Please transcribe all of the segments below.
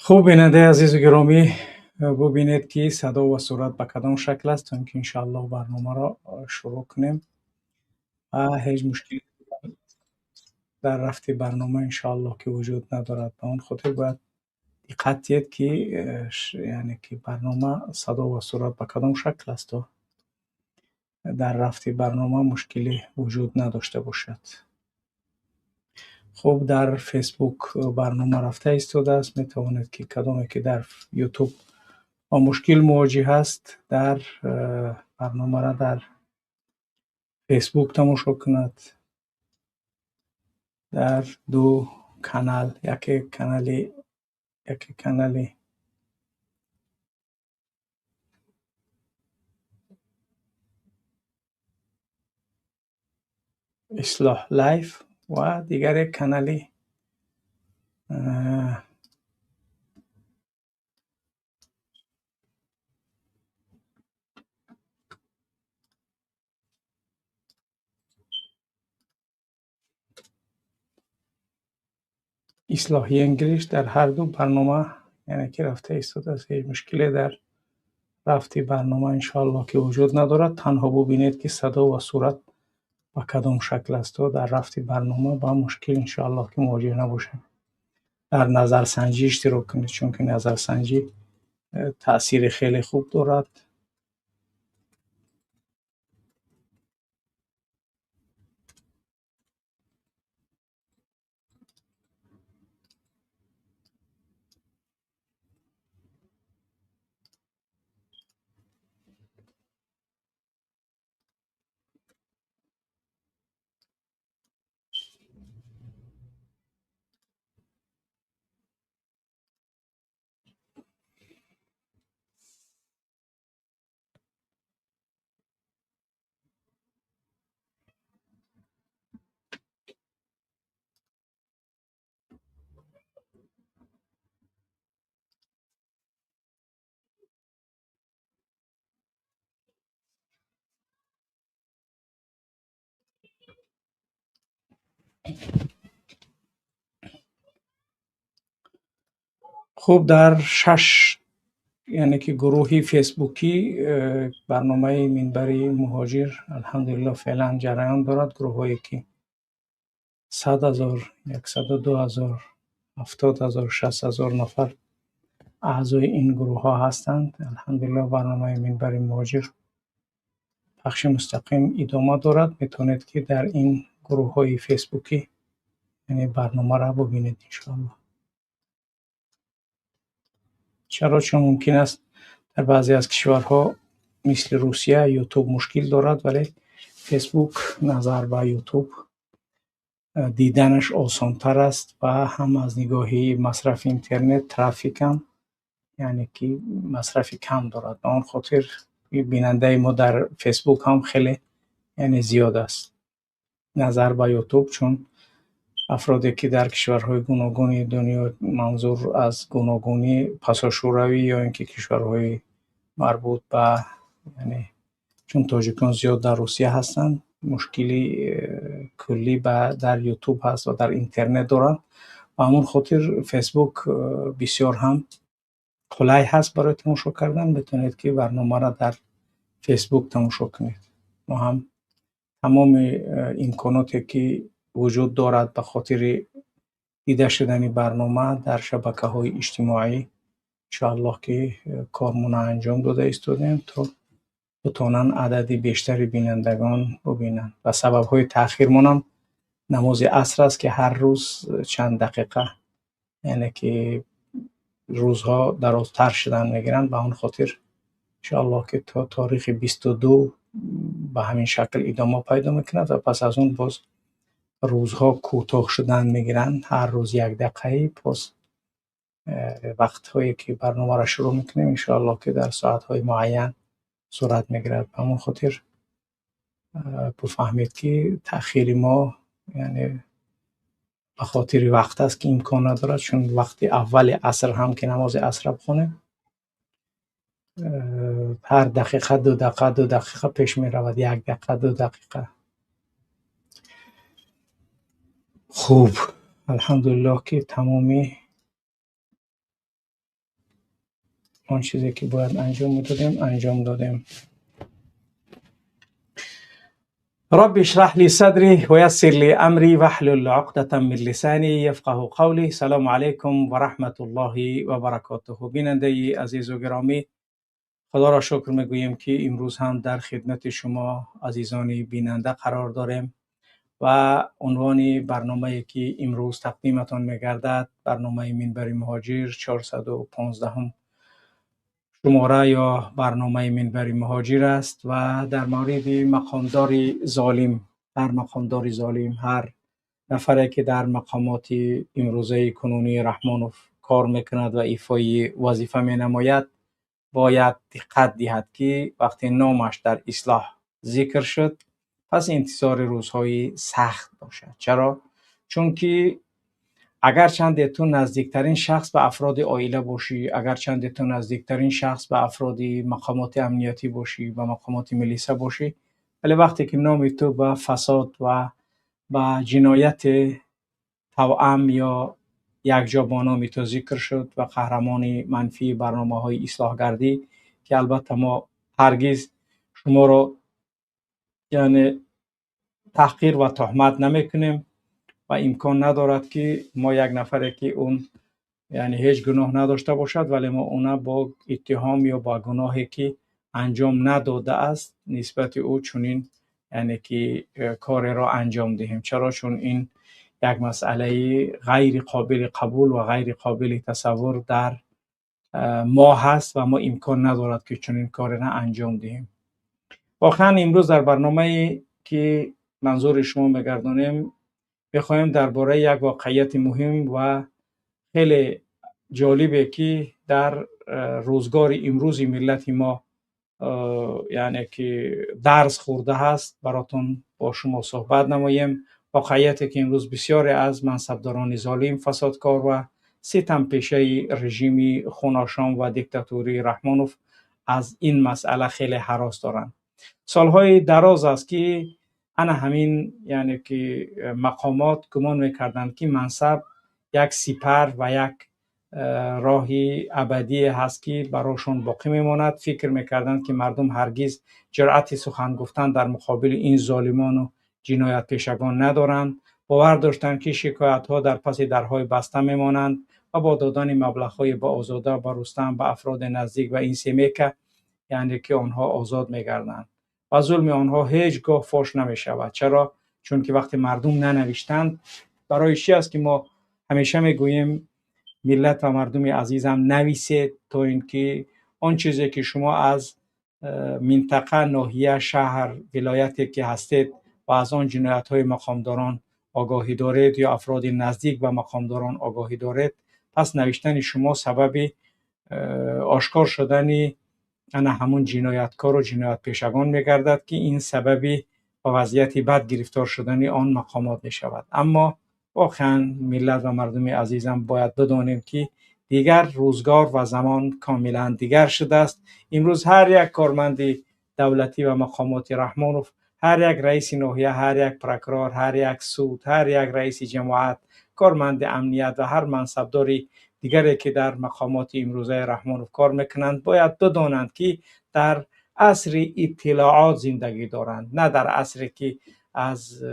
Хуб, бинандаи азизу гиромӣ, бубинед, ки садо ва сурат ба кадом шакл аст, то ин ки иншоаллоҳ барномаро шурӯъ кунем ва ҳеҷ мушкиле дар рафти барнома иншоаллоҳ ки вуҷуд надорад. Ба он хотир бояд диққат диҳед, ки яъне ки барнома садо ва сурат ба кадом шакл аст, то дар рафти барнома мушкиле вуҷуд надошта бошад. Хуб, дар Фейсбук барнома рафта истодааст. Метавонед, ки кадоме ки дар Ютуб бо мушкил мувоҷиҳ аст, дар барномаро дар Фейсбук тамошо кунад. Дар ду канал, яке канали Ислоҳ Лайф ва дигаре канали Ислоҳи Инглиш. Дар ҳар ду барнома, яъне ки рафта истодааст. Ҳеҷ мушкиле дар рафти барнома иншоаллоҳ ки вуҷуд надорад. Танҳо бубинед, ки садо ва сурат ба кадом шакл аст, то дар рафти барнома ба мушкил иншоаллоҳ ки мувоҷиҳ набошем. Дар назарсанҷӣ иштирок кунед, чунки назарсанҷӣ таъсири хеле хуб дорад. Хуб, дар шаш, яъне ки гурӯҳи фейсбукӣ барномаи Минбари муҳоҷир, алҳамдулиллоҳ, феълан ҷараён дорад. Гурӯҳҳое ки 100 000, 102 000, 70 000, 60 000 нафар аъзои ин гурӯҳҳо ҳастанд. Алҳамдулиллоҳ, барномаи Минбари муҳоҷир пахши мустақим идома дорад. Метавонед, ки дар ин гурӯҳҳои фейсбукӣ, яъне барномаро бубинед иншоаллоҳ. Чаро? Чун мумкин аст, дар баъзе аз кишварҳо, мисли Русия, Ютуб мушкил дорад, вале Фейсбук назар ба Ютуб диданаш осонтар аст ва ҳам аз нигоҳи масрафи интернет, трафикам, яъне ки масрафи кам дорад. Ба он хотир бинандаи мо дар Фейсбук ҳам хеле, яъне, зиёд аст назар ба Ютуб, чун афроде ки дар кишварҳои гуногуни дунё, манзур аз гуногунӣ пасошӯравӣ ё ин ки кишварҳои марбут ба, яъне чун тоҷикон зиёд дар Русия ҳастанд, мушкили куллӣ ба дар Ютуб ҳаст ва дар интернет доранд. Ба ҳамон хотир Фейсбук бисёр ҳам қулай ҳаст барои тамошо кардан. Метавонед, ки барномаро дар Фейсбук тамошо кунед. Мо ҳам тамоми имконоте ки вуҷуд дорад ба хотири дида шудани барнома дар шабакаҳои иҷтимоӣ, иншоаллоҳ ки кормона анҷом дода истодем, то битавонанд адади бештари бинандагон бубинанд. Ва сабабҳои таъхирмонам намози аср аст, ки ҳар рӯз чанд дақиқа, яъне ки рӯзҳо дарозтар шудан мегиранд. Ба он хотир иншоаллоҳ ки то торихи 22 ба ҳамин шакл идома пайдо мекунад ва пас аз он боз рӯзҳо кӯтоҳ шудан мегиранд, ҳар рӯз як дақиқаи. Боз вақтҳое ки барномаро шурӯъ мекунем, иншоаллоҳ ки дар соатҳои муайян сурат мегирад. Ба ҳамон хотир бифаҳмед, ки таъхири мо, яъне, ба хотири вақт аст, ки имкон надорад, чун вақти аввали аср ҳам ки намози асрро бихонем, ҳар дақиқа 2 дақиқа, 2 дақиқа пеш меравад, як дақиқа, 2 дақиқа. Хуб, алҳамдулиллоҳ, ки тамоми Он чизе ки бояд анҷом медодем, анҷом додем. رب اشرح لي صدري ويسر لي امري واحلل عقدة من لساني يفقه قولي. سلام علیکم و رحمت الله و برکاته. بیننده عزیز و گرامی، خدا را شکر میگوییم که امروز هم در خدمت شما عزیزان بیننده قرار داریم و عنوان برنامه که امروز تقدیمتان میگردد، برنامه منبر مهاجر 415 شماره یا برنامه منبر مهاجر است و در مورد مقامدار ظالم، هر مقامدار ظالم، هر نفری که در مقامات امروزه کنونی رحمانوف کار میکند و ایفای وظیفه مینماید، باید دقت دهد که وقتی نامش در اصلاح ذکر شد، پس انتظار روزهای سخت باشد. چرا؟ چون که اگرچند تو نزدیکترین شخص به افراد عائله باشی، اگرچند تو نزدیکترین شخص به افراد مقامات امنیتی باشی، به مقامات ملیسه باشی، ولی وقتی که نام تو به فساد و به جنایت توأم یا یک جا با نام تو ذکر شد و قهرمان منفی برنامه های اصلاحگردی که البته ما هرگز شما را یعنی تحقیر و تهمت نمیکنیم و امکان ندارد که ما یک نفره که اون یعنی هیچ گناه نداشته باشد، ولی ما اون با اتهام یا با گناهی که انجام نداده است نسبت او چنین یعنی که کار را انجام دهیم. چرا؟ چون این یک مسئله غیر قابل قبول و غیر قابل تصور در ما هست و ما امکان ندارد که چنین کاری را انجام دهیم. واقعا امروز در برنامه که منظور شما میگردانیم، میخواهیم درباره یک واقعیت مهم و خیلی جالبه که در روزگار امروز ملت ما یعنی که درس خورده هست، براتون با شما صحبت نماییم. واقعیتی که امروز بسیاری از منصبداران ظالم، فسادکار و ستم پیشه رژیم خوناشام و دیکتاتوری رحمانوف از این مسئله خیلی هراس دارند. سالهای دراز است که انا همین یعنی که مقامات گمان میکردند که منصب یک سپر و یک راه ابدی هست که براشون باقی میماند. فکر میکردند که مردم هرگز جرأت سخن گفتن در مقابل این ظالمان و جنایت پیشگان ندارند. باور داشتند که شکایت ها در پس درهای بسته میمانند و با دادن مبلغ های با آزاده، با رستم، به افراد نزدیک و این سیمیکه یعنی که آنها آزاد میگردند و ظلم آنها هیچگاه فاش نمی شود. چرا؟ چون که وقتی مردم ننوشتند، برای چی است که ما همیشه میگوییم ملت و مردم عزیزم نویسید تا اینکه آن چیزی که شما از منطقه، ناحیه، شهر، ولایتی که هستید و از آن جنایت های مقامداران آگاهی دارید یا افراد نزدیک به مقامداران آگاهی دارید، پس نوشتن شما سبب آشکار شدن انا همون جنایتکار و جنایت پیشگان میگردد که این سبب به وضعیت بد گرفتار شدن آن مقامات میشود. اما واقعا ملت و مردم عزیزم باید بدانیم که دیگر روزگار و زمان کاملا دیگر شده است. امروز هر یک کارمند دولتی و مقامات رحمانوف، هر یک رئیس ناحیه، هر یک پرکرار، هر یک سود، هر یک رئیس جماعت، کارمند امنیت و هر منصبداری دیگری که در مقامات امروزه رحمانوف کار میکنند، باید بدانند که در عصر اطلاعات زندگی دارند، نه در عصری که از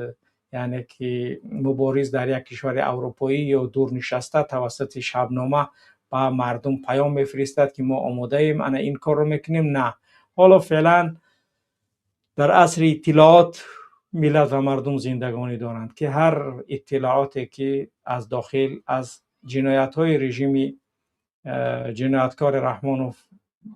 یعنی که مبارز در یک کشور اروپایی یا دور نشسته توسط شبنامه به مردم پیام میفرستد که ما آماده ایم، انا این کار رو میکنیم. نه، حالا فعلا در عصر اطلاعات ملت و مردم زندگانی دارند که هر اطلاعاتی که از داخل از جنایت های رژیم جنایتکار رحمانوف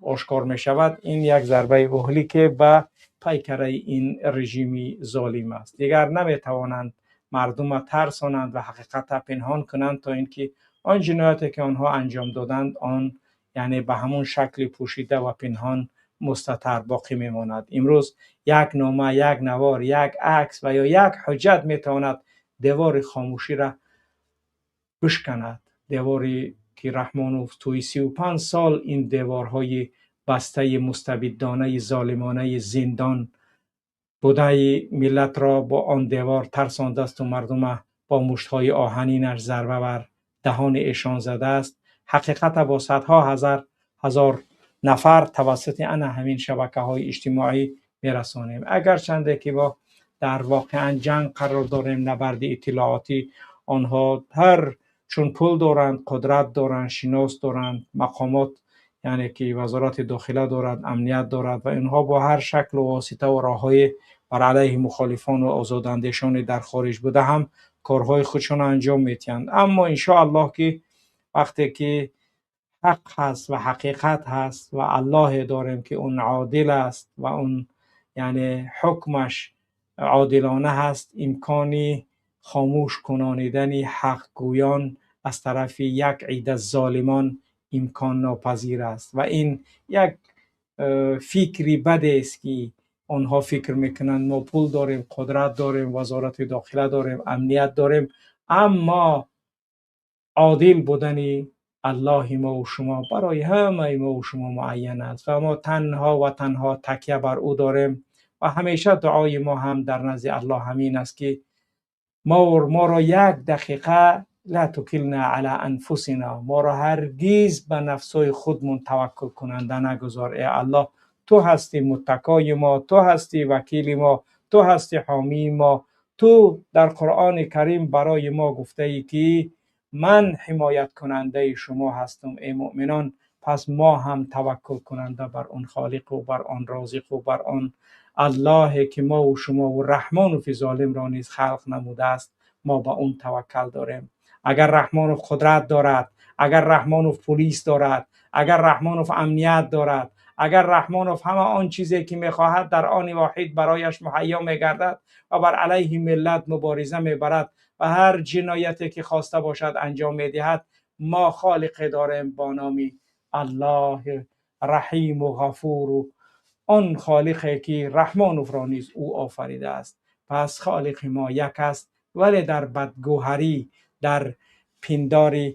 آشکار می شود، این یک ضربه اهلی که به پیکره این رژیم ظالم است. دیگر نمی توانند مردم را ترسانند و حقیقت را پنهان کنند تا اینکه آن جنایتی که آنها انجام دادند، آن یعنی به همون شکل پوشیده و پنهان مستتر باقی میماند. امروز یک نامه، یک نوار، یک عکس و یا یک حجت میتواند دیوار خاموشی را بشکند. دیواری که رحمانوف توی 35 سال این دیوارهای بسته مستبدانه ظالمانه زندان بوده ملت را با آن دیوار ترسانده است و مردم با مشتهای آهنینش ضربه بر دهان ایشان زده است. حقیقت با صدها ҳазор нафар тавассути ана ҳамин шабакаҳои иҷтимоӣ мерасонем. Агарчанде ки мо дар воқеан ҷанг қарор дорем, набарди иттилоотӣ, онҳо ҳар чун пул доранд, қудрат доранд, шинос доранд, мақомот, яъне ки вазорати дохила дорад, амният дорад ва инҳо бо ҳар шаклу восита ва роҳҳое бар алайҳи мухолифон ва озодандешоне дар хориҷ буда ҳам корҳои худшонро анҷом медиҳанд. Аммо иншоаллоҳ ки вақте ки ҳақ ҳаст ва ҳақиқат ҳаст ва Аллоҳе дорем ки он одил аст ва он яъне ҳукмаш одилона ҳаст, имкони хомӯш кунонидани ҳақгӯён аз тарафи як ида золимон имкон нопазир аст. Ва ин як фикри бадест ки онҳо фикр мекунанд мо пул дорем, қудрат дорем, вазорати дохила дорем, амният дорем, аммо одил будани Аллоҳи мо ва шумо барои ҳамаи мо ва шумо муайян аст ва мо танҳо ва танҳо такя бар ӯ дорем ва ҳамеша дуои мо ҳам дар назди Аллоҳ ҳамин аст ки моро як дақиқа ла тукилна ала анфусина, моро ҳаргиз ба нафсҳои худмон таваккул кунанда нагузор. Э Аллоҳ, ту ҳастӣ муттакои мо, ту ҳастӣ вакили мо, ту ҳастӣ ҳомии мо. Ту дар Қуръони Карим барои мо гуфтаӣ ки ман ҳимояткунандаи шумо ҳастам, эй муъминон. Пас мо ҳам таваккул кунанда бар он Холиқу бар он Розиқу бар он Аллоҳе ки мо ва шумо ва Раҳмонови золимро низ халқ намудааст, мо ба он таваккал дорем. Агар Раҳмонов қудрат дорад, агар Раҳмонов полис дорад, агар Раҳмонов амният дорад, агар Раҳмонов ҳама он чизе ки мехоҳад дар они воҳид барояш муҳайё мегардад ва бар алайҳи миллат мубориза мебарад ва ҳар ҷинояте ки хоста бошад анҷом медиҳад, мо холиқе дорем бо номи Аллоҳи Раҳиму Ғафуру он холиқе ки Раҳмоновро низ ӯ офаридааст. Пас холиқи мо як аст, вале дар бадгӯҳарӣ, дар пиндори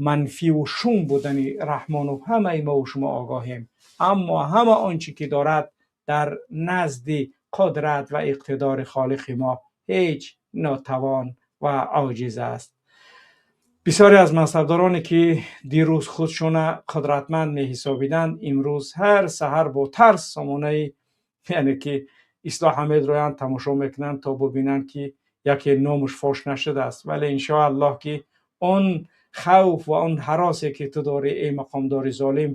манфиву шум будани Раҳмонов ҳамаи мо ва шумо огоҳем, аммо ҳама он чӣ ки дорад дар назди қудрат ва иқтидори холиқи мо ҳеҷ нотавон ва оҷиз аст. Бисёре аз мансабдороне ки дирӯз худшона қудратманд меҳисобиданд, имрӯз ҳар саҳар бо тарс сомонаи яъне ки Ислоҳ медроянд, тамошо мекунанд то бубинанд ки яке номаш фош нашудааст. Вале иншоаллоҳ ки он хавф ва он ҳаросе ки ту дорӣ, эй мақомдори золим,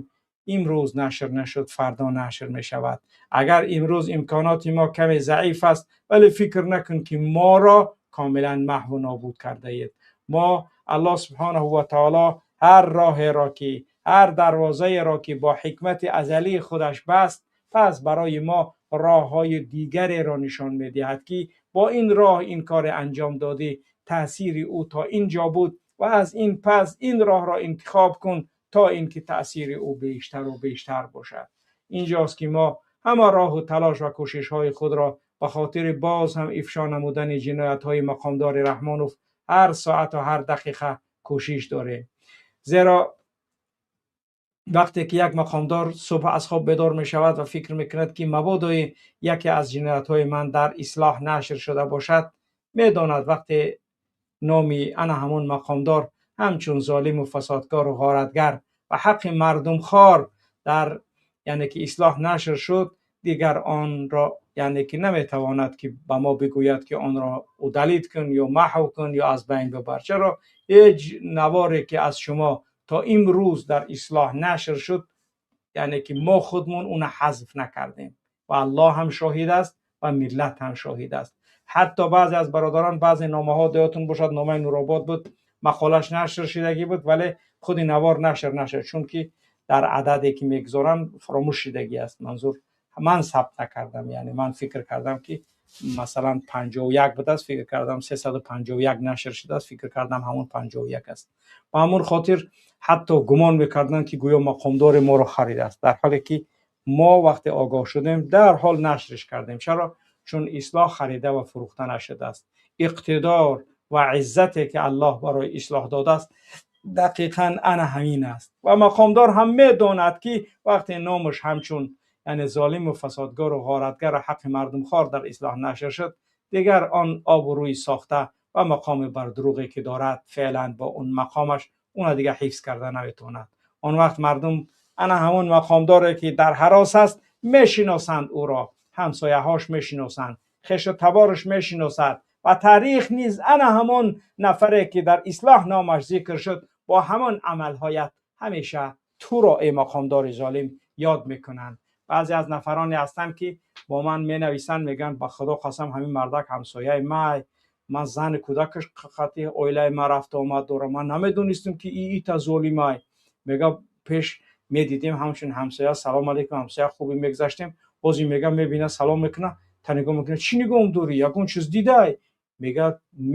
имрӯз нашр нашуд, фардо нашр мешавад. Агар имрӯз имконоти мо каме заиф аст, вале фикр накун ки моро комилан маҳву нобуд кардаед. Мо Аллоҳ субҳонаҳу ва таоло ҳар роҳеро ки, ҳар дарвозаеро ки бо ҳикмати азалии худаш баст, пас барои мо роҳҳои дигареро нишон медиҳад ки бо ин роҳ ин кор анҷом додӣ, таъсири ӯ то ин ҷо буд ва аз ин пас ин роҳро интихоб кун то инки таъсири ӯ бештару бештар бошад. Инҷост ки мо ҳама роҳу талош ва кӯшишҳои худро ба хотири боз ҳам ифшо намудани ҷиноятҳои мақомдори Раҳмонов ҳар соату ҳар дақиқа кӯшиш дорем. Зеро вақте ки як мақомдор субҳ аз хоб бедор мешавад ва фикр мекунад ки мабодои яке аз ҷиноятҳои ман дар Ислоҳ нашр шуда бошад, медонад вақте номи ана ҳамон мақомдор ҳамчун золиму фасодкору ғоратгар ва ҳаққи мардумхор дар яъне ки Ислоҳ нашр шуд, дигар онро яъне ки наметавонад ки ба мо бигӯяд ки онро удалить кун ё маҳв кун ё аз байн бибар. Чаро ҳеҷ наворе ки аз шумо то имрӯз дар Ислоҳ нашр шуд, яъне ки мо худмон уна ҳазф накардем ва Аллоҳ ҳам шоҳид аст ва миллат ҳам шоҳид аст. Ҳатто баъзе аз бародарон баъзе номаҳо деятон бошад, номаи Нуробод буд, мақолаш нашр шидагӣ буд, вале худи навор нашр нашуд, чунки дар ададе ки мегузоранд фаромӯш шидагӣ аст. Манзур ман сабт накардам, яъне ман фикр кардам ки масалан 51 будааст, фикр кардам 351 нашр шудааст, фикр кардам ҳамон 51 аст. Ба ҳамон хотир ҳатто гумон мекарданд ки гӯё мақомдори моро харидааст, дар ҳоле ки мо вақте огоҳ шудем дарҳол нашриш кардем. Чаро? Чун Ислоҳ харида ва фурӯхта нашудааст. Иқтидор ва иззате ки Аллоҳ барои Ислоҳ додааст дақиқан ана ҳамин аст ва мақомдор ҳам медонад ки вақте номаш ҳамчун яъне золиму фасодгору ғоратгар ва ҳаққи мардумхор дар Ислоҳ нашр шуд, дигар он обу рӯи сохта ва мақоми бардурӯғе ки дорад феълан бо он мақомаш уна дигар ҳифз карда наметавонад. Он вақт мардум ана ҳамон мақомдоре ки дар ҳарос аст мешиносанд ӯро, ҳамсояҳош мешиносанд, хешу табораш мешиносад ва таърих низ ана ҳамон нафаре ки дар ислоҳ номаш зикр шуд бо ҳамон амалҳоят ҳамеша туро эй мақомдори золим ёд мекунанд. Баъзе аз нафароне ҳастанд ки бо ман менависанд, мегӯянд ба Худо қасам ҳамин мардак ҳамсояи май, ман зани кӯдакаш қати оилаи ман рафту омад дорам, ман намедонистам ки ита золимай. Мега пеш медидем ҳамчун ҳамсоя, салом алейкум ҳамсоя, хубе мегузаштем, боз ин мега мебина салом мекуна, та нигоҳ мекуна чӣ нигоҳам дорӣ, ягон чиз дидай? Мега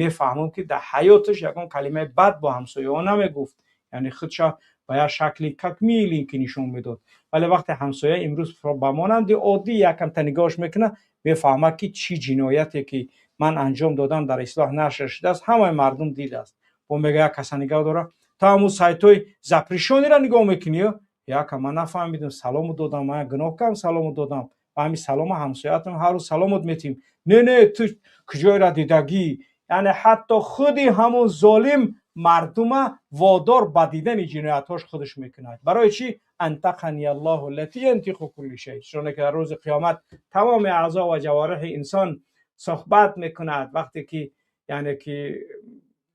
мефаҳмам ки дар ҳаёташ ягон калимаи бад бо ҳамсояҳо намегуфт, яъне худша ба як шакли как миленький нишон медод. Вале вақте ҳамсоя имрӯз ба монанди оддӣ якам та нигоҳш мекуна, мефаҳмад ки чӣ ҷинояте ки ман анҷом додам дар ислоҳ нашр шудааст, ҳамаи мардум дидааст. Бо мега як каса нигоҳ дора, та ҳамун сайтҳои запрещённыйро нигоҳ мекунӣ, яка ман нафаҳмидам, салому додам, ман гуноҳ кардам, салому додам, ба ҳамин салома ҳамсоятам ҳар рӯз саломот метиҳем. Не, не, ту куҷоеро дидагӣ? Яъне ҳатто худи ҳамун золим мардума водор ба дидани ҷиноятҳош худаш мекунад. Барои чӣ? Антақани Аллоҳу аллати янтиқу кулли шай. Чуноне ки дар рӯзи қиёмат тамоми аъзо ва ҷавореҳи инсон суҳбат мекунад, вақте ки яъне ки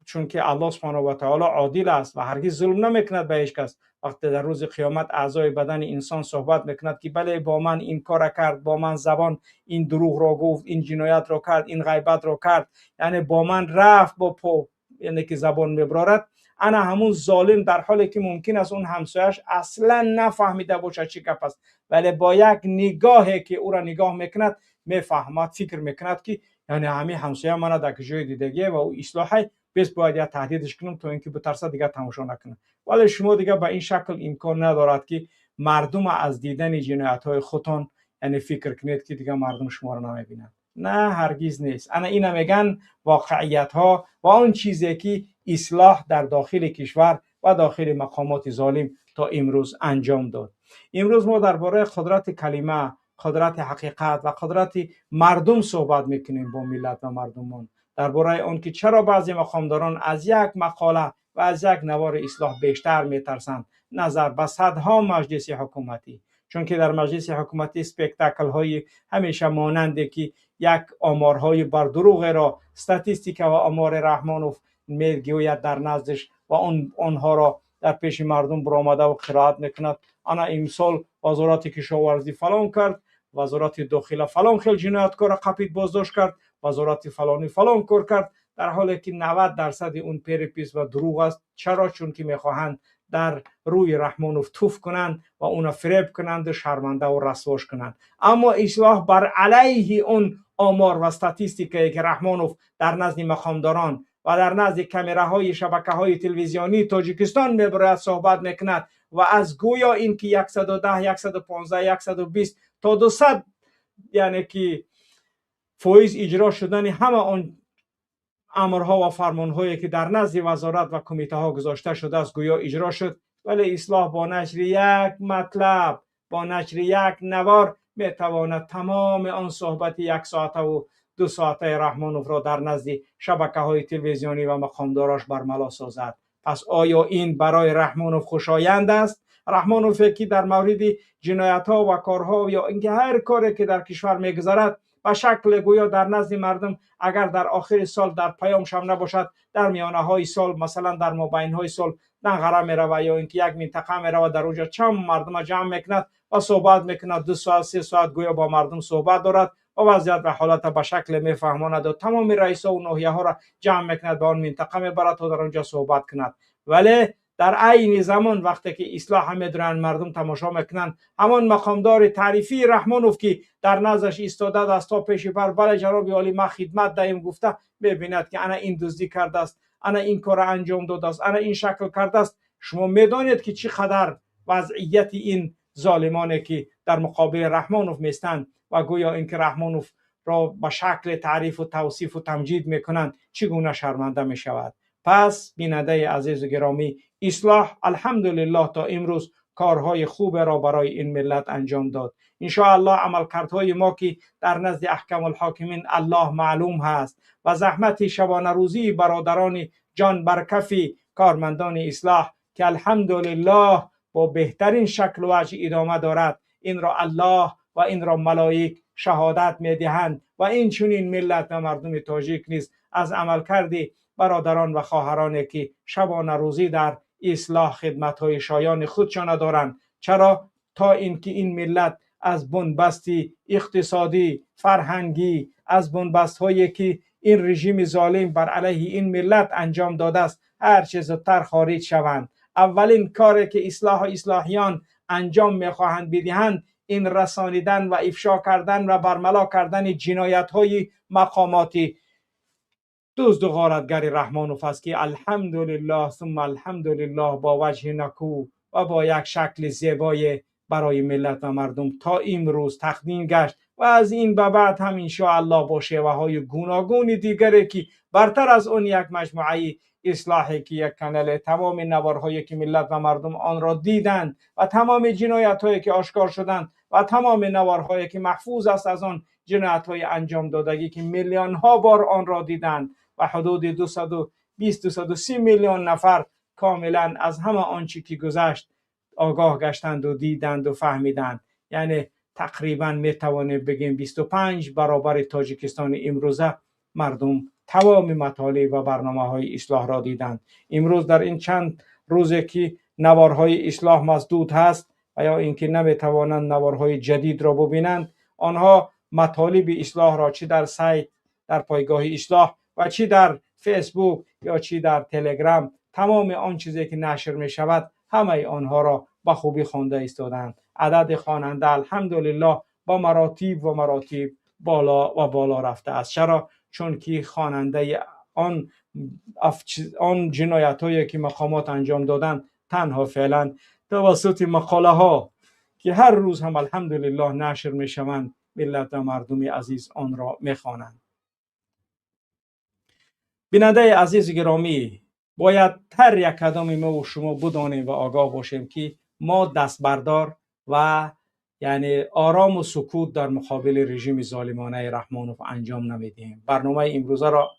чунки Аллоҳ субҳонаҳу ва таоло одил аст ва ҳаргиз зулм намекунад ба ҳеҷ кас, вақте дар рӯзи қиёмат аъзои бадани инсон суҳбат мекунад ки бале бо ман ин кора кард, бо ман забон ин дурӯғро гуфт, ин ҷиноятро кард, ин ғайбатро кард, яъне бо ман рафт бо по, яъне ки забон мебарорад, ана ҳамун золим дар ҳоле ки мумкин аст он ҳамсояш аслан нафаҳмида бошад чӣ гап аст, вале бо як нигоҳе ки ӯро нигоҳ мекунад мефаҳмад, фикр мекунад ки яъне ҳамин ҳамсоя мана дар куҷои дидагие ва ӯ ислоҳай, бес бояд як таҳдидаш кунам то ин ки битарсад дигар тамошо накунад. Вале шумо дигар ба ин шакл имкон надорад ки мардума аз дидани ҷиноятҳои худтон яъне фикр кунед ки дигар мардум шуморо намебинанд. На, ҳаргиз нест. Ана ина мегӯянд воқеиятҳо ва он чизе ки ислоҳ дар дохили кишвар ва дохили мақомоти золим то имрӯз анҷом дод. Имрӯз мо дар бораи қудрати калима, қудрати ҳақиқат ва қудрати мардум суҳбат мекунем бо миллат ва мардумон, дар бораи он ки чаро баъзе мақомдорон аз як мақола ва аз як навори ислоҳ бештар метарсанд назар ба садҳо маҷлиси ҳукуматӣ. Чунки дар маҷлиси ҳукуматӣ спектаклҳои ҳамеша монанде ки як оморҳои бардурӯғеро статистика ва омори Раҳмонов мегӯяд дар наздиш ва онҳоро дар пеши мардум баромадаву қироат мекунад. Ана имсол вазорати кишоварзӣ фалон кард, вазорати дохила фалон хел ҷинояткорро қапид боздошт кард, вазорати фалонӣ фалон кор кард, дар ҳоле ки 90% он перепис ва дурӯғ аст. Чаро? Чунки мехоҳанд дар рӯи Раҳмонов туф кунанд ва уна фиреб кунанду шармандаву расвош кунанд. Аммо ислоҳ бар алайҳи он омор ва статистикае ки Раҳмонов дар назди мақомдорон ва дар назди камераҳои шабакаҳои телевизионии Тоҷикистон мебарояд суҳбат мекунад ва аз гӯё ин ки 110, 115, 120 то 200 яъне ки фоиз иҷро шудани ҳама он амрҳо ва фармонҳое ки дар назди вазорат ва кумитаҳо гузошта шудааст гӯё иҷро шуд, вале ислоҳ бо нашри як матлаб, бо нашри як навор метавонад тамоми он суҳбати як соатаву ду соатаи Раҳмоновро дар назди шабакаҳои телевизионӣ ва мақомдорош бармало созад. Пас оё ин барои Раҳмонов хушоянд аст? Раҳмонове ки дар мавриди ҷиноятҳо ва корҳо ё инки ҳар коре ки дар кишвар мегузарад ба шакле гӯё дар назди мардум агар дар охири сол дар паёмшам набошад, дар миёнаҳои сол, масалан дар мобайнҳои сол данғара меравад ё инки як минтақа меравад, дар онҷо чанд мардума ҷамъ мекунад ва суҳбат мекунад, 2 соат 3 соат гӯё бо мардум суҳбат дорад ва вазъият ва ҳолатро ба шакле мефаҳмонад ва тамоми раисову ноҳияҳоро ҷамъ мекунад, ба он минтақа мебарад то дар онҷо суҳбат кунад. Вале дар айни замон вақте ки ислоҳ медуранд, мардум тамошо мекунанд, ҳамон мақомдори таърифии Раҳмонов ки дар наздаш истода дастҳо пеши бар, бале ҷаноби олӣ ман хидмат даҳем гуфта, мебинад ки ана ин дуздӣ кардааст, ана ин корро анҷом додааст, ана ин шакл кардааст. Шумо медонед ки чӣ қадар вазъияти ин золимоне ки дар муқобили Раҳмонов местанд ва гӯё ин ки Раҳмоновро ба шакли таърифу тавсифу тамҷид мекунанд, чӣ гуна шарманда мешавад. Пас бинандаи азизу гиромӣ, ислоҳ алҳамдулиллоҳ то имрӯз корҳои хуберо барои ин миллат анҷом дод. иншоаллоҳ амалкардҳои мо ки дар назди аҳкамулҳокимин аллоҳ маълум ҳаст ва заҳмати шабонарӯзии бародарони ҷон баркафи кормандони ислоҳ ки алҳамдулиллоҳ با بهترین شکل و وجه ادامه دارد. این را الله و این را ملائک شهادت میدهند و این چنین ملت و مردم تاجیک نیز از عملکرد برادران و خواهرانی که شبانه روزی در اصلاح خدمت های شایان خودشان دارند. چرا؟ تا اینکه این ملت از بنبست اقتصادی، فرهنگی، از بنبست هایی که این رژیم ظالم بر علیه این ملت انجام داده است هر چه زودتر خارج شوند. اولین کاری که اصلاح و اصلاحیان انجام میخواهند بدهند این رسانیدن و افشا کردن و برملا کردن جنایت های مقاماتی دزد و غارتگر رحمانوف است که الحمدلله ثم الحمدلله با وجه نکو و با یک شکل زیبای برای ملت و مردم تا امروز تقدیم گشت و از این به بعد هم انشاءالله با شیوه های گوناگون دیگری که برتر از اون یک مجموعه اصلاحی که یک کانال تمام نوارهایی که ملت و مردم آن را دیدند و تمام جنایت هایی که آشکار شدند و تمام نوارهایی که محفوظ است از آن جنایت های انجام دادگی که میلیون ها بار آن را دیدند و حدود 220 230 میلیون نفر کاملا از همه آنچه که گذشت آگاه گشتند و دیدند و فهمیدند. یعنی تقریبا میتوانیم بگیم 25 برابر تاجیکستان امروزه مردم تمام مطالب و برنامه های اصلاح را دیدند. امروز در این چند روزه که نوارهای اصلاح مسدود هست و یا اینکه نمیتوانند نوارهای جدید را ببینند، آنها مطالب اصلاح را چه در سایت در پایگاه اصلاح و چه در فیسبوک یا چه در تلگرام، تمام آن چیزی که نشر می شود همه آنها را به خوبی خوانده ایستادند. عدد خواننده الحمدلله با مراتب و مراتب بالا و بالا رفته است. چرا؟ چون که خواننده آن جنایت هایی که مقامات انجام دادن تنها فعلا توسط مقاله ها که هر روز هم الحمدلله نشر می شوند، ملت و مردم عزیز آن را می خوانند. بیننده عزیز گرامی، باید هر یک کدام ما و شما بدانیم و آگاه باشیم که ما دست بردار و یعنی آرام و سکوت در مقابل رژیم ظالمانه رحمانوف انجام نمیدیم. برنامه امروزه را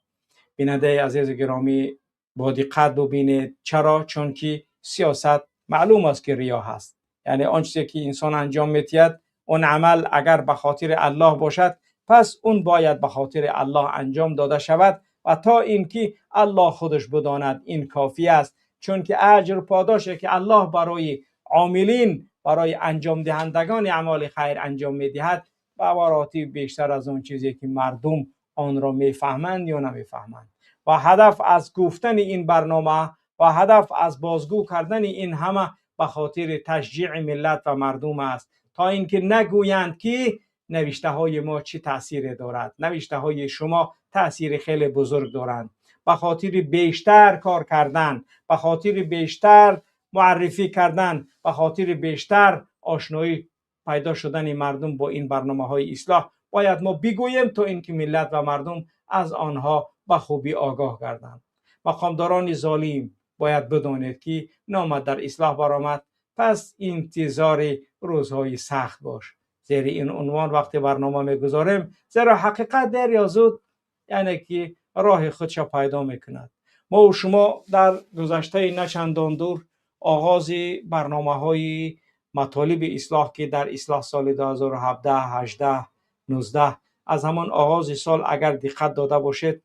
بیننده عزیز گرامی با دقت ببینید. چرا؟ چون که سیاست معلوم است که ریا هست. یعنی آن چیزی که انسان انجام میدهد اون عمل اگر به خاطر الله باشد پس اون باید به خاطر الله انجام داده شود و تا اینکه الله خودش بداند این کافی است. چون که اجر پاداشی که الله برای عاملین، برای انجام دهندگان اعمال خیر انجام میدهد به مراتب بیشتر از اون چیزی که مردم آن را میفهمند یا نمیفهمند. و هدف از گفتن این برنامه و هدف از بازگو کردن این همه به خاطر تشجیع ملت و مردم است تا اینکه نگویند که نوشته های ما چه تاثیر دارد. نوشته های شما تاثیر خیلی بزرگ دارند. به خاطر بیشتر کار کردن، به خاطر بیشتر معرفی کردن، به خاطر بیشتر آشنایی پیدا شدن مردم با این برنامه های اصلاح باید ما بگوییم تا اینکه ملت و مردم از آنها به خوبی آگاه گردند. مقامداران ظالم باید بدانید که نامت در اصلاح برآمد، پس انتظار روزهای سخت باش. زیر این عنوان وقتی برنامه میگذاریم، زیرا حقیقت دیر یا زود یعنی که راه خودش پیدا میکند. ما و شما در گذشته نه چندان دور آغاز برنامه های مطالب اصلاح که در اصلاح سال 2017، 18، 19 از همان آغاز سال اگر دقت داده باشید،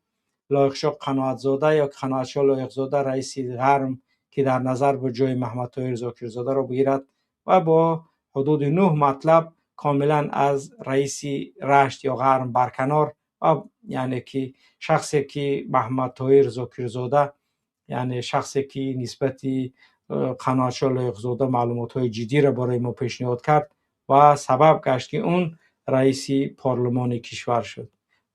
لایقشاه قناعتزاده یا قناعتشاه لایقزاده رئیس غرم که در نظر به جای محمد طاهر ذاکرزاده را بگیرد و با حدود 9 مطلب کاملا از رئیس رشت یا غرم برکنار و یعنی که شخصی که محمد طاهر ذاکرزاده یعنی شخصی که نسبت قناعتشاه لایقزاده معلومات های جدی را برای ما پیشنهاد کرد و سبب گشت که اون رئیس پارلمان کشور شد.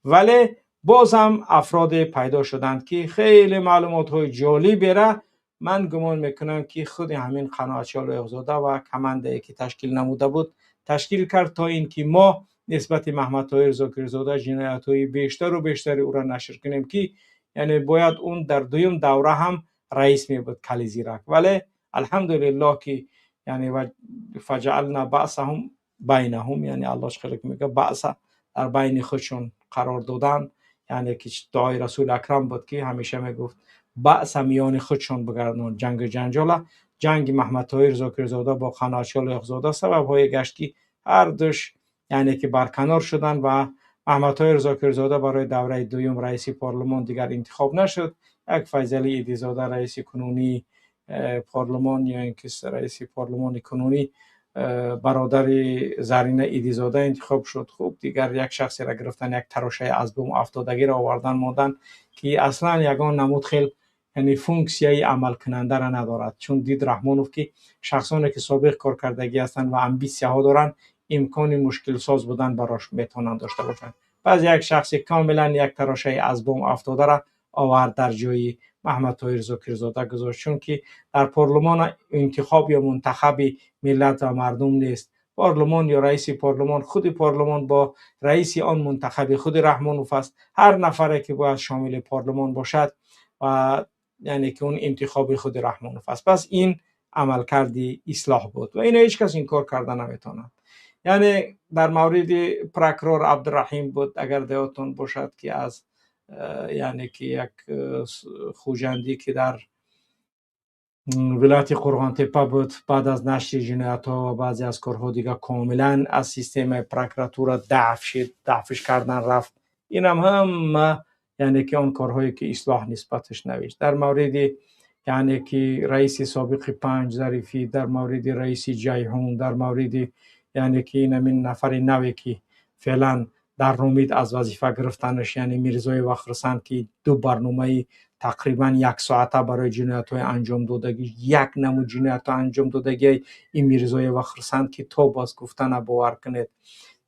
ولی باز هم افراد پیدا شدند که خیلی معلومات های جالبی را من گمان میکنم که خود همین قناعتشاه لایقزاده و کمنده که تشکیل نموده بود تشکیل کرد تا اینکه ما نسبت محمد طاهر ذاکرزاده جنایت های بیشتر و بیشتر او را نشر کنیم که یعنی باید اون در دویم دوره هم رئیس می بود کلی زیرک. ولی الحمدلله که یعنی فجعلنا بأسهم بینهم، یعنی الله خیلی میگه بأس در بین خودشون قرار دادن، یعنی که دعای رسول اکرم بود که همیشه میگفت بأس میان خودشون بگردون، جنگ و جنجال Ҷанги Маҳмадтоҳир Зокирзода бо Қаноатшо Лоиқзода сабабҳое гашт, ки ҳар душ, яъне ки, барканор шуданд ва Маҳмадтоҳир Зокирзода барои давраи дуюм раиси парлумон дигар интихоб нашуд. Як Файзалӣ Идизода, раиси кунунии парлумон, ё ин ки раиси парлумони кунунӣ, бародари Зарина Идизода, интихоб шуд. Хуб, дигар як шахсеро гирифтан, як тарошаи аз бум афтодагиро овардан мондан, ки аслан ягон намуд хел, яъне функсияи амалкунандаро надорад. Чун дид Раҳмонов, ки шахсоне ки собиқ коркардагӣ ҳастанд ва амбитсияҳо доранд, имкони мушкилсоз будан барош метавонанд дошта бошанд. Пас як шахси комилан як тарошаи аз бум афтодаро овард, дар ҷои Маҳмадтоҳир Зокирзода гузошт, чунки дар парлумон интихоб ё мунтахаби миллат ва мардум нест. Парлумон ё раиси парлумон, худи парлумон бо раиси он мунтахаби худи Раҳмонов аст. Ҳар нафаре ки бояд шомили парлумон бошад ва, яъне ки, он интихоби худи Раҳмонов аст. Пас ин амалкарди ислоҳ буд ва ина ҳеҷ кас инкор карда наметавонад. Яъне дар мавриди прокурор Абдураҳим буд, агар деҳотон бошад, ки аз, яъне ки, як хуҷандӣ, ки дар вилояти Қурғонтеппа буд, баъд аз нашри ҷиноятҳо ва баъзе аз корҳо дигар комилан аз системаи прокуратура дафъ шид, дафъш кардан рафт. Инам ҳама, яъне ки, он корҳое ки ислоҳ нисбаташ навишт. Дар мавриди, яъне ки, раиси собиқи Панҷ Зарифӣ, дар мавриди раиси Ҷайҳун, дар мавриди, яъне ки, инамин нафари наве, ки феълан дар Ромид аз вазифа гирифтанаш, яъне Мирзоева Хурсанд, ки ду барномаи тақрибан яксоата барои ҷиноятҳои анҷомдодагӣ, як намуд ҷиноятҳо анҷом додагии ин Мирзоева Хурсанд, ки то боз гуфтана, бовар кунед,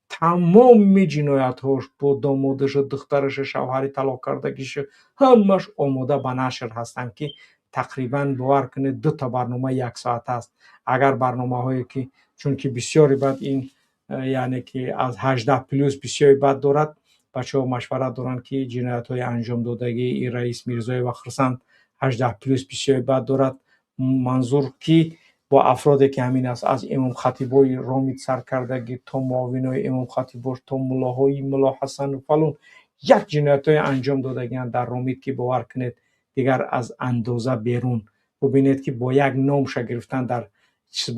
тамоми ҷиноятҳош бо домодашу духтарашу шавҳари талоқ кардагишу ҳамаш омода ба нашр ҳастанд, ки тақрибан, бовар кунед, дута барнома яксоата аст. Агар барномаҳое ки, чунки бисёри баъд ин, яъне ки, аз 18+ бисёри бад дорад, бачаҳо машварат доранд, ки ҷиноятҳои анҷомдодагии ин раис Мирзоева Хурсанд 18+ бисёри бад дорад. Манзур ки бо афроде ки ҳамин аст, аз имомхатибои Ромид сар кардагӣ то муовинои имомхатибош, то муллоҳои Мулло Ҳасану фалон, як ҷиноятҳое анҷом додагианд дар Ромид, ки бовар кунед, дигар аз андоза берун. Бубинед, ки бо як номша гирифтан, дар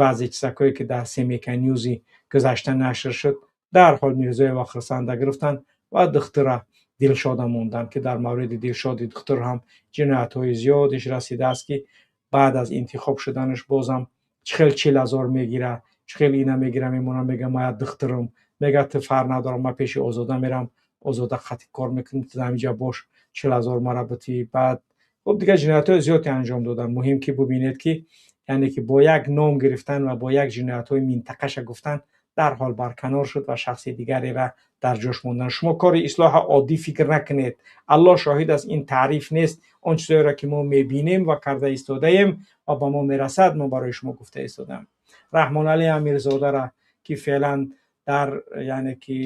баъзе чизакҳое ки дар Семейка Ньюзи гузашта нашр шуд, дарҳол Мирзоева Хурсанда гирифтанд ва духтура Дилшода монданд, ки дар мавриди Дилшоди духтур ҳам ҷиноятҳои зиёдиш расидааст, ки баъд аз интихоб шуданаш бозам чӣ хел 40 000 мегира, чӣ хел ина мегира, мемона, мега: «Мая духтурам», мега: «Ту фарқ надорам, ман пеши Озода мерам, Озода қатъи кор мекунем, ту ҳаминҷа бош, 40 000 мара битӣ». Баъд хуб, дигар ҷиноятҳои зиёде анҷом доданд. Муҳим ки бубинед, ки, яъне ки, бо як ном гирифтан ва бо як ҷиноятҳои минтақаша гуфтан, дарҳол барканор шуд ва шахси дигарера дар ҷош мондан. Шумо кори ислоҳа оддӣ фикр накунед. Аллоҳ шоҳид аст, ин таъриф нест. Он чизҳоеро ки мо мебинем ва карда истодаем ва ба мо мерасад, мо барои шумо гуфта истодаем. Раҳмоналӣ Амирзодаро, ки феълан дар, яъне ки,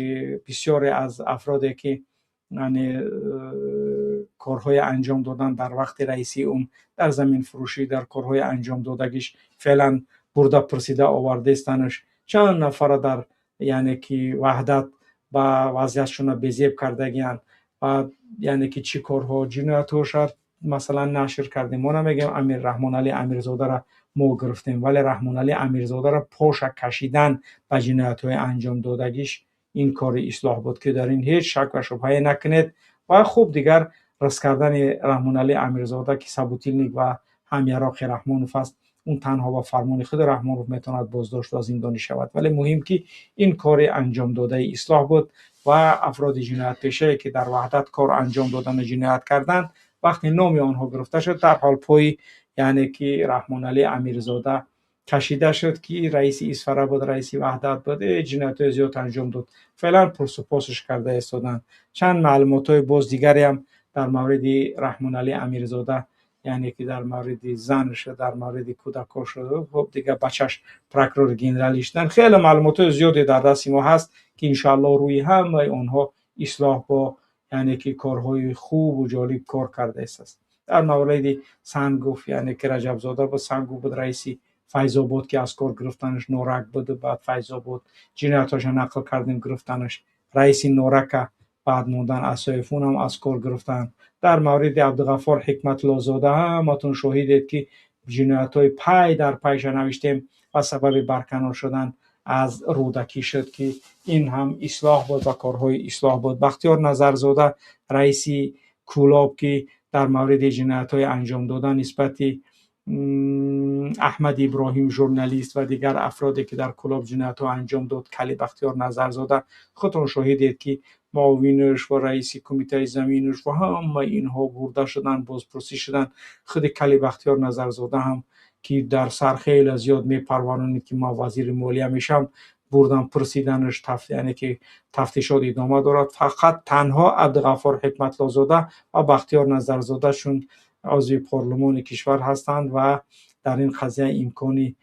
бисёре аз афроде ки, яъне, корҳои анҷом додан дар вақти раисии ӯ дар заминфурӯшӣ, дар корҳои анҷомдодагиш, феълан бурда пурсида овардаистанаш, чанд нафара дар, яъне ки, Ваҳдат ба вазъиятшона безеб кардагианд ва, яъне ки, чӣ корҳо, ҷиноятҳоша масалан нашр кардем. Мо намегӯем Амир Раҳмоналӣ Амирзодаро мо гирифтем, вале Раҳмоналӣ Амирзодаро поша кашидан ба ҷиноятҳои анҷомдодагиш, ин кори ислоҳ буд, ки дар ин ҳеҷ шак ва шубҳае накунед. Ва хуб, дигар раст кардани Раҳмоналӣ Амирзода, ки собутыльник ва ҳамяроқи Раҳмонов аст, он танҳо ба фармони худи Раҳмонов метавонад боздошт ва зиндонӣ шавад. Вале муҳим ки ин кори анҷомдодаи ислоҳ буд ва афроди ҷиноятпешае, ки дар Ваҳдат кор анҷом додану ҷиноят карданд, вақте номи онҳо гирифта шуд, дарҳол пои, яъне ки, Раҳмоналӣ Амирзода кашида шуд, ки раиси Исфара буд, раиси Ваҳдат буд, ҷиноятҳои зиёд анҷом дод. Феълан пурсупосш карда истоданд. Чанд маълумотҳои боз дигареам дар мавриди Раҳмоналӣ Амирзода, яъне ки, дар мавриди занаш, дар мавриди кӯдакош, хуб, дигар бачаш прокурори генералӣ шудан, хеле маълумотҳои зиёде дар дасти мо ҳаст, ки иншоаллоҳ рӯи ҳамаи онҳо ислоҳ бо, яъне ки, корҳои хубу ҷолиб кор карда истааст. Дар мавриди Сангов, яъне ки, Раҷабзода буд, Сангов буд, раиси Файзобод, ки аз кор гирифтанаш, Норак буд, баъд Файзобод, ҷиноятҳоша нақл кардем, гирифтанаш, раиси Норака баъд мондан, Асоевунам аз кор гирифтанд. Дар мавриди Абдуғаффор Ҳикматуллозода ҳаматон шоҳидед, ки ҷиноятҳои пай дар пайша навиштем ва сабаби барканор шудан аз Рӯдакӣ шуд, ки ин ҳам ислоҳ буд ва корҳои ислоҳ буд. Бахтиёр Назарзода, раиси Кӯлоб, ки дар мавриди ҷиноятҳои анҷом дода нисбати Аҳмад Иброҳим, журналист, ва дигар афроде ки дар Кӯлоб ҷиноятҳо анҷом дод, кали Бахтиёр Назарзода, худтон шоҳидед, ки муовинаш ва раиси кумитаи заминаш ва ҳамаи инҳо бурда шуданд, бозпурсӣ шуданд. Худи кали Бахтиёр Назарзода ҳам, ки дар сар хеле зиёд мепарваронид, ки ман вазири молия мешавам, бурдан пурсиданаш, яъне ки тафтишот идома дорад. Фақат танҳо Абдуғаффор Ҳикматлозода ва Бахтиёр Назарзода, чун узви парлумони кишвар ҳастанд ва дар ин қазия имкони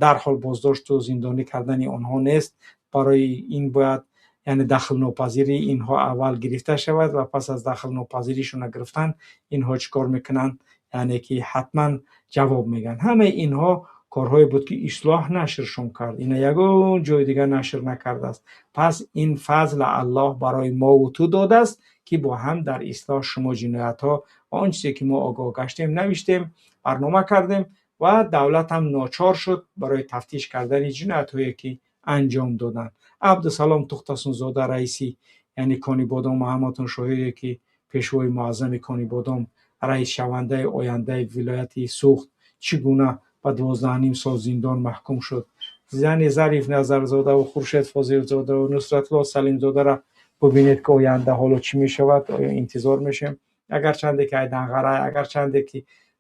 дарҳол боздошту зиндонӣ кардани онҳо нест. Барои ин бояд, яъне, дахлнопазирии инҳо аввал гирифта шавад ва пас аз дахлнопазиришона гирифтан инҳо чӣ кор мекунанд? Яъне ки ҳатман ҷавоб мегӯянд. Ҳамаи инҳо корҳое буд, ки ислоҳ нашршон кард, ина ягон ҷои дигар нашр накардааст. Пас ин фазл Аллоҳ барои мову ту додааст, ки бо ҳам дар ислоҳ шумо ҷиноятҳо ва он чизе ки мо огоҳ гаштем, навиштем, барнома кардем ва давлат ҳам ночор шуд барои тафтиш кардани ҷиноятҳое, ки анҷом доданд. Абдусалом Тухтасунзода, раиси, яъне, Конибодом, ҳаматон шоҳиде, ки пешвои муаззами Конибодом, раисшавандаи ояндаи вилояти Суғд, чӣ гуна ба 12.5 сол зиндон маҳкум шуд. Яъне Зариф Назарзодаву Хуршед Фозилзодаву Нусратулло Салимзодаро бубинед, ки оянда ҳоло чӣ мешавад. Оё интизор мешавем? Агарчанде ки Айданғара, агарчанде ки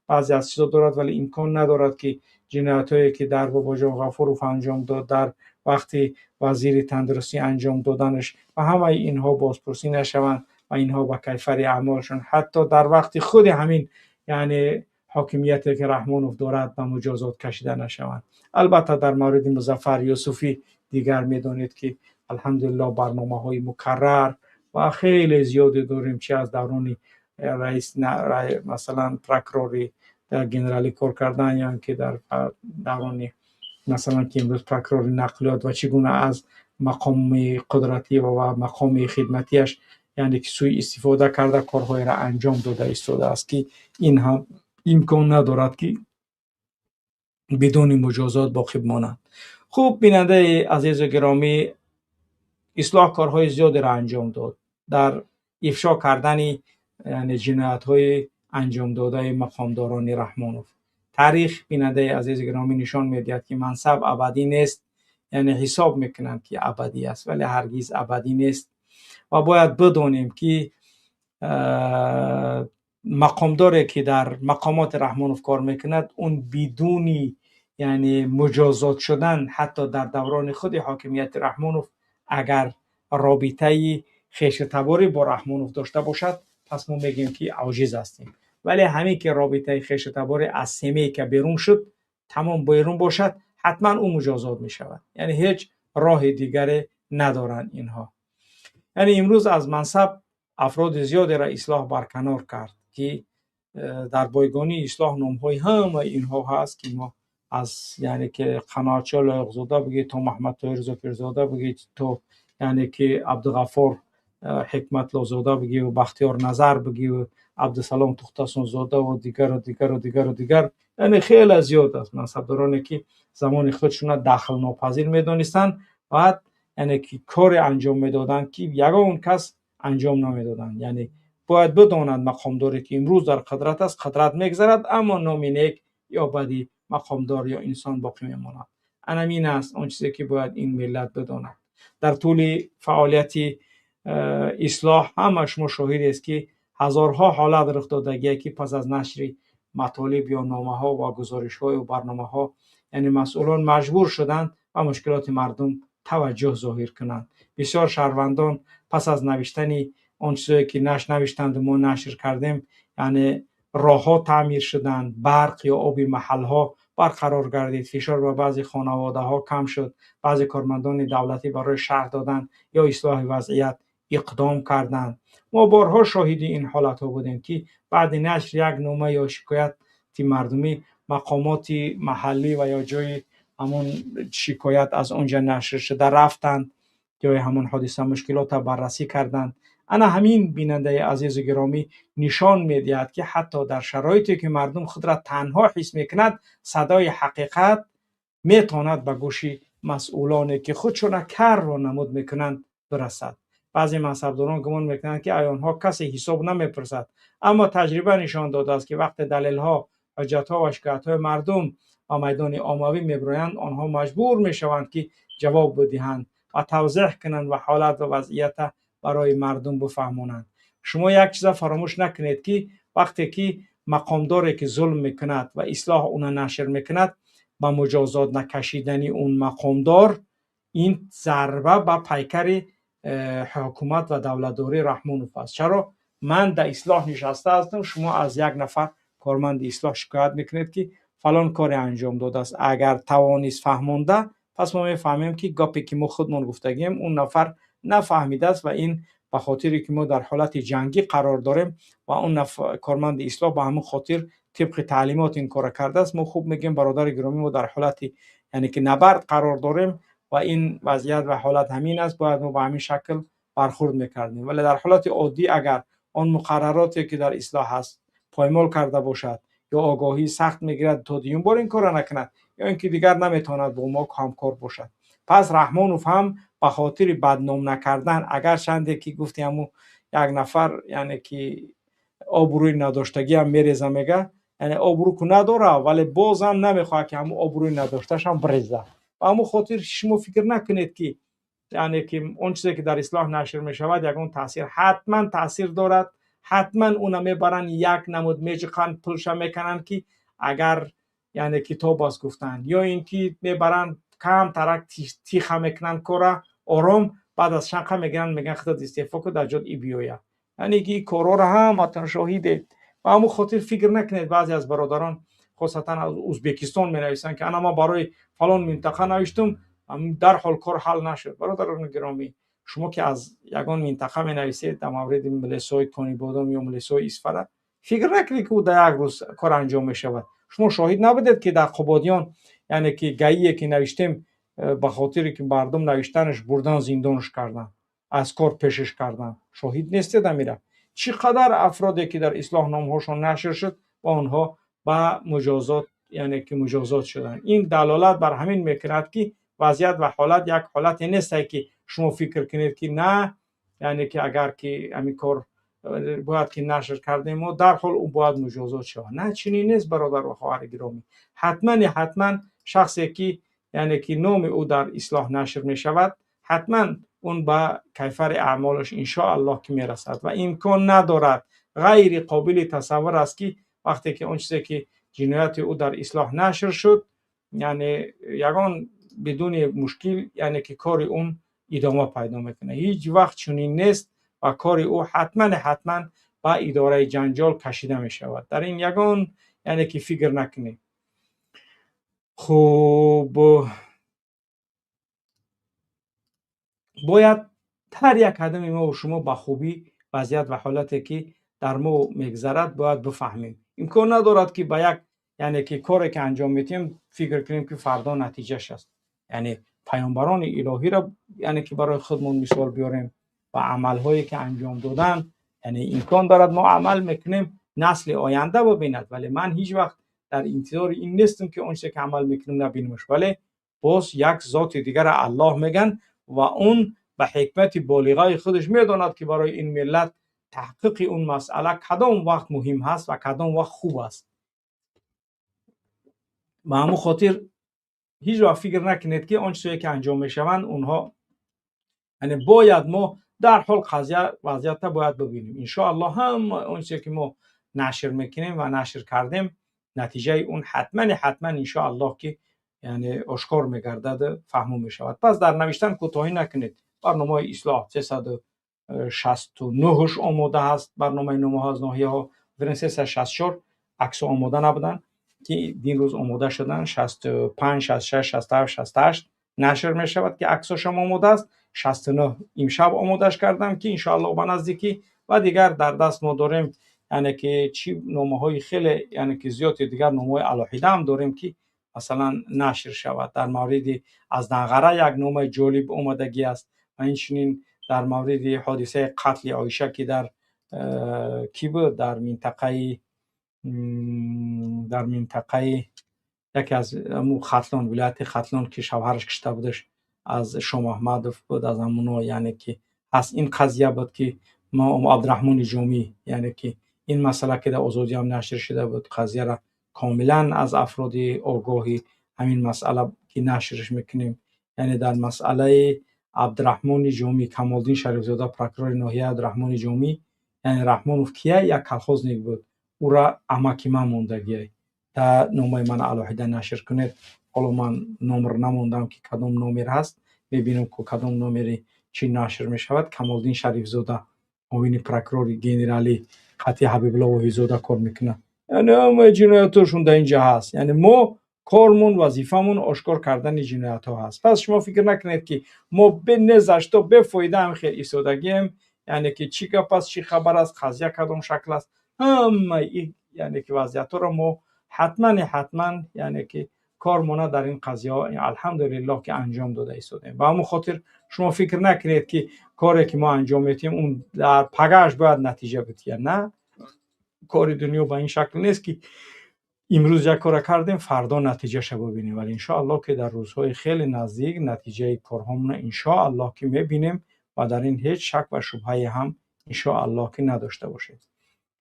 баъзе аз чизо дорад, вале имкон надорад, ки ҷиноятҳое, ки дар Бобоҷон Ғафуров анҷом дод, дар вақти вазири тандурустӣ анҷом доданаш, ва ҳамаи инҳо бозпурсӣ нашаванд ва инҳо ба кайфари аъмолшон ҳатто дар вақти худи ҳамин, яъне, ҳокимияте, ки Раҳмонов дорад, ба муҷозот кашида нашаванд. Албатта, дар мавриди Музаффар Юсуфӣ дигар медонед, ки алҳамдулиллоҳ барномаҳои мукаррар ва хеле зиёде дорем, чи аз даврони раис, масалан, прокурори генералӣ кор кардан ё ин ки дар даврони, масалан, ки имрӯз прокурори нақлиёт, ва чӣ гуна аз мақоми қудратӣ ва мақоми хидматиаш, яъне ки, сӯи истифода карда, корҳоеро анҷом дода истодааст, ки ин ҳам имкон надорад, ки бидуни муҷозот боқӣ бимонад. Хуб, бинандаи азизу гиромӣ, ислоҳ корҳои зиёдеро анҷом дод дар ифшо кардани, яъне, ҷиноятҳои анҷомдодаи мақомдорони Раҳмонов. Таърих, бинандаи азизи гиромӣ, нишон медиҳад, ки мансаб абадӣ нест. Яъне ҳисоб мекунанд, ки абадӣ аст, вале ҳаргиз абадӣ нест. Ва бояд бидонем, ки мақомдоре, ки дар мақомоти Раҳмонов кор мекунад, он бидуни, яъне, муҷозот шудан, ҳатто дар даврони худи ҳокимияти Раҳмонов, агар робитаи хешутаборӣ бо Раҳмонов дошта бошад, пас мо мегӯем, ки оҷиз ҳастем. Вале ҳамин ки робитаи хешутаборӣ аз семейка берун шуд, тамом берун бошад, ҳатман ӯ муҷозот мешавад. Яъне ҳеҷ роҳи дигаре надоранд инҳо. Яъне имрӯз аз мансаб афроди зиёдеро ислоҳ барканор кард, ки дар бойгонии ислоҳ номҳои ҳамаи инҳо ҳаст, ки мо аз, яъне ки, Қаноатшо Лоиқзода бигӯед, то Маҳмадтоҳир Зокирзода бигӯед, то, яъне ки, Абдуғаффор Ҳикматлозода бигӯю, Бахтиёр Назар бигӯю, Абдусалом Тухтасунзода ва дигару дигару дигару дигар. Яъне хеле зиёд аст мансабдороне, ки замони худшона дахлнопазир медонистанд, баъд, яъне ки, коре анҷом медоданд, ки ягон кас анҷом намедоданд. Яъне бояд бидонад мақомдоре, ки имрӯз дар қудрат аст, қудрат мегзарад, аммо номи нек ё бади мақомдор ё инсон боқӣ мемонад. Анамин аст он чизе, ки бояд ин миллат бидонад. Дар тӯли фаъолияти ислоҳ ҳама шумо шоҳидест, ки ҳазорҳо ҳолат рух додагие, ки пас аз нашри матолиб ё номаҳо ва гузоришҳою барномаҳо, яъне, масъулон маҷбур шуданд ба мушкилоти мардум таваҷҷӯҳ зоҳир кунанд. Бисёр шаҳрвандон пас аз навиштани он чизое, ки навиштанду мо нашр кардем, яъне, роҳҳо таъмир шуданд, барқ ё оби маҳалҳо барқарор гардид, фишор ба баъзе хонаводаҳо кам шуд, баъзе кормандони давлатӣ барои шарҳ додан ё ислоҳи вазъият иқдом карданд. Мо борҳо шоҳиди ин ҳолатҳо будем, ки баъди нашр як нома ё шикояти мардумӣ, мақомоти маҳаллӣ ва ё ҷои ҳамон шикоят аз он ҷа нашр шуда рафтанд, ҷои ҳамон ҳодиса, мушкилотро баррасӣ карданд. ана ҳамин, бинандаи азизу гиромӣ, нишон медиҳад, ки ҳатто дар шароите ки мардум худро танҳо ҳис мекунад, садои ҳақиқат метавонад ба гӯши масъулоне ки худшона карро намуд мекунанд бирасад. Баъзе мансабдорон гумон мекунанд, ки аз онҳо касе ҳисоб намепурсад, аммо таҷриба нишон додааст, ки вақте далелҳо, ҳуҷҷатҳо ва шикоятҳои мардум ба майдони оммавӣ мебироянд, онҳо маҷбур мешаванд, ки ҷавоб бидиҳанд ва тавзеҳ кунанд ва ҳолат ва вазъиятро барои мардум бифаҳмонанд. Шумо як чиза фаромӯш накунед, ки вақте ки мақомдоре ки зулм мекунад ва Ислоҳ уна нашр мекунад, ба муҷозот накашидани он мақомдор ин зарба ба пайкари ҳукумат ва давлатдории Раҳмонов аст. Чаро? Ман дар Ислоҳ нишаста ҳастам, шумо аз як нафар корманди Ислоҳ шикоят мекунед, ки фалон коре анҷом додааст. Агар тавонист фаҳмонда, пас мо мефаҳмем, ки гапе ки мо худмон гуфтагием, он нафар нафаҳмидааст ва ин ба хотире ки мо дар ҳолати ҷангӣ қарор дорем ва он корманди Ислоҳ ба ҳамин хотир тибқи таълимот ин кора кардааст. Мо хуб мегӯем: бародари гиромӣ, мо дар ҳолати, яъне ки, набард қарор дорем ва ин вазъият ва ҳолат ҳамин аст, бояд мо ба ҳамин шакл бархурд мекардем. Вале дар ҳолати оддӣ агар он муқаррароте ки дар Ислоҳ ҳаст поймол карда бошад, ё огоҳии сахт мегирад, то дуюм бор ин корро накунад, ё ин ки дигар наметавонад бо мо ҳамкор бошад. Пас Раҳмонов ҳам ба хотири бадном накардан, агар чанде ки гуфти ҳаму як нафар, яъне ки обрӯи надоштагиам мереза, мега, яъне обрӯ ку надора, вале бозам намехоҳад, ки ҳаму обрӯи надошташам биреза. Ба ҳамун хотир шумо фикр накунед, ки, яъне ки, он чизе ки дар Ислоҳ нашр мешавад, ягон таъсир, ҳатман таъсир дорад. Ҳатман уна мебаранд, як намуд меҷиқанд, пулша мекунанд, ки агар, яъне, китоб аст гуфтанд, ё ин ки мебаранд, кам тарак тиха мекунанд кора ором, баъд аз чанд қа мегиранд, мегӯянд: худат истеъфо кун, дар ҷот и биёя. Яъне ки ин корҳоро ҳаматон шоҳидед. Ба ҳамун хотир фикр накунед. Баъзе аз бародарон, хосатан аз Ӯзбекистон, менависанд, ки ана ман барои фалон минтақа навиштум, дарҳол кор ҳал нашуд. Бародарони гиромӣ, шумо ки аз ягон минтақа менависед дар мавриди милисои Конибодом ё милисои Исфара, фикр накунед, ки ӯ дар як рӯз кор анҷом мешавад. Шумо шоҳид набудед, ки дар Қубодиён, яъне ки, ГАИ-е ки навиштем, ба хотире ки мардум навиштанаш, бурдан зиндонш кардан, аз кор пешиш кардан? Шоҳид нестед амира? Чӣ қадар афроде ки дар Ислоҳ номҳошон нашр шуд ва онҳо ба муҷозот, яъне ки, муҷозот шуданд. Ин далолат бар ҳамин мекунад, ки вазъият ва ҳолат як ҳолате несте, ки шумо фикр кунед, ки на, яъне ки, агар ки ҳамин кор бояд ки нашр кардем, мо дарҳол ӯ бояд муҷозот шавад. На, чунин нест, бародар ва хоҳари гиромӣ. Ҳатмани ҳатман шахсе ки, яъне ки, номи ӯ дар Ислоҳ нашр мешавад, ҳатман он ба кайфари аъмолаш иншоаллоҳ ки мерасад ва имкон надорад, ғайри қобили тасаввур аст, ки вақте ки он чизе ки ҷинояти ӯ дар Ислоҳ нашр шуд, яъне ягон бидуни мушкил, яъне ки, кори он идома пайдо мекунад. Ҳеҷ вақт чунин нест ва кори ӯ ҳатман ҳатман ба идораи ҷанҷол кашида мешавад. Дар ин ягон, яъне ки, фикр накунед. Хуб, бояд ҳар як қадами мо шумо ба хубӣ вазъият ва ҳолате ки дар мо мегзарад, бояд бифаҳмем. Имкон надорад, ки ба як, яъне ки, коре ки анҷом медиҳем, фикр кунем, ки фардо натиҷаш аст. Яъне паёмбарони илоҳиро, яъне ки, барои худмон мисол биёрем ва амалҳое ки анҷом доданд. Яъне имкон дорад мо амал мекунем, насли оянда бибинад, вале ман ҳеҷ вақт дар интизори ин нестам, ки он чизе ки амал мекунем, набинемаш. Вале боз як зоти дигара Аллоҳ мегӯянд ва он ба ҳикмати болиғаи худаш медонад, ки барои ин миллат таҳқиқи он масъала кадом вақт муҳим ҳаст ва кадом вақт хуб аст. Ба ҳамон хотир ҳеҷ вақт фикр накунед, ки он чизое ки анҷом мешаванд, онҳо, яъне, бояд мо дарҳол қазия вазъиятро бояд бибинем. Иншоаллоҳ, ҳама он чизе ки мо нашр мекунем ва нашр кардем, натиҷаи он ҳатмани ҳатман иншоаллоҳ ки, яъне, ошкор мегардад, фаҳмо мешавад. Пас дар навиштан кӯтоҳӣ накунед. Барномаи Ислоҳ 369-ш омода ҳаст, барномаи номаҳо аз ноҳияҳо 364 аксо омода набуданд, ки дин рӯз омода шуданд. 65, 66, 67, 68 нашр мешавад, ки аксошам омода аст. 69 имшаб омодааш кардам, ки иншоаллоҳ ба наздикӣ. Ва дигар дар даст мо дорем, яъне ки, чӣ номаҳои хеле, яъне ки, зиёди дигар, номаҳои алоҳида ҳам дорем, ки масалан нашр шавад. Дар мавриди аз Данғара як номаи ҷолиб омадагӣ аст ва инчунин Дар мавриди ҳодисаи қатли Оиша, ки дар кӣ буд, дар минтақаи яке аз Хатлон, вилояти Хатлон, ки шавҳараш кишта будаш, аз Шомаҳмадов буд, аз ҳамуно, яъне ки ҳаст ин қазия буд, ки мо Абдураҳмони Ҷомӣ, яъне ки ин масъала, ки дар Озодиам нашр шуда буд, қазияра комилан аз афроди огоҳи ҳамин масъала ки нашрш мекунем. Яъне дар масъалаи Абдураҳмони Ҷомӣ, Камолдин Шарифзода, прокурори ноҳияи Абдураҳмони Ҷомӣ, яъне Раҳмонов кия, як колхозник буд, ӯра амаки ман мондагиай. Дар номаи ман алоҳида нашр кунед. Ҳоло ман номер намондам, ки кадом номер ҳаст, мебинам, ку кадом номери чӣ нашр мешавад. Камолдин Шарифзода, муовини прокурори генералӣ, қатъи Ҳабибулло Воҳидзода кор мекунад. Яъне ҳамаи ҷиноятҳошон дар ин ҷа ҳаст. Яъне мо кормон, вазифамон ошкор кардани ҷиноятҳо ҳаст. Пас шумо фикр накунед, ки мо бенезашто, бефоида ҳам хел истодагием. Яъне ки чӣ гап аст, чӣ хабар аст, қазия кадом шакл аст, ҳамаи яъне ки вазъиятҳоро мо ҳатмани ҳатман, яъне ки кормона дар ин қазияҳо, алҳамдулиллоҳ, ки анҷом дода истодем. Ба ҳамон хотир шумо фикр накунед, ки коре ки мо анҷом медиҳем, он дар пагааш бояд натиҷа бидиҳад. На, кори дунё ба ин шакл нест, ки имрӯз як кора кардем, фардо натиҷаша бибинем. Вале иншоаллоҳ, ки дар рӯзҳои хеле наздик натиҷаи корҳомона, иншоаллоҳ, ки мебинем ва дар ин ҳеҷ шак ва шубҳае ҳам, иншоаллоҳ, ки надошта бошед.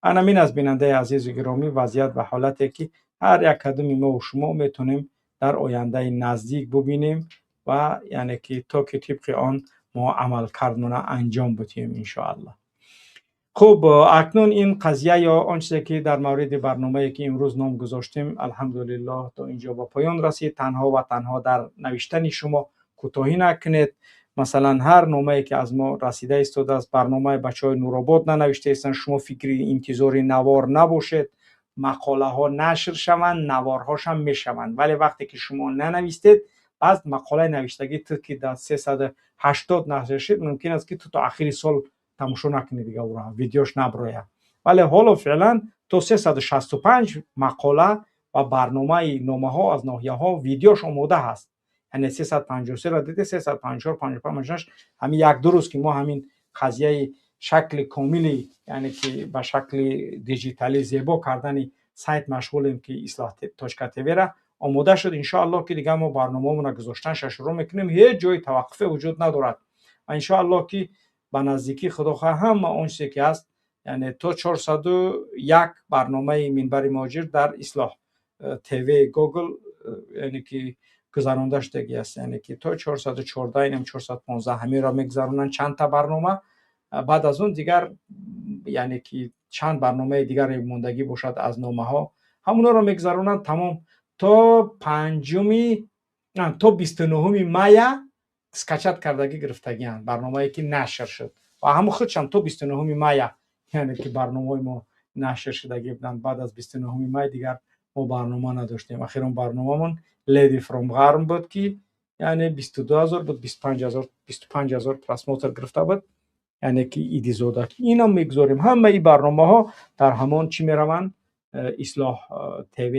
Анамин аз бинандаи азизу гиромӣ, вазъият ва ҳолате, ки ҳар як кадоми мо шумо метавонем дар ояндаи наздик бубинем ва яъне ки то ки тибқи он мо амалкардмона анҷом бидиҳем, иншоаллоҳ. Хуб, акнун ин қазия ё он чизе, ки дар мавриди барномае, ки имрӯз ном гузоштем, алҳамдулиллоҳ, то инҷо ба поён расид. Танҳо ва танҳо дар навиштани шумо кӯтоҳӣ накунед. Масалан, ҳар номае, ки аз мо расида истодааст, барномаи бачаҳои Нуробод нанавишта истанд, шумо фикри интизори навор набошед. Мақолаҳо нашр шаванд, наворҳошам мешаванд, вале вақте ки шумо нанавистед, баъз мақолаи навиштагӣ ту, ки дар 380 нашр шуд, мумкин аст, ки ту то ахири сол тамошо накунӣ, дига ура видеош наброяд. Вале ҳоло феълан то 365 мақола ва барномаи номаҳо аз ноҳияҳо видеош омода ҳаст. Яъне 353-ро диде, 354, 55, 56, ҳамин як ду рӯз, ки мо ҳамин қазияи шакли комили, яъне ки ба шакли диҷиталӣ зебо кардани сайт машғулем, ки Ислоҳ.тв-ра омода шуд, иншоаллоҳ, ки дигар мо барномаомона гузоштанша шурӯъ мекунем. Ҳеҷ ҷои таваққуфе вуҷуд надорад ва иншоаллоҳ, ки ба наздикӣ, худо хоҳ, ҳама он чизе ки ҳаст, яъне то 401 барномаи Минбари муҳоҷир дар Ислоҳ ТВ Гугл, яъне ки гузаронда шудагӣ аст. Яъне ки то 414, инам 415, ҳаминро мегузаронанд чандта барнома. Баъд аз он дигар, яъне ки чанд барномаи дигаре мондагӣ бошад аз номаҳо, ҳамонҳоро мегузаронанд. Тамом, то панҷуми, то 29-уми мая скачать кардагӣ гирифтагианд барномае, ки нашр шуд, ва ҳамон худшам то 29-уми мая, яъне ки барномаҳои мо нашр шудагӣ буданд. Баъд аз 29-уми май дигар мо барнома надоштем. Охирон барномамон Lady from Ғарм буд, ки яъне 22 000 буд, 25 000, 25 000 просмотр гирифта буд, яъне ки Идизода. Инам мегузорем. Ҳамаи барномаҳо дар ҳамон чӣ мераванд, Ислоҳ ТВ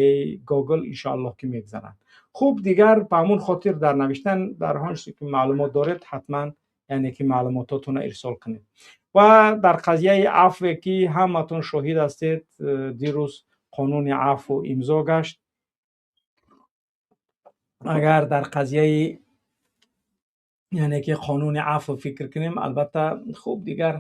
Гугл, иншоаллоҳ, ки мегузаранд. Хуб, дигар ба ҳамон хотир дар навиштан, дар он чизе ки маълумот доред, ҳатман, яъне ки маълумототонро ирсол кунед. Ва дар қазияи афве, ки ҳаматон шоҳид ҳастед, дирӯз қонуни афву имзо гашт. Агар дар қазияи, яъне ки қонуни афв фикр кунем, албатта, хуб, дигар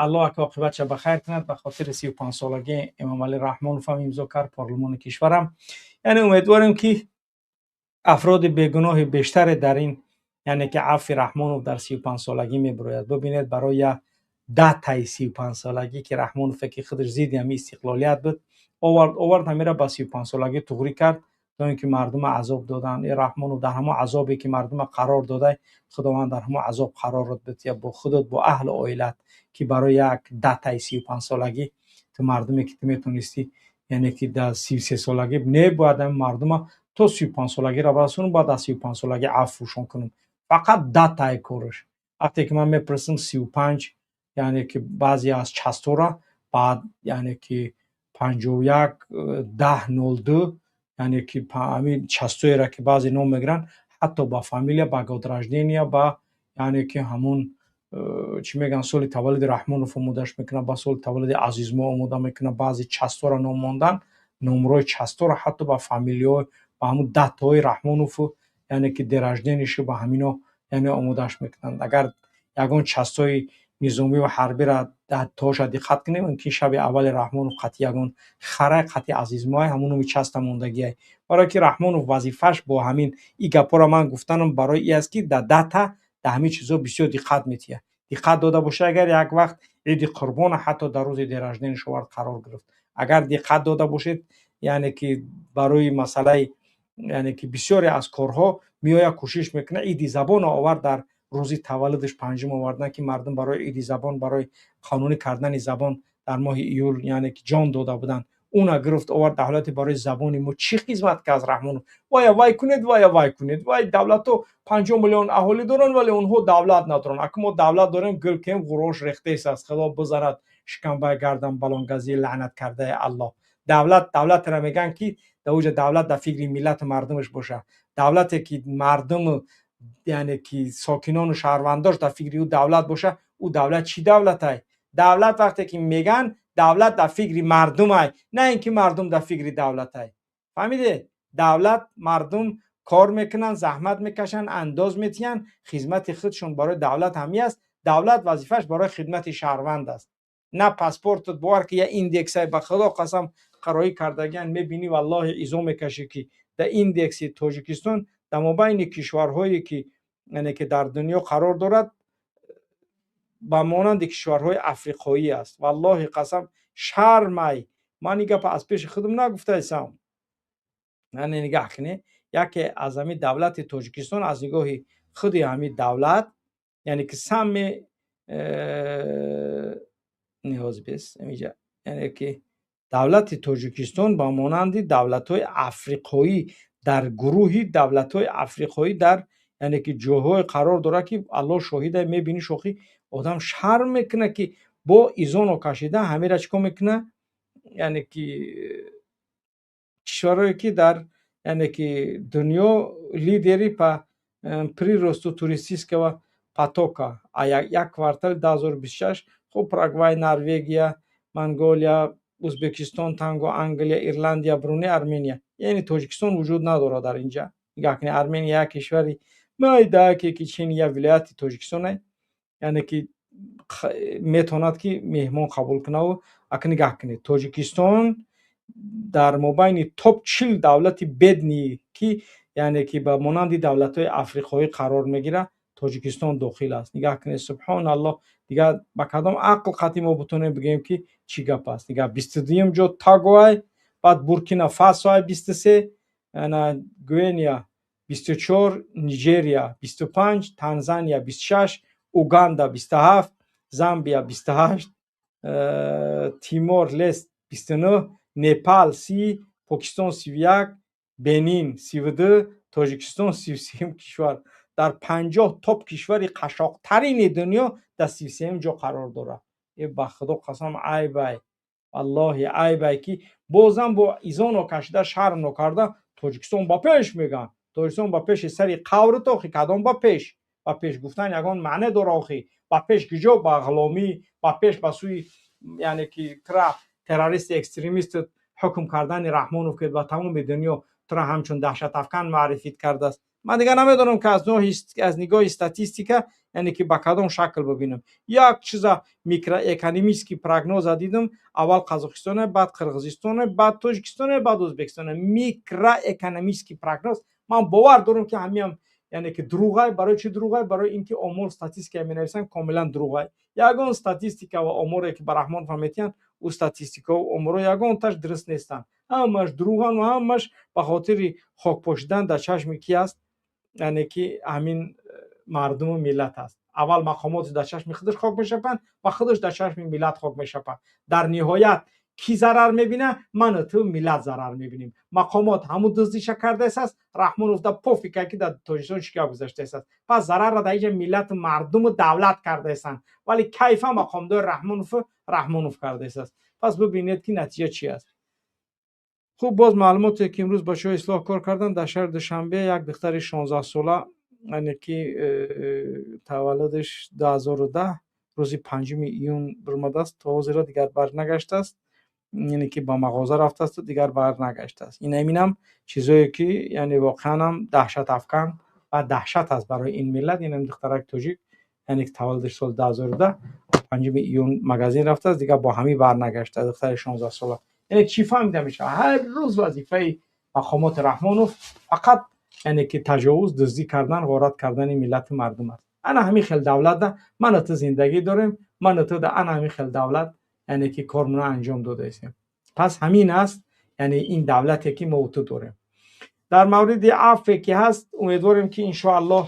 Аллоҳ оқибатша ба хайр кунад. Ба хотири 35-солагӣ Эмомалӣ Раҳмонов ҳам имзо кард, парлумони кишварам. Яъне умедворем, ки афроди бегуноҳи бештаре дар ин, яъне ки афви Раҳмонов дар 35-солагӣ мебирояд. Бибинед, барои як датаи 35-солагӣ, ки Раҳмонове, ки худаш зидди ҳамин истиқлолият буд, овард, ҳамира ба 35-солагӣ туғрӣ кард, то ин ки мардума азоб доданд. Э, Раҳмонов, дар ҳамон азобе, ки мардума қарор додай, Худованд дар ҳамон азоб қаророт бидиҳад бо худат, бо аҳлу оилат, ки барои як датаи 35-солагӣ ту мардуме, ки ту метонистӣ, яъне ки дар 33-солагӣ не, бояд ҳамин мардума то 35-солагиро расонам, баъд аз 35-солагӣ афвушон кунам. Фақат датаи кораш. Вақте ки ман мепурсам 35, яъне ки баъзе аз частора баъд, яъне ки 51 10 02, яъне ки ҳамин частоеро, ки баъзе ном мегиранд, ҳатто ба фамилия, ба год рождения, ба, яъне ки Яъне ки ҳамун чӣ мегӯянд, соли таваллуди Раҳмонов омодааш мекунад, ба соли таваллуди Азизмо омода мекунад. Баъзе частора ном мондан, номрои частора ҳатто ба фамилияҳо, ба ҳамун датаҳои Раҳмонову, яъне ки день рождения шу, ба ҳамино, яъне омодааш мекунанд. Агар ягон частҳои низомӣ ва ҳарбиро датаҳоша диққат кунем, ки шаби аввали Раҳмонов қатъи ягон харай, қатъи Азизмоай, ҳамун номи часта мондагиай. Барое ки Раҳмонов вазифааш бо ҳамин и гапҳоро ман гуфтанам барои и аст, ки дар дата, дар ҳамин чизҳо бисёр диққат метиҳад. Диққат дода бошед, агар як вақт Иди Қурбона ҳатто дар рӯзи день рождения ш овард, қарор гирифт. Агар диққат дода бошед, яъне ки барои масъалаи, яъне ки бисёре аз корҳо меояд, кӯшиш мекунад. Иди забонро овард, дар рӯзи таваллудаш панҷум овардан, ки мардум барои иди забон, барои қонунӣ кардани забон дар моҳи июл, яъне ки ҷон дода буданд. Уна гирифт, овард. Давлати барои забони мо чӣ хизмат кард Раҳмонов? Вая вай кунед, вая вай кунед. Вай давлатҳо 50 миллион аҳолӣ доранд, вале онҳо давлат надоранд. Ака, мо давлат дорем, гилкем ғурош рехтест аст. Худо бизанад шикамбаи гардан балонгази лаънат кардаи Аллоҳ. Давлат давлатеро мегӯянд, ки дар оҷа давлат дар фикри миллату мардумаш бошад. Давлате ки мардуму, яъне ки сокинону шаҳрвандош дар фикри ӯ давлат бошад, ӯ давлат чӣ давлатай? Давлат вақте ки мегӯянд, давлат дар фикри мардумай, на ин ки мардум дар фикри давлатай. Фаҳмиде? Давлат, мардум кор мекунанд, заҳмат мекашанд, андоз метиҳанд, хизмати худшон барои давлат ҳами аст. Давлат вазифааш барои хидмати шаҳрванд аст, на паспортат. Бовар ки я индексай, ба Худо қасам, қароӣ кардагиан, мебинӣ, валлоҳи, изо мекашӣ, ки дар индекси Тоҷикистон дар мобайни кишварҳое ки, яъне ки дар дунё қарор дорад, ба монанди кишварҳои африқоӣ аст. Валлоҳи қасам, шармай. Ман ин гапа аз пеши худам нагуфтаистам. Яъне нигаҳ кунед, яке аз ҳамин давлати Тоҷикистон аз нигоҳи худи ҳамин давлат, яъне ки самый ниҳоз бес инҷа, яъне ки давлати Тоҷикистон ба монанди давлатҳои африқоӣ, дар гурӯҳи давлатҳои африқоӣ, дар, яъне ки ҷойҳое қарор дорад, ки Аллоҳ шоҳида, мебинӣ, шохӣ, одам шарм мекунад, ки бо изоно кашида ҳамира чӣ кор мекунад. Яъне ки кишварҳое ки дар, яъне ки дунё лидеры по приросту туристического потока як квартали 2026, хуб, Парагвай, Норвегия, Монголия, Узбекистон, Того, Англия, Ирландия, Бруней, Армения. Яъне Тоҷикистон вуҷуд надорад дар инҷа. Нигаҳ кунед, Армения як кишвари майдаке, ки чин як вилояти Тоҷикистон, яъне ки метавонад, ки меҳмон қабул кунаву. Ака, нигаҳ кунед, Тоҷикистон дар мобайни топ 40 давлати бедный, ки, яъне ки ба монанди давлатҳои африқоӣ қарор мегирад, Тоҷикистон дохил аст. Нигаҳ кунед, субҳоналлоҳ. Дигар ба кадом ақл қатъи мо бутонем бигӯем, ки чӣ гап аст? Нигаҳ, 22-юм ҷо Тагоай, баъд Буркина Фасоай 23, Гвинея 24, Нигерия 25, Танзания 26, Уганда 27, Замбия 28, Тимор Лест 29, Непал 30, Покистон 31, Бенин 32, Тоҷикистон 33-юм кишвар. Дар 50 топ кишвари қашоқтарини дунё дар 33-юм ҷо қарор дорад. Е, ба Худо қасам, айбай, валлоҳи, айбай, ки бозам бо изоно кашида, шарм нокарда, Тоҷикистон ба пеш мегӯянд. Тоҷикистон ба пеши сари қаврит. Охи, кадом ба пеш? Ба пеш гуфтан ягон маъне дора? Охи, ба пеш куҷо? Ба ғуломӣ ба пеш, ба сӯи, яъне ки тра террористи экстремист ҳукм кардани Раҳмонов, ки ба тамоми дунё тура ҳамчун даҳшатафкан маърифӣ кардааст. Ман дигар намедонам, ки аз нигоҳи статистика, яъне ки ба кадом шакл бибинам. Як чиза, микроэкономический прогноза дидам: аввал Қазоқистоне, баъд Қирғизистоне, баъд Тоҷикистоне, баъд Ӯзбекистоне. Микроэкономический прогноз, ман бовар дорам, ки ҳамиам, яъне ки дурӯғай. Барои чӣ дурӯғай? Барои ин ки омор, статистика менависанд, комилан дурӯғай. Ягон статистика ва оморе, ки ба Раҳмонов метиҳанд, ӯ статистикао, оморо ягонташ дуруст нестанд. Ҳамаш дурӯғанд ва ҳамаш ба хотири хокпошидан дар чашми ки аст? Яъне ки ҳамин мардуму миллат аст. Аввал мақомоти дар чашми худаш хок мешапанд ва худаш дар чашми миллат хок мешапанд. Дар ниҳоят кӣ зарар мебинад? Ману ту, миллат зарар мебинем. Мақомот ҳамун дуздиша кардааст, Раҳмонов да пофиг а, ки дар Тоҷикистон чӣ гап гузаштааст. Пас зарарра дар инҷа миллату мардуму давлат кардаистанд, вале кайфа мақомдори Раҳмонову Раҳмонов кардааст. Пас бибинед, ки натиҷа чи аст. Хуб, боз маълумоте, ки имрӯз бачаҳои ислоҳ кор карданд: дар шаҳри Душанбе як духтари 16-сола Яъне ки таваллудаш 2010 рӯзи 5 июн биромадааст, то ҳозира дигар барнагаштааст. Яъне ки ба мағоза рафтаасту дигар барнагаштааст. Ин ҳаминам чизое ки, яъне, воқеанам даҳшатафкан ва даҳшат аст барои ин миллат. Инам духтарак тоҷик, яъне ки таваллудаш соли 2010, 5 июн магазин рафтааст, дигар бо ҳамин барнагаштааст, духтари 16-сола. Яъне чӣ фаҳмида мешавад? Ҳар рӯз вазифаи мақомоти Раҳмонов фақат, яъне ки, таҷовуз, дуздӣ кардан, ғорат кардани миллату мардум аст. Ана ҳамин хел давлатда ману ту зиндагӣ дорем, ману ту да ана ҳамин хел давлат, яъне ки, кормона анҷом додаистем. Пас ҳамин аст, яъне ин давлате ки мо ту дорем. Дар мавриди афве ки ҳаст, умедворем, ки иншоаллоҳ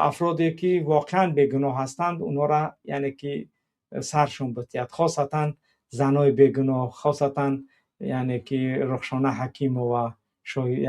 афроде ки воқеан бегуноҳ ҳастанд, онҳоро, яъне ки, саршон битиҳад, хосатан занои бегуноҳ, хосатан, яъне ки, Рухшона Ҳакимова,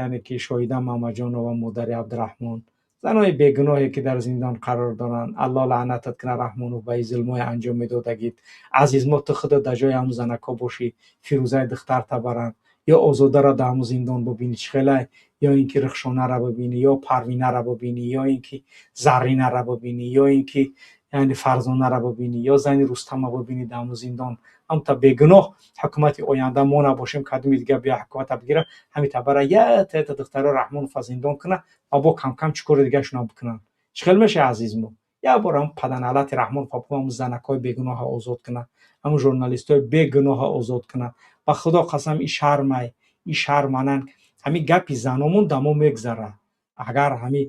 яъне ки Шоҳида Мамаҷонова, модари Абдураҳмон, занои бегуноҳе ки дар зиндон қарор доранд. Аллоҳ лаънатат кунад, Раҳмонов, ба ин зулмҳое анҷом медодагид. Азизмо, ту худат дар ҷои ҳамун занакҳо бошӣ, Фирӯзаи духтарта баранд ё Озодаро дар ҳамун зиндон бубинӣ, чӣ хелай? Ё ин ки Рухшонара бубинӣ, ё Парвинара бубинӣ, ё ин ки Зарринара бубинӣ, ё ин ки, яъне, Фарзонара бубинӣ, ё зани Рустама бубинӣ дар ҳамун зиндон, ҳамта бегуноҳ. Ҳукумати оянда мо набошем, кадоми дига бия ҳукумата бигира, ҳамита бара ята ята духтаро Раҳмонова зиндон куна ва бо камкам чӣ кори дигарашонам бикунанд. Чӣ хел мешавад, азизмо? Як бор ҳам паданалати Раҳмонов ҳамун занакҳои бегуноҳа озод куна, ҳамун журналистҳои бегуноҳа озод куна. Ба Худо қасам, и шармай, и шарманан. Ҳамин гапи заномон да мо мегзара. Агар ҳами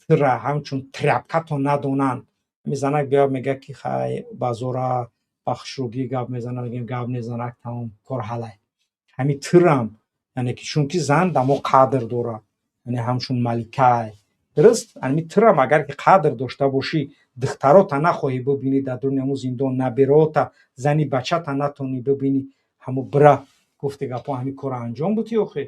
тира ҳамчун тряпка то надонанд, ҳами занак биёяд, мегӯяд ки хай, ба зора, ба хушрӯгӣ гап мезанад, мегӯем гап мезанак, тамом, кор ҳалай. Ҳами тирам, яъне ки, чунки зан да мо қадр дорад, яъне ҳамчун маликай, дуруст? Ҳами тирам агар ки қадр дошта бошӣ, духтарота нахоҳӣ бибинӣ дар дуруни ҳамун зиндон, набераота, зани бачата натонӣ бибинӣ, ҳамо бира гуфти гапҳо, ҳамин корро анҷом бутӣ. Охе,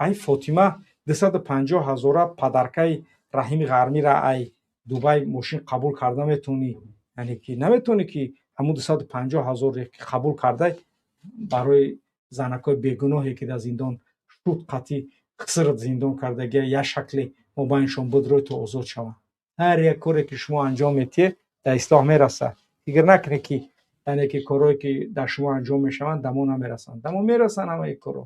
ай Фотима 250 ҳазора падаркаи Раҳими Ғармира ай Дубай мошин қабул карда метавонӣ, яъне ки наметавонӣ ки ҳамун 250 ҳазоре ки қабул карда, барои занакҳои бегуноҳе ки дар зиндон шуд, қатъи хисрат зиндон кардагия, як шакле мобайншон будрӯй то озод шаванд. Ҳар як коре ки шумо анҷом медиҳед, дар ислоҳ мерасад. Фикр накунед ки, яъне ки, корҳое ки дар шумо анҷом мешаванд, да мо намерасанд. Да мо мерасанд ҳамаи корҳо.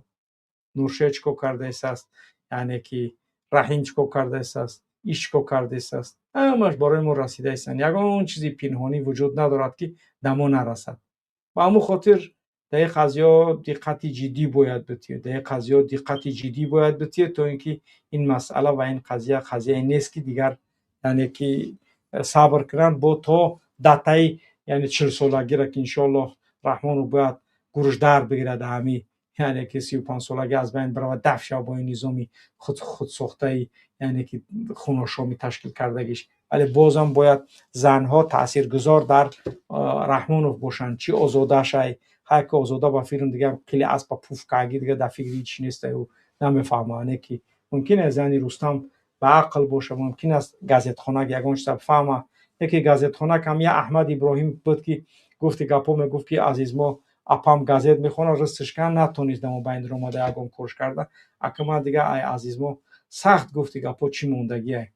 Нуршер чӣ кор кардаистааст, яъне ки Раҳим чӣ кор кардаистааст, иш чӣ кор кардаистааст, ҳамаш барои мо расидаистанд. Ягон чизи пинҳонӣ вуҷуд надорад, ки да мо нарасад. Ба ҳамун хотир дар ин қазиё диққати ҷиддӣ бояд битиҳед, дар ин қазиё диққати ҷиддӣ бояд битиҳед, то ин ки ин масъала ва ин қазия қазияе нест, ки дигар, яъне ки, сабр кунанд бо то датаи, яъне, 40-солагиро, ки иншоаллоҳ Раҳмонов бояд гурӯшдар бигирад, ҳами, яъне ки, 35-солагӣ аз байн биравад, даф шавад бо ин низоми худсохтаи, яъне ки, хуношомӣ ташкил кардагиш. Вале бозам бояд занҳо таъсиргузор дар Раҳмонов бошанд. Чӣ Озодашай, ҳай ки Озода ба филм дига қили аспа пуф карги, дига дар фикри ҳеч неста, ӯ намефаҳма. Яъне ки мумкин аст зани Рустам ба ақл боша, мумкин аст газетхонак ягон чиза бифаҳма. Яке газетхонак ҳам я Аҳмад Иброҳим буд, ки гуфти гапҳо мегуфт, ки азизмо апам газет мехонад, росташ кан натонист дамо байнир омада ягон корш карда. Ака, ман дига ай азизмо сахт, гуфти гапҳо, чӣ мондагиай.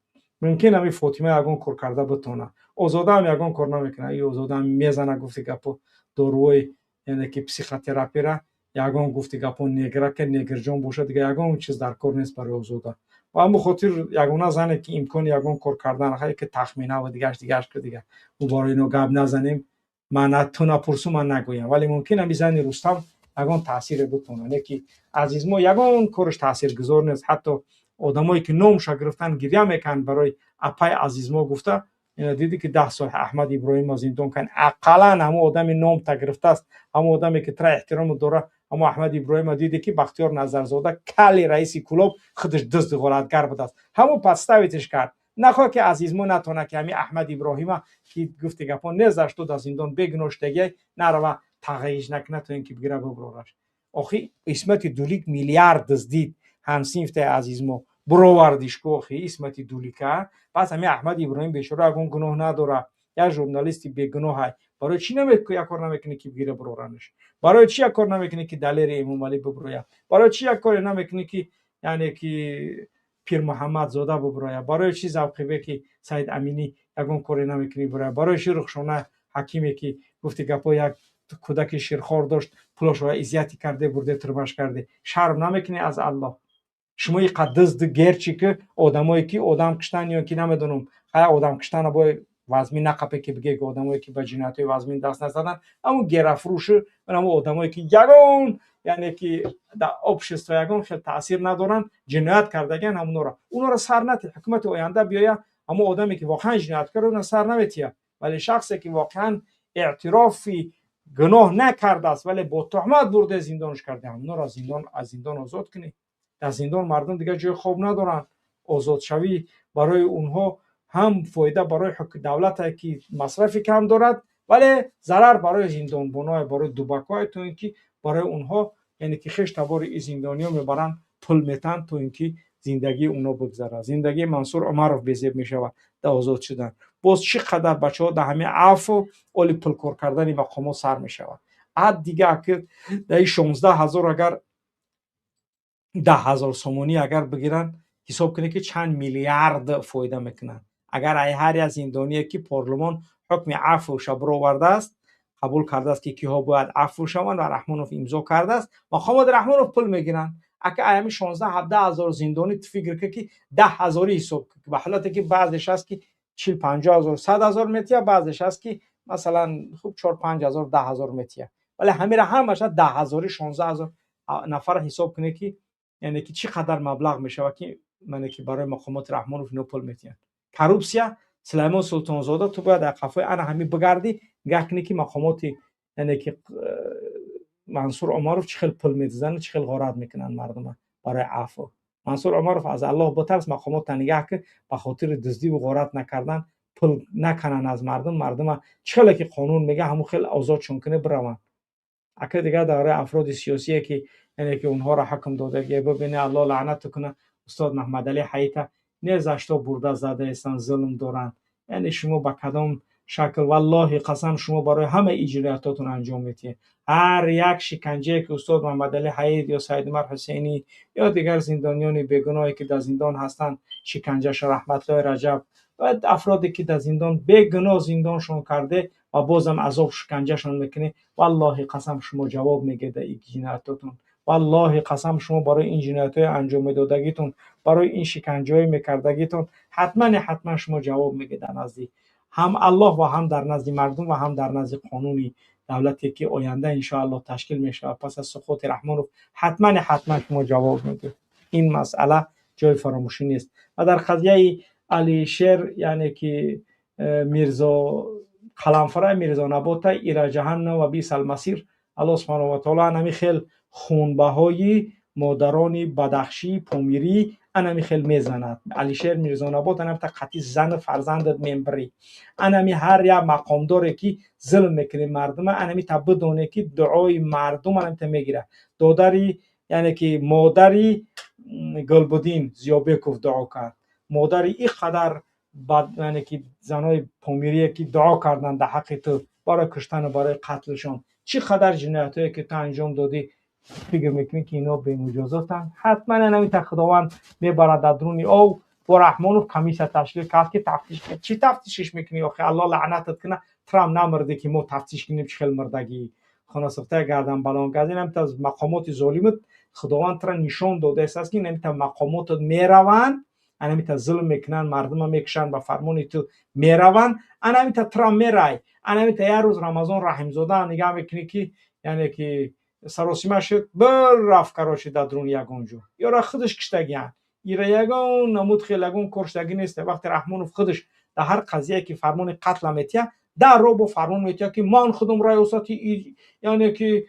Мумкин ҳами Фотима ягон кор карда битона. Озода ҳам ягон кор намекунад. И Озода ҳам мезана, гуфти гапҳо, доруҳои, яъне ки, психотерапияра, ягон, гуфти гапҳо, негра ки негрҷон бошад, дига ягон чиз дар кор нест барои Озода. Ба ҳамун хотир ягона зане ки имкони ягон кор кардан, хай ки тахмина ва дигаш дигаш ки дига мо барои ино гап назанем, ман ту напурсу, ман нагӯям. Вале мумкин ҳами зани Рустам ягон таъсире битонад, не ки азизмо ягон кораш таъсиргузор нест. Ҳатто одамое ки номша гирифтан, гиря мекунанд барои апай азизмо гуфта. Ина диди ки 10 сол Аҳмад Иброҳимро зиндон канд. Ақаллан ҳамон одами номта гирифтааст, ҳамон одаме ки тра эҳтирому дора, ҳамон Аҳмад Иброҳима. Диде ки Бахтиёр Назарзода, кали раиси Кӯлоб, худаш дузди ғоратгар будааст, ҳамон подставить ш кард. Нахоҳ ки азизмо натона ки ҳамин Аҳмад Иброҳима, ки гуфти гапҳо, незашто дар зиндон бегуноҳ нарава, тағйирш накунад, то ин ки бигира биброраш. Охи, Исмати Дулик миллиард дуздид, ҳамсинфтаи азизмо, буровардиш ку. Охи, Исмати Дулика. Пас ҳамин Аҳмад Иброҳим бечора ягон гуноҳ надорад, як журналисти бегуноҳай. Барои чӣ як кор намекунӣ, ки бигира бироранаш? Барои чӣ як кор намекунӣ, ки Далери Эмомалӣ биброяд? Барои чӣ як коре намекунӣ, ки, яъне ки, Пирмуҳаммадзода буброя? Барои чӣ Завқибеки Саид Аминӣ ягон коре намекунӣ, буроя? Барои чӣ Рухшона Ҳакиме, ки гуфти гапо, як кӯдаки ширхор дошт, пулошро изъятӣ карде, бурде, турмаш карде? Шарм намекунӣ аз Аллоҳ? Шумо иқа дизду герчи, ки одамое ки одам киштан ё ки намедонам, хая, одам киштана бо вазмин нақапе, ки биге, ки одамое ки ба ҷиноятҳои вазмин даст назадан, ҳамун герафрӯшу ҳамун одамое ки ягон, яъне ки дар общество ягон хел таъсир надоранд, ҷиноят кардагиан, ҳамунора, унора сар натӣ. Ҳукумати оянда биёя, ҳамун одаме ки воқеан ҷинояткор, уна сар наметиҳад, вале шахсе ки воқеан эътирофи гуноҳ накардааст, вале бо туҳмат бурде зиндонш карда, ҳамунора аз зиндон озод кунед. Дар зиндон мардум дигар ҷои хоб надоранд. Озодшавӣ барои онҳо ҳам фоида барои давлате, ки масрафи кам дорад, вале зарар барои зиндонбоное, барои дубакҳое, то ин ки барои онҳо, яъне ки хеш табори и зиндониё мебаранд, пул метаҳанд, то ин ки зиндагии онҳо бигзарад. Зиндагии Мансур Умаров безеб мешавад дар озод шудан. Боз чӣ қадар бачаҳо дар ҳамин афву оли пулкор кардани мақомот сар мешавад. Ад дига ки дар ин 16 000, агар 10 000 сомонӣ агар бигиранд, ҳисоб кунед, ки чанд миллиард фоида мекунанд. Агар ай ҳар як зиндоние ки парлумон ҳукми афвша бировардааст, қабул кардааст, ки киҳо бояд афву шаванд, ва Раҳмонов имзо кардааст, мақомоти Раҳмонов пул мегиранд. Ака, ай ҳамин 16-17 ҳазор зиндонӣ, ту фикр кун, ки 10 ҳазорӣ ҳисоб кун, ба ҳолате ки баъзеш ҳаст, ки 40-50 ҳазор, 100 000 метиҳад, баъзеш ҳаст, ки масалан хуб 4-5 ҳазор, 10 000 метиҳад, вале ҳамира ҳамаша 10 ҳазорӣ 16 000 нафар ҳисоб кунед, ки яъне ки чӣ қадар маблағ мешавад, ки мане ки барои мақомоти Раҳмонов ино пул метиҳанд. Коррупсия. Сулаймон Султонзода, ту бояд дар қафои ана ҳамин бигардӣ, нигаҳ кунӣ, ки мақомоти, яъне ки Мансур Умаров чӣ хел пул медизанд, чӣ хел ғорат мекунанд мардума барои афв. Мансур Умаров, аз Аллоҳ битарс, мақомота нигаҳ кун, ба хотири дуздиву ғорат накардан пул накананд аз мардум. Мардума чӣ хеле ки қонун мега, ҳамун хел озодшон кунӣ, бираванд. Ака, дигар давраи афроди сиёсие, ки яъне ки онҳоро ҳукм додагие, бибине, Аллоҳ лаънату куна устод Маҳмадалӣ Ҳаита, не за что бурда задаестанд, зулм доранд. Яъне шумо ба кадом шакл? Валлоҳи қасам, шумо барои ҳама иҷроиятотон анҷом медиҳед. Ҳар як шиканҷае ки устод Муҳаммадалӣ Ҳаид ё Саидумар Ҳусейнӣ ё дигар зиндониёни бегуноҳе, ки дар зиндон ҳастанд, шиканҷаша, Раҳматуллои Раҷаб ва афроде, ки дар зиндон бегуноҳ зиндоншон карде ва бозам азоб шиканҷашон мекунед, валлоҳи қасам, шумо ҷавоб мегиред ин ҷиноятотон. Валлоҳи қасам, шумо барои ин ҷиноятҳои анҷом медодагитон, барои ин шиканҷаҳои мекардагитон ҳатман, ҳатман шумо ҷавоб мегиред дар назди ҳам Аллоҳ ва ҳам дар назди мардум ва ҳам дар назди қонуни давлате, ки оянда иншоаллоҳ ташкил мешавад пас аз суқути Раҳмонов. Ҳатман, ҳатман шумо ҷавоб медиҳед. Ин масъала ҷои фаромӯшӣ нест. Ва дар қазияи Алишер, яъне ки Мирзо Қаламфара Мирзонабота, إلى جهنم وبئس المصير. Аллоҳ субҳанаҳу ва таоло анами хел хунбаҳои модарони бадахшӣ, помирӣ анами хел мезанад. Алишер Мирзонабот, анамта қатъи зану фарзандат мембирӣ. Анами ҳар як мақомдоре, ки зулм мекунӣ мардума, анами та бидоне, ки дуои мардум анамита мегирад. Додари, яъне ки модари Гулбуддин Зиёбеков дуо кард, модари ин қадар, яъне ки занои помирие, ки дуо карданд дар ҳаққи ту барои куштану барои қатлшон. Чӣ қадар ҷиноятҳое ки ту анҷом додӣ, фикр мекунӣ, ки ино бемуҷозотанд? Ҳатман анамита Худованд мебарад дар дуруни ов. Бо Раҳмонов комиссия ташкил кард, ки тафтиш. Чӣ тафтишиш мекунӣ охи? Аллоҳ лаънатат куна, турам намирдӣ, ки мо тафтиш кунем, чӣ хел мирдагӣ. Хонасохтаи гарданбаланд, аз инамита мақомоти золимат Худованд тура нишон додааст, ки инамита мақомотат мераванд, анамита зулм мекунанд, мардума мекушанд, ба фармони ту мераванд, анамита тура мерай. Анамита як рӯз Рамазон Раҳимзода нигаҳ мекунӣ, ки яъне ки саросима шуд, бирафт, короче, дар дуруни ягон ҷо. Ёра худаш киштагианд, ира ягон намуд хел ягон кор шудагӣ нест. Вақте Раҳмонов худаш дар ҳар қазие, ки фармони қатла метиҳад, дарро бо фармон метиҳад, ки ман худам раёсати, яъне ки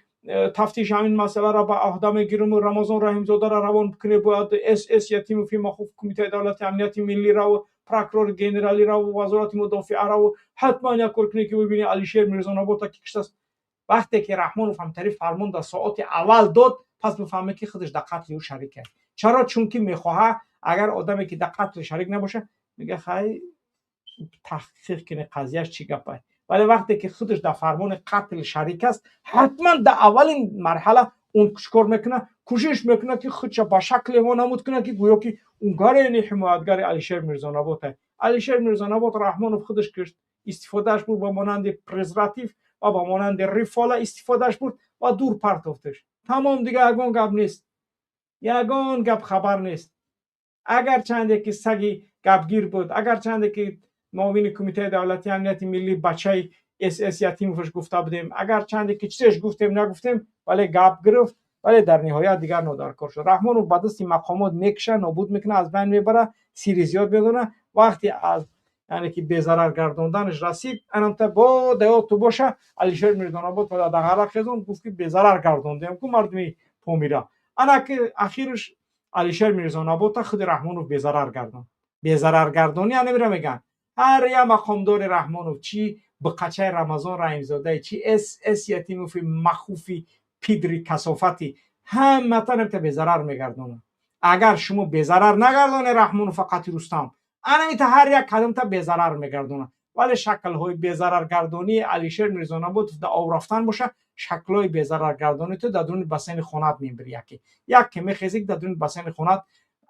тафтиши ҳамин масъаларо ба ӯҳда мегирам, Рамазон Раҳимзодаро равон кунед, бояд СС Ятимов, Махуф, Кумитаи давлати амнияти миллиро, прокурори генералиро, Вазорати мудофиаро ҳатман як кор кунед, ки бибинед Алишер Мирзонабота ки киштааст. Вақте ки Раҳмонов ҳамтари фармон дар соати аввал дод, пас бифаҳмед, ки худаш дар қатли ӯ шарик аст. Чаро? Чунки мехоҳад, агар одаме, ки дар қатл шарик набошад, мега: «Хай, таҳқиқ кунед, қазияш чӣ гап аст». Вале вақте ки худаш дар фармони қатл шарик аст, ҳатман дар аввалин марҳала Он чикор мекунад? Кӯшиш мекунад, ки худша ба шакле вонамуд кунад, ки гӯё ки он гарени ҳимоятгари Алишер Мирзонабота. Алишер Мирзонабот Раҳмонов худаш кушт, истифодааш бурд, ба монанди презерватив ва ба монанди рифола истифодааш бурд ва дур партофташ. Тамом, дига ягон гап нест, ягон гап хабар нест. Агар чанде ки саги гапгир буд, агар чанде ки муовини Кумитаи давлатии амнияти миллӣ бачаи СС Ятимовш гуфта будем, агар чанде ки чизеш гуфтем, нагуфтем, вале гап гирифт, вале дар ниҳоят дигар нодаркор шуд. Раҳмонов ба дасти мақомот мекуша, нобуд мекунад, аз байн мебара, сири зиёд медона. Вақте аз, яъне ки безарар гардонданаш расид, анамта бо даёту боша, Алишер Мирзонобод ба дағара хезон, гуфт, ки безарар гардондем ку мардуми Помира. Ана ки ахирш Алишер Мирзонабота худи Раҳмонов безарар гардонд. Безараргардонӣ анамира мегӯянд. Ҳар як мақомдори Раҳмонов, чӣ биқачаи Рамазон Раҳимзодаи, чӣ СС Ятимови махуфи пидри касофати, ҳамата намта безарар мегардонад. Агар шумо безарар нагардоне Раҳмонов, фақати Рустам, анамита ҳар як кадамта безарар мегардонад. Вале шаклҳои безараргардонии Алишер Мирзонаботов дар об рафтан боша, шаклҳои безараргардонӣ ту дар дуруни бассейни хонат мебири. Яке яке мехезӣ, дар дуруни бассейни хонат.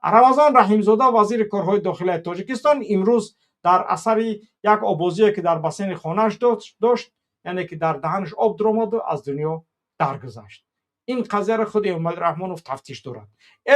Рамазон Раҳимзода, вазири корҳои дохилаи Тоҷикистон, имрӯз дар асари як обозие, ки дар бассейни хонааш дошт, яъне ки дар даҳанаш об дуромаду аз дунё даргузашт. Ин қазияро худи Эмомалӣ Раҳмонов тафтиш дорад.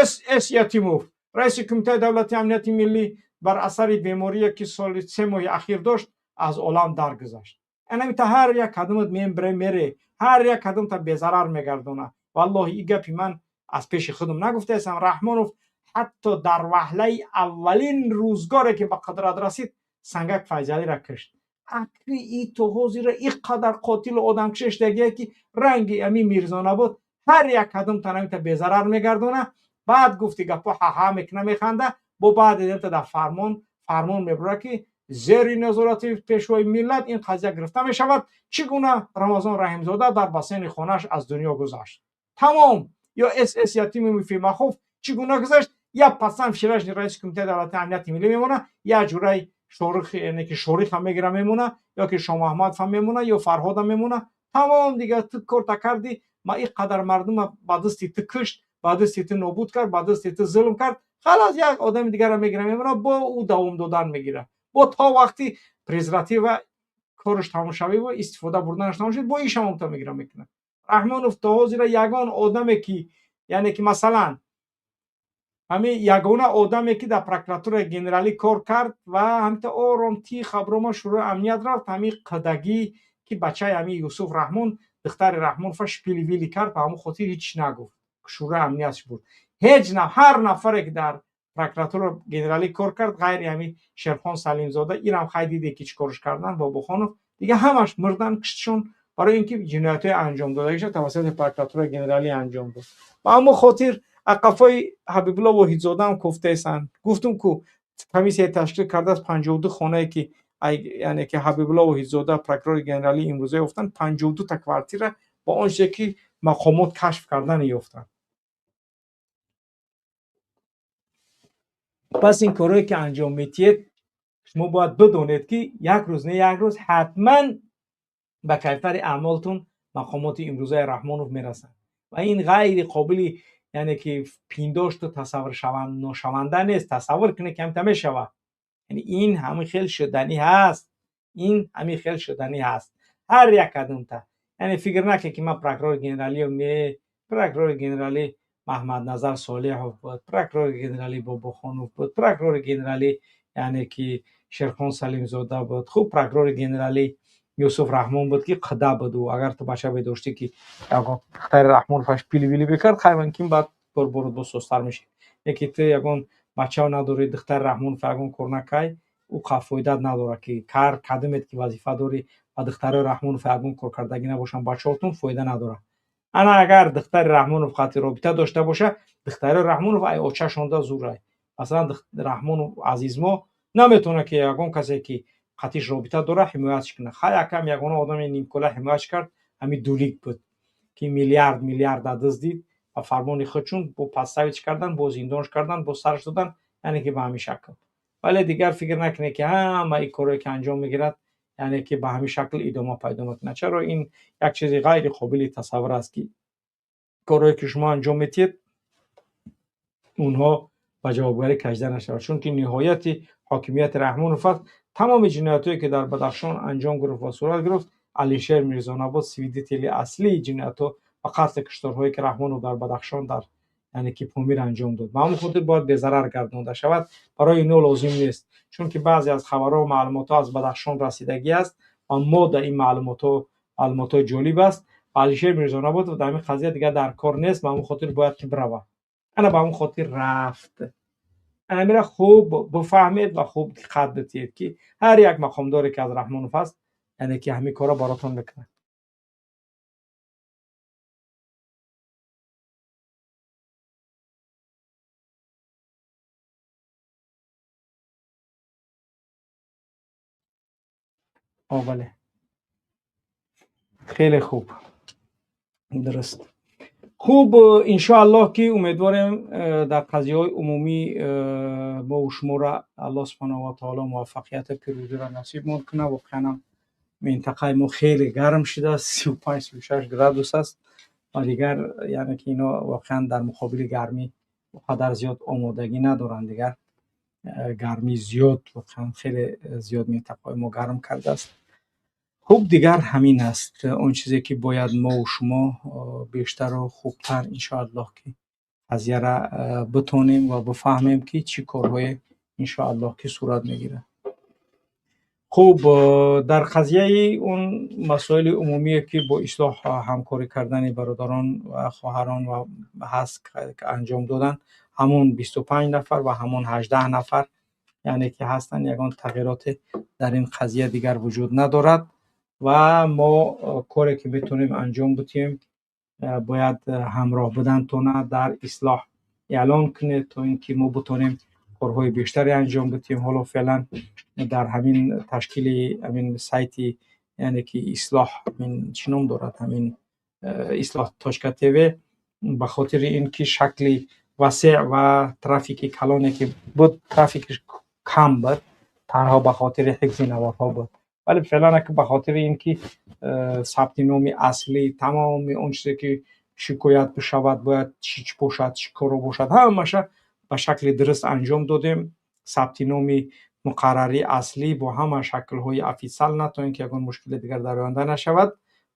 СС Ятимов, раиси Кумитаи давлатии амнияти миллӣ, бар асари беморие, ки соли 3 моҳи ахир дошт, аз олам даргузашт. Анамита ҳар як кадамат мембре мере, ҳар як кадамта безарар мегардона. Валлоҳи, и гапи ман аз пеши худам нагуфтаестам. Раҳмонов ҳатто дар ваҳлаи аввалин рӯзгоре, ки ба қудрат расид, Сангак Файзалиро кушт. Акри и то ҳозира и қадар қотилу одамкушештагие, ки ранги ами Мирзонабод ҳар як кадам танамита безарар мегардона. Баъд гуфти гапҳо ҳаҳа мекуна, механда. Бо баъд дидемта дар фармон мебурад, ки зери назорати пешвои миллат ин қазия гирифта мешавад, чӣ гуна Рамазон Раҳимзода дар бассейни хонааш аз дунё гузашт. Тамом. Ё СС Ятимови махуф чӣ гуна гузашт? Я пасан вчерашний раиси Кумитаи давлатии амнияти миллӣ мемона, я ҷураи Шорих, яъне ки Шорих ҳам мегира мемона, ё ки Шомаҳмадов ҳам мемона, ё Фарҳод ҳам мемона. Тамом, дига ту корта кардӣ. Ма ин қадар мардума ба дасти ту кушт, ба дасти ту нобуд кард, ба дасти ту зулм кард. Халас, як одами дигарро мегира мемона, бо ӯ давом додан мегира, бо то вақти презерватива кораш тамом шавиву истифода бурданаш тамом шуд, бо ишам омта мегира мекунад. Раҳмонов то ҳозира ягон одаме, ки, яъне ки масалан, ҳамин ягона одаме, ки дар прокуратураи генералӣ кор кард ва ҳамита ором тих аброма шӯрои амният рафт, ҳамин қидагӣ, ки бачаи ҳамин Юсуф Раҳмон, духтари Раҳмонова шпили-вили кард, ба ҳамон хотир ҳеҷ нагуфт, шӯрои амниятш бурд. Ҳеҷ ҳар нафаре, ки дар прокуратура генералӣ кор кард, ғайри ҳамин Шерхон Салимзода, инам хай диде, ки чӣ корш кардан, Бобохонов, дига ҳамаш мурдан, куштшон, барои ин ки ҷиноятҳои анҷомдодагиша тавассути прокуратураи генералӣ анҷом дод. Ба ҳамон хотир ақафои Ҳабибулло Воҳидзодаам кофтаестанд. Гуфтум, ку комиссия ташкил кардааст, 52 хонае, ки, яъне ки Ҳабибулло Воҳидзода, прокурори генералӣ, имрӯза ёфтанд, 52 та квартира бо он чизе, ки мақомот кашф кардан ёфтанд. Пас ин корҳое, ки анҷом метиҳед, шумо бояд бидонед, ки як рӯз не як рӯз ҳатман ба кайфари аъмолтон мақомоти имрӯзаи Раҳмонов мерасанд. Ва ин ғайри қобили, яъне ки пиндошту тасаввурношаванда нест. Тасаввур кунед, ки ҳамита мешавад. Яъне ин ҳамин хел шуданӣ ҳаст, ин ҳамин хел шуданӣ ҳаст. Ҳар як кадомта, яъне фикр накунед, ки ман прокурори генералиам. Не, прокурори генералӣ Маҳмадназар Солиҳов буд, прокурори генералӣ Бобохонов буд, прокурори генералӣ, яъне ки Шерхон Салимзода буд, хуб, прокурори генералӣ Юсуф Раҳмон буд, ки қида буд ӯ. Агар ту бача медоштӣ, ки ягон духтари Раҳмоноваш пили-вили мекард, хай, мумкин баъд борборот боз созтар мешид. Яке ту ягон бачао надорӣ, духтари Раҳмонов ягон кор накай, ӯ қа фоидат надорад, ки кар кадомет, ки вазифа дорӣ ва духтарои Раҳмонов ягон кор кардагӣ набошанд, бачаотон фоида надорад. Ана агар духтари Раҳмонов қати робита дошта боша, духтарои Раҳмонов ай очашонда зурай. Масалан, Раҳмонов Азизмо наметавонад, ки ягон касе, ки қатиш робита дора, ҳимоятш кунад. Хай, якам ягона одами нимкола ҳимоятш кард, ҳамин Дулик буд, ки миллиард миллиарда дуздид ва фармони худшун бо подставить кардан, бо зиндонш кардан, бо сарш додан, яъне ки ба ҳамин шакл. Вале дигар фикр накунед, ки ҳама ин корое, ки анҷом мегирад, яъне ки ба ҳамин шакл идома пайдо мекунад. Чаро ин як чизи ғайри қобили тасаввур аст, ки Корҳое ки шумо анҷом медиҳед, онҳо ба ҷавобгарӣ кашида нашавад, чунки ниҳояти ҳокимияти Раҳмонов аст. Тамоми ҷиноятҳое ки дар Бадахшон анҷом гирифт ва сурат гирифт, Алишер Мирзонабот свидетели аслии ҷиноятҳо ва қатли кушторҳое ки Раҳмонов дар Бадахшон, дар яъне ки Помир анҷом дод. Ба ҳамон хотир бояд безарар гардонда шавад. Барои ино лозим нест, чунки баъзе аз хабарҳо, маълумотҳо аз Бадахшон расидагӣ аст ва мо дар ин маълумотҳо маълумотҳои ҷолиб аст ва Алишер Мирзонаботов дар ҳамин қазия дигар дар кор нест. Ба ҳамон хотир бояд ки биравад. Ана ба ҳамон хотир рафт. Ана хуб бифаҳмед ва хуб диққат бидиҳед, ки ҳар як мақомдоре ки аз Раҳмонов аст, яъне ки ҳамин корро баротон мекунад. О, бале, хеле хуб, дуруст. Хуб, иншоаллоҳ ки умедворем, дар қазияҳои умумӣ мо шуморо Аллоҳ субҳонаҳу ва таоло муваффақияту пирӯзиро насибмон кунад. Воқеанам минтақаи мо хеле гарм шудааст, 35, 36 градус аст ва дигар яъне ки ино воқеан дар муқобили гармӣ он қадар зиёд омодагӣ надоранд. Дигар гармӣ зиёд, воқеан хеле зиёд минтақаҳои мо гарм кардааст. Хуб, дигар ҳамин аст он чизе ки бояд мову шумо бештару хубтар иншоаллоҳ ки қазияра битонем ва бифаҳмем, ки чӣ корҳое иншоаллоҳ ки сурат мегирад. Хуб, дар қазияи он масоили умумие ки бо Ислоҳ ҳамкорӣ кардани бародарон ва хоҳарон ва ҳаст анҷом доданд, ҳамон 25 нафар ва ҳамон 18 нафар яъне ки ҳастанд, ягон тағйироте дар ин қазия дигар вуҷуд надорад ва мо коре ки метавонем анҷом бидиҳем, бояд ҳамроҳ будантона дар Ислоҳ эълон кунед, то ин ки мо битонем корҳои бештаре анҷом бидиҳем. Ҳоло феълан дар ҳамин ташкили ҳамин сайти яъне ки Ислоҳ, ҳамин чӣ ном дорад, ҳамин Ислоҳ.тв, ба хотири ин ки шакли васеъ ва трафики калоне ки буд, трафикаш кам буд, танҳо ба хотири ҳифзи наворҳо буд, вале феълан ки ба хотири ин ки сабти номи аслӣ, тамоми он чизе ки шикоят бишавад, бояд чӣ бошад, чӣ коро бошад, ҳамаша ба шакли дуруст анҷом додем. Сабти номи муқаррарии аслӣ бо ҳама шаклҳои официально, то ин ки ягон мушкили дигар дар оянда нашавад.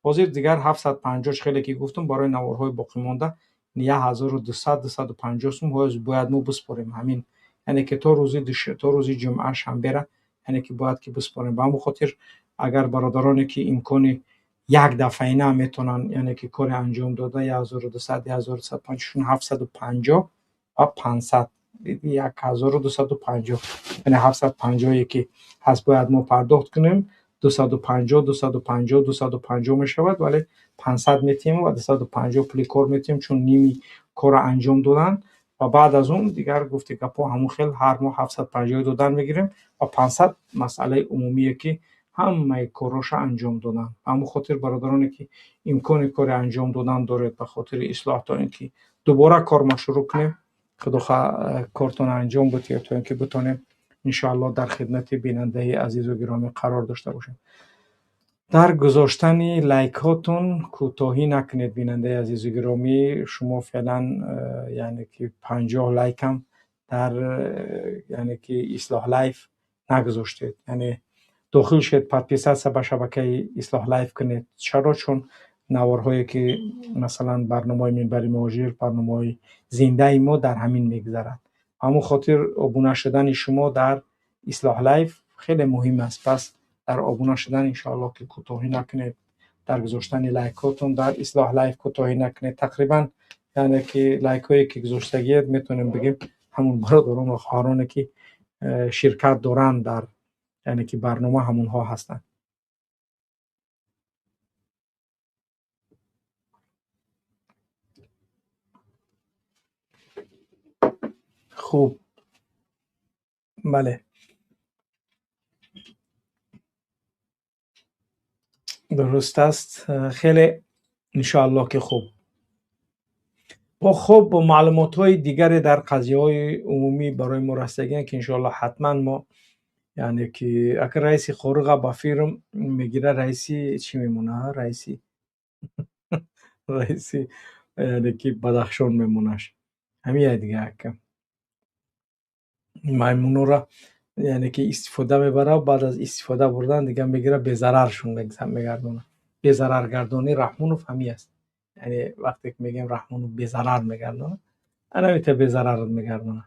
Ҳозир дигар 750, хеле ки гуфтум, барои наворҳои боқимонда 1200, 250 сум ҳоз бояд мо биспорем. Ҳамин яъне ки то рӯзи ҷумъа, шанбера, яъне ки бояд ки биспорем. Ба ҳамон хотир агар бародароне ки имкони як дафъаина метавонанд, яъне ки коре анҷом дода, 1200, 1250, 750 ва 500, 1250, яъне 750-е ки ҳаст бояд мо пардохт кунем. 250, 250, 250 мешавад, вале 500 метиҳем ва 250 пули кор метиҳем, чун ними корро анҷом доданд ва баъд аз он дигар гуфти гапҳо ҳамон хел ҳар моҳ 750 додан мегирем ва 500 масъалаи умумие ки ҳамаи корҳоша анҷом доданд. Ба ҳамон хотир бародароне ки имкони коре анҷом додан доред ба хотири Ислоҳ, то ин ки дубора кор мо шурӯъ кунем, худо хоҳ кортонро анҷом бидиҳед, то ин ки битонем иншоаллоҳ дар хидмати бинандаи азизу гиромӣ қарор дошта бошем. Дар гузоштани лайкҳотон кӯтоҳӣ накунед, бинандаи азизу гиромӣ. Шумо феълан яъне ки 50 лайкам дар яъне ки Ислоҳ Лайф нагузоштед. Яъне дохил шед, подписаться ба шабакаи Ислоҳ Лайф кунед. Чаро? Чун наворҳое ки масалан барномаҳои Минбари муҳоҷир, барномаҳои зиндаи мо дар ҳамин мегузарад. Ба ҳамон хотир обуна шудани шумо дар Ислоҳ Лайф хеле муҳим аст. Пас дар обуна шудан иншоаллоҳ ки кӯтоҳӣ накунед, дар гузоштани лайкҳотон дар Ислоҳ Лайф кӯтоҳӣ накунед. Тақрибан яъне ки лайкҳое ки гузоштагиед, метавонем бигем, ҳамон бародарон ва хоҳароне ки ширкат доранд дар яъне ки барнома, ҳамонҳо ҳастанд. Хуб, бале, дуруст аст. Хеле иншоаллоҳ ки хуб. Бо хуб, маълумотҳои дигаре дар қазияҳои умумӣ барои мо расидагианд, ки иншоаллоҳ ҳатман мо яъне ки агар раиси Хоруға ба фирм мегира, раиси чӣ мемона? Раиси Яъне ки Бадахшон мемонаш. Ҳамин дига ака. Маймунора яъне ки истифода мебара, баъд аз истифода бурдан дига мегира, безараршон мегардонад. Безараргардонии Раҳмонов ҳамин аст. Яъне вақте ки мегӯем Раҳмонов безарар мегардонад, анамита безарарат мегардонад.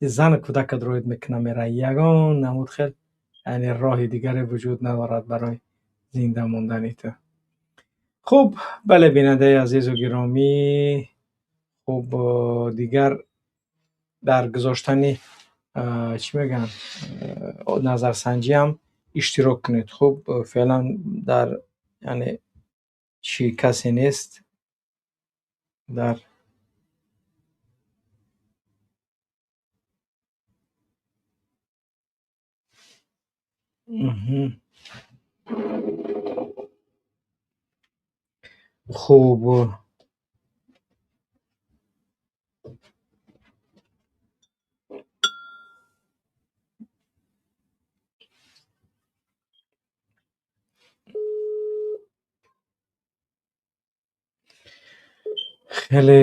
Зану кӯдакат роид мекуна, мера, ягон намуд хел, яъне роҳи дигаре вуҷуд надорад барои зинда мондани ту. Хуб, бале, бинандаи азизу гиромӣ, хуб, дигар дар гузоштани, чӣ мегӯянд, назарсанҷӣ ҳам иштирок кунед. Хуб, феълан дар, яъне чӣ, касе нест дар. Хуб, хеле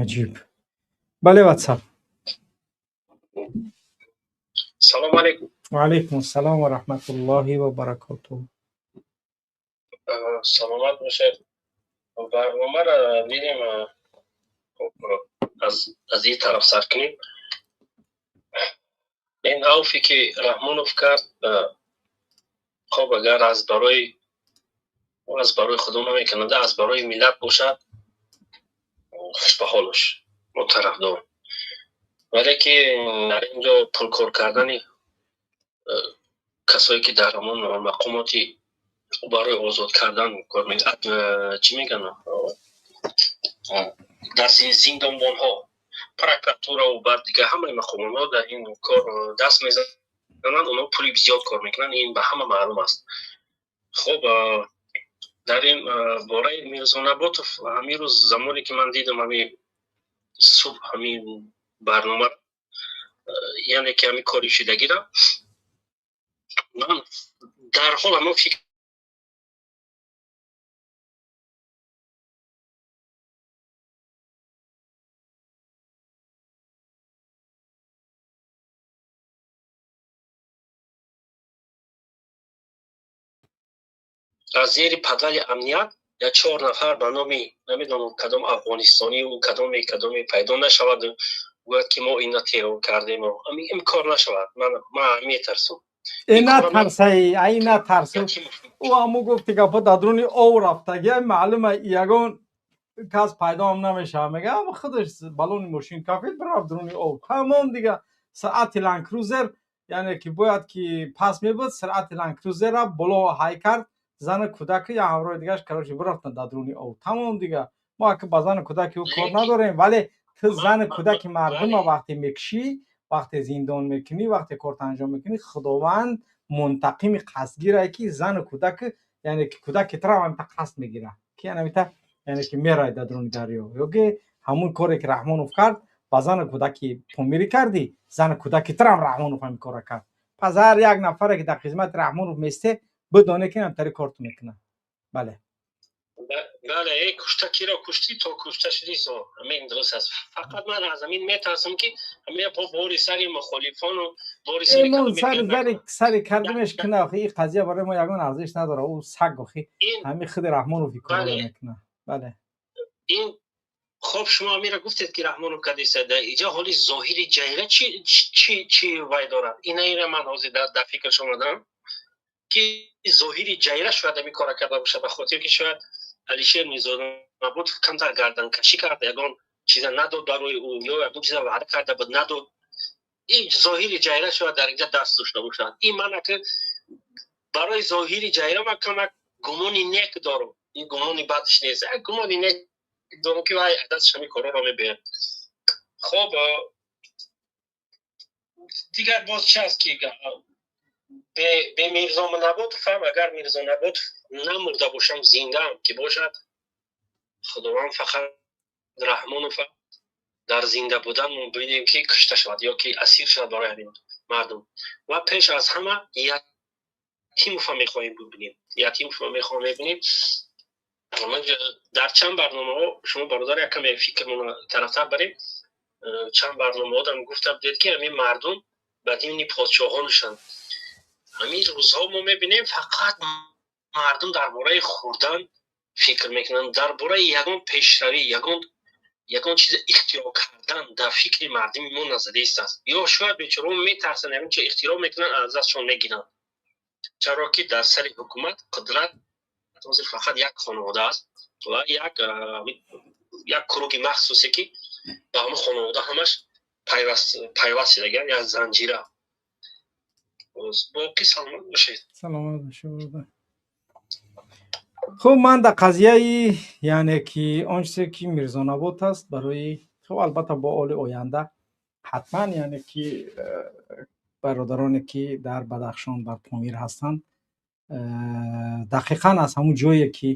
аҷиб. Бале, Ватсап. Салому алайкум. Ва алайкум ассалом ва раҳматуллоҳи ва баракотуҳ. Саломат бошед. Барномаро дидем, аз ин тараф сар кунем. Ин авфе ки Раҳмонов кард, хоб, агар аз барои худо намекунада, аз барои миллат бошад, хуш ба ҳолаш, мо тарафдор. Вале ки дар ин ҷо пулкор кардани касое ки дар ҳамон мақомоти барои озод кардан кор, чӣ мегӯянд, дар зиндонбонҳо, прокуратураву баъд дигар ҳамаи мақомотҳо дар ин кор даст мезананд, онҳо пули зиёд кор мекунанд, ин ба ҳама маълум аст. Хуб, дар ин бораи Мирзо Наботов, ҳамин рӯз замоне ки ман дидам, ҳамин субҳ ҳамин барнома, яъне ки ҳамин кори шидагиро, ман дарҳол ҳамон фикр аз зери падвали амният я чор нафар ба номи намедонам кадом афғонистонию кадоме пайдо нашавад, гӯяд ки мо ина террор кардем. Ин кор нашавад, ман метарсум. Э, натарсай, ай, натарсу. Ӯ ҳаму гуфти гапо, дар дуруни ов рафтаги, маълума, ягон кас пайдоам намешавад. Мега, худаш балони мошин кафид, бирафт дуруни ов, тамом дига. Суръати Ландкрузер, яъне ки бояд ки пас мебуд, суръати Ландкрузерра боло ҳай кард, зану кӯдаки я ҳамроҳи дигараш, короче, бирафтанд дар дуруни ов, тамом дига. Мо ака ба зану кӯдаки ӯ кор надорем, вале ту зану кӯдаки мардума вақте мекушӣ, вақте зиндон мекунӣ, вақте корта анҷом мекунӣ, Худованд мунтақими қасдгирае, ки зану кӯдак, яъне ки кӯдаки тура ҳамита қасд мегирад, ки анамита, яъне ки мерай дар дуруни дарё. Ё ки ҳамун коре ки Раҳмонов кард, ба зану кӯдаки Помирӣ кардӣ, зану кӯдаки турам Раҳмонов ҳамин кора кард. Пас ҳар як нафаре ки дар хизмати Раҳмонов месте, бидоне ки ҳамтари корту мекунад. Бале. Бале, э, кушта киро куштӣ, то кушта шудӣ, со ҳамин дуруст аст. Фақат ман аз ҳамин метарсам, ки ҳамин бори сари мухолифону бори сари сари кардимеш кина. Охи, ин қазия барои мо ягон арзиш надорад. Ӯ саг, охи, ҳамин худи Раҳмонов ин корро мекунад. Бале. Ин хоб, шумо амира гуфтед, ки Раҳмонов кардиста, дар иҷа ҳоли Зоҳири Ҷайра чи вай дорад? Ина ман ҳозир дар фикр омадам, ки Зоҳири Ҷайра шояд ҳамин кора карда бошад, ба хотир ки шояд Алишер Мирзонаботов камтар гарданкашӣ карда, ягон чиза надод барои ӯ ё ягон чиза ваъда карда буд, надод. Ин Зоҳири Ҷайра шояд дар инҷа даст дошта бошад. Ин ман ака барои Зоҳири Ҷайра ман камак гумони нек дорам, ин гумони бадш нест, як гумони нек дорам, ки вай дасташ ҳамин корҳоро мебиёяд. Хоб, дигар боз чи аст, ки бе Мирзо Наботов ҳам, агар Мирзо Наботов намурда бошам, зиндаам ки бошад, Худованд фақат Раҳмонов дар зинда будан мо бинем, ки кушта шавад ё ки асир шавад барои ҳамин мардум. Ва пеш аз ҳама Ятимова мехоҳем бибинем, Ятимова мехоҳем мебинем. Дар чанд барномаҳо шумо, бародар, якаме фикрмона тарафтар барем. Чанд барномаҳо дам гуфта будед, ки ҳамин мардум ба дини подшоҳоншанд. Ҳамин рӯзҳо мо мебинем, фақат мардум дар бораи хӯрдан фикр мекунанд, дар бораи ягон пешравӣ, ягон чиз ихтироъ кардан дар фикри мардуми мо назадист аст. Ё шояд бечораҳо метарсанд, ягон чиз ихтироъ мекунанд, аз дастшон мегиранд, чаро ки дар сари ҳукумат қудрат ҳозир фақат як хонавода аст ва як куруги махсусе, ки ба ҳамон хонавода ҳамаш пайваст шудагиан, як занҷира. Боқӣ саломат бошед. Саломат бошед. Хуб, ман дар қазияи, яъне ки он чизе ки Мирзонабот аст барои, хуб, албатта бо оли оянда ҳатман, яъне ки бародароне ки дар Бадахшон, дар Помир ҳастанд, дақиқан аз ҳамун ҷое ки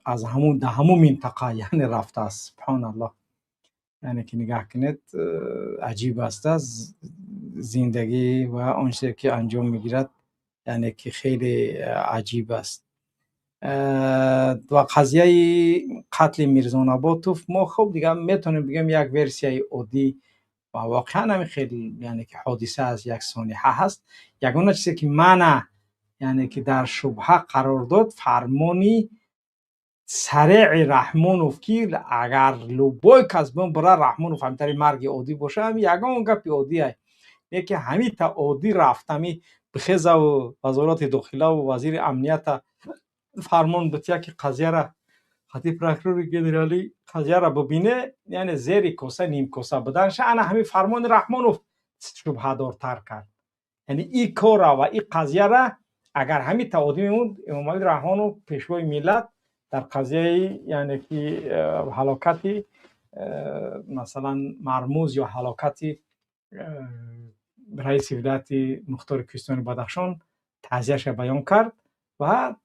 аз ҳамун дар ҳамун минтақа, яъне рафтааст. Субҳоналлоҳ, яъне ки нигаҳ кунед, аҷиб аст зиндагӣ ва он чизе ки анҷом мегирад, яъне ки хеле аҷиб аст. Ва қазияи қатли Мирзонаботов мо, хуб, дигар метавонем бигӯем як версияи оддӣ ва воқеан ҳамин хеле, яъне ки ҳодиса аст, як сониҳа ҳаст. Ягона чизе ки мана, яъне ки дар шубҳа қарор дод, фармони сареъи Раҳмонов, ки агар любой кас бира, Раҳмонов ҳамтари марги оддӣ боша, ҳами ягон гапи оддие леки ҳамита оддӣ рафт, ҳами бихезаву вазорати дохилаву вазири амнията фармон бития, ки қазияра хати прокурори генералӣ қазияра бибине, яъне зери коса нимкоса буданша, ана ҳамин фармони Раҳмонов шубҳадортар кард. Яъне и кора ва и қазияра агар ҳамита оддӣ мемонд, Эмомалӣ Раҳмонов, пешвои миллат, дар қазияи, яъне ки ҳалокати масалан мармуз ё ҳалокати раиси вилояти мухтори кӯҳистони Бадахшон таъзияша баён кард ва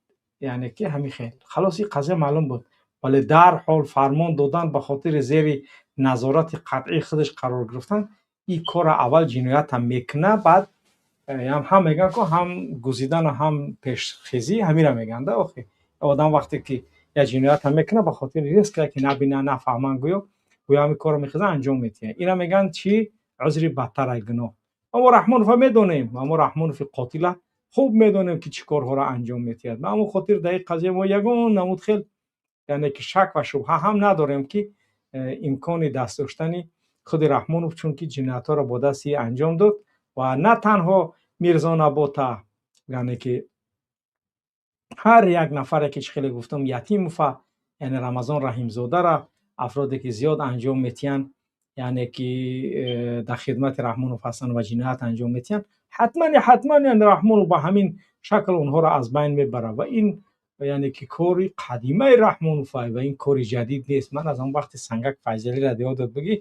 яъне ки ҳамин хел халос, ин қазия маълум буд. Вале дарҳол фармон додан ба хотири зери назорати қатъии худаш қарор гирифтан, ин корро аввал ҷиноятам мекуна, баъд ҳам мегӯянд ку ҳам гузидану ҳам пешхезӣ, ҳамира мегӯянд. Охи одам вақте ки як ҷиноятам мекуна, ба хотири риск ки набинанд, нафаҳманд, гӯё ҳамин корро мехеза, анҷом медиҳад. Ина мегӯянд чӣ? Узри бадтар ай гуноҳ. Мо Раҳмонова медонем, мо Раҳмонови қотила хуб медонем, ки чӣ корҳоро анҷом медиҳад. Ба ҳамон хотир дар ин қазия мо ягон намуд хел, яъне ки шак ва шубҳа ҳам надорем, ки имкони даст доштани худи Раҳмонов, чунки ҷиноятҳоро бо дасти анҷом дод ва на танҳо Мирзонабота, яъне ки ҳар як нафаре ки чӣ хеле гуфтам, Ятимова, яъне Рамазон Раҳимзодара, афроде ки зиёд анҷом метиҳанд, яъне ки дар хидмати Раҳмонов ҳастанд ва ҷиноят анҷом метиҳанд, ҳатман ҳатман, яъне Раҳмонов ба ҳамин шакл онҳоро аз байн мебарад. Ва ин, яъне ки кори қадимаи Раҳмонов ва ин кори ҷадид нест. Ман аз он вақти Сангак Файзалиро ёдат бигӣ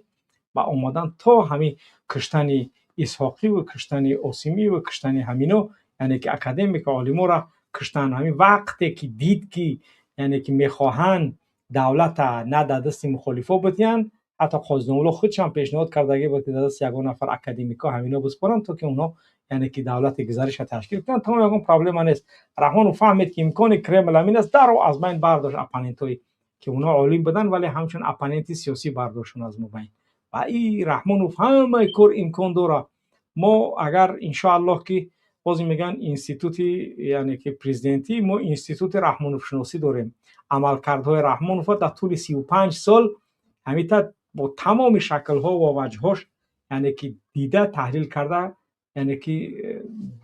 ба омадан то ҳамин куштани Исҳоқӣ ва куштани Осимӣ ва куштани ҳамино, яъне ки академика, олиморо куштан. Ҳамин вақте ки дид, ки яъне ки мехоҳанд давлата на дар дасти мухолифо бидиҳанд, ҳатто Қозиномулло худшам пешниҳод кардагӣ буд, ки дар дасти ягон нафар академико ҳамино биспоранд, то ки онҳо, яъне ки давлати гузариша ташкил кунанд, тамом, ягон проблема нест. Раҳмонов фаҳмид, ки имкони Кремл ҳамин аст, дарро аз байн бардошт оппонентҳое ки онҳо олим буданд, вале ҳамчун оппоненти сиёсӣ бардоштшон аз мобайн. Ва и Раҳмонов ҳамаи кор имкон дорад. Мо агар иншоаллоҳ, ки боз мегӯянд институти, яъне ки президентӣ, мо институти раҳмоновшиносӣ дорем. Амалкардҳои Раҳмонова дар тӯли 35 сол ҳамита бо тамоми шаклҳо ва ваҷҳош, яъне ки дида, таҳлил карда, яъне ки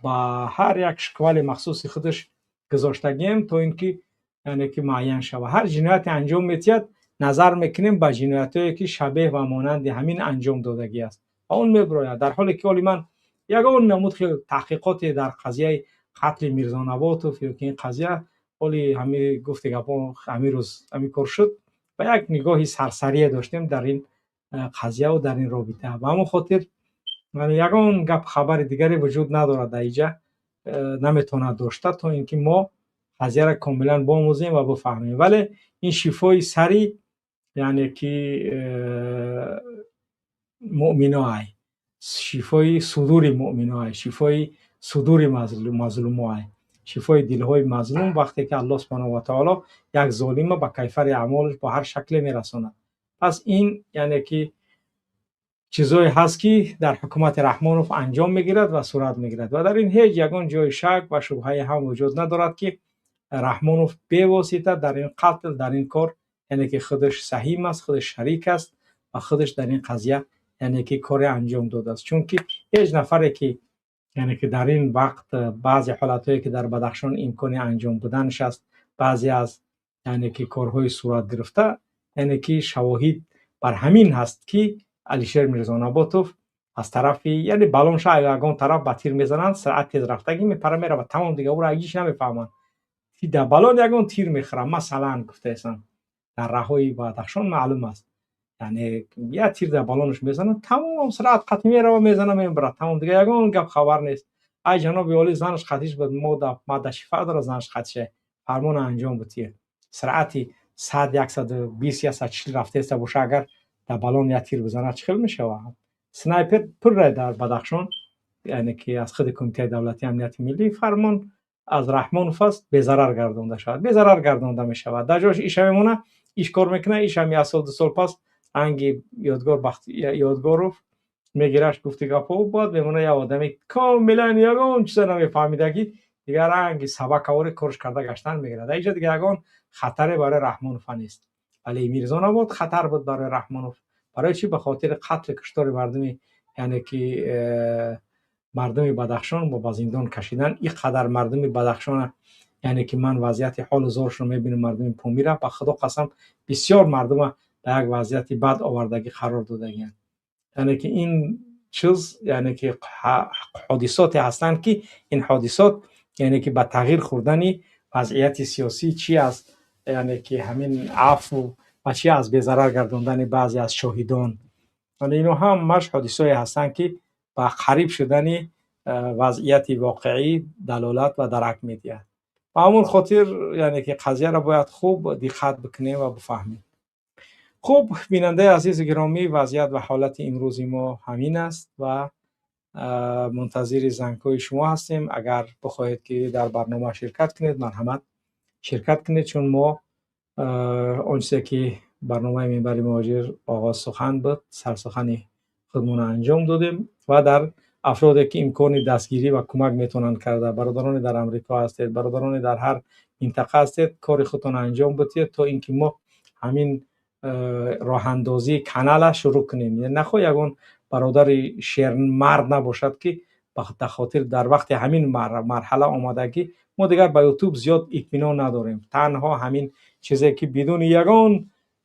ба ҳар як шквали махсуси худаш гузоштагием, то ин ки, яъне ки муайян шавад. Ҳар ҷинояте анҷом метиҳад, назар мекунем ба ҷиноятҳое ки шабеҳ ва монанди ҳамин анҷом додагӣ аст ва он мебирояд. Дар ҳоле ки оли ман ягон намуд таҳқиқоте дар қазияи қатли Мирзонаботов ё ки ин қазия оли ҳами гуфти гапо, ҳамин рӯз ҳамин кор шуд ва як нигоҳи сарсарие доштем дар ин қазияву дар ин робита. Ба ҳамон хотир ягон гап, хабари дигаре вуҷуд надорад дар иҷа, наметавонад дошта, то ин ки мо қазияро комилан бомӯзем ва бифаҳмем. Вале ин шифои сари, яъне ки муъминоай, шифои судури муъминоай, шифои судури мазлумоай. Шифои дилҳои мазлум, вақте ки Аллоҳ субҳонаҳу ва таоло як золима ба кайфари аъмолаш бо ҳар шакле мерасонад. Пас ин яъне ки чизое ҳаст, ки дар ҳукумати Раҳмонов анҷом мегирад ва сурат мегирад, ва дар ин ҳеҷ ягон ҷои шак ва шубҳае ҳам вуҷуд надорад, ки Раҳмонов бевосита дар ин қатл, дар ин кор, яъне ки худаш саҳим аст, худаш шарик аст ва худаш дар ин қазия, яъне ки коре анҷом додааст. Чунки ҳеҷ нафаре ки, яъне ки дар ин вақт баъзе ҳолатҳое ки дар Бадахшон имкони анҷом буданаш аст, баъзе аз, яъне ки корҳои сурат гирифта, яъне ки шавоҳид бар ҳамин ҳаст, ки Алишер Мирзонаботов аз тарафи, яъне балонша ягон тараф ба тир мезананд, суръат тез рафтагӣ мепара, меравад, тамом, дига ӯро ҳеҷ намефаҳманд. Дар балон ягон тир мехӯрам, масалан гуфтаесам, дар раҳои Бадахшон маълум аст, яъне як тир дар балонаш мезанад, тамом, суръат қатъи мерава, мезана, мебарад, тамом, дига ягон гап хабар нест. Ай ҷаноби олӣ, занаш қатиш буд, модда шифа дорад, занаш қатише, фармона анҷом бутие. Суръати 100, 120, 140 рафтаеста боша, агар дар балон як тир бизанад, чӣ хел мешавад? Снайпер пурра дар Бадахшон, яъне ки аз худи Кумитаи давлатии амнияти миллӣ фармон аз Раҳмонов аст, безарар гардонда шавад, безарар гардонда мешавад. Дар ҷош иша мемона, иш кор мекунад, ишам як сол, 2 сол пас ранги Ёдгор Ёдгоров мегираш, гуфти гапҳо, бояд мемона як одами комилан ягон чиза намефаҳмидагӣ, дигар ранги сабакавори корш карда гаштан мегирад. Дар инҷа дигар ягон хатаре барои Раҳмонова нест. Вале Мирзонобод хатар буд барои Раҳмонов. Барои чӣ? Ба хотири қатли куштори мардуми, яъне ки мардуми Бадахшон, бо ба зиндон кашидан ин қадар мардуми Бадахшона. Яъне ки ман вазъияти ҳолу зоршро мебинам, мардуми Помира, ба Худо қасам, бисёр мардума ба як вазъияти бад овардагӣ қарор додагианд. Яъне ки ин чиз, яъне ки ҳодисоте ҳастанд, ки ин ҳодисот, яъне ки ба тағйир хӯрдани вазъияти сиёсӣ, чи аз, яъне ки ҳамин афву ва чи аз безарар гардондани баъзе аз шоҳидон, вале ино ҳамаш ҳодисое ҳастанд, ки ба қариб шудани вазъияти воқеӣ далолат ва дарак медиҳад. Ба ҳамон хотир, яъне ки қазияро бояд хуб диққат бикунем ва бифаҳмем. Хуб, бинандаи азизу гиромӣ, вазъият ва ҳолати имрӯзи мо ҳамин аст ва мунтазири зангҳои шумо ҳастем. Агар бихоҳед, ки дар барнома ширкат кунед, марҳамат, ширкат кунед, чун мо он чизе ки барномаи Минбари муҳоҷир оғоз сухан буд, сарсухани худмонро анҷом додем. Ва дар афроде ки имкони дастгирӣ ва кӯмак метавонанд карда, бародароне дар Амрико ҳастед, бародароне дар ҳар минтақа ҳастед, кори худтонро анҷом бидиҳед, то ин ки мо ҳамин роҳандозии канала шурӯъ кунем. Нахоҳ ягон бародари шермард набошад, ки ба хотир дар вақти ҳамин марҳала омадагӣ мо дигар ба Ютуб зиёд итминон надорем. Танҳо ҳамин чизе ки бидуни ягон,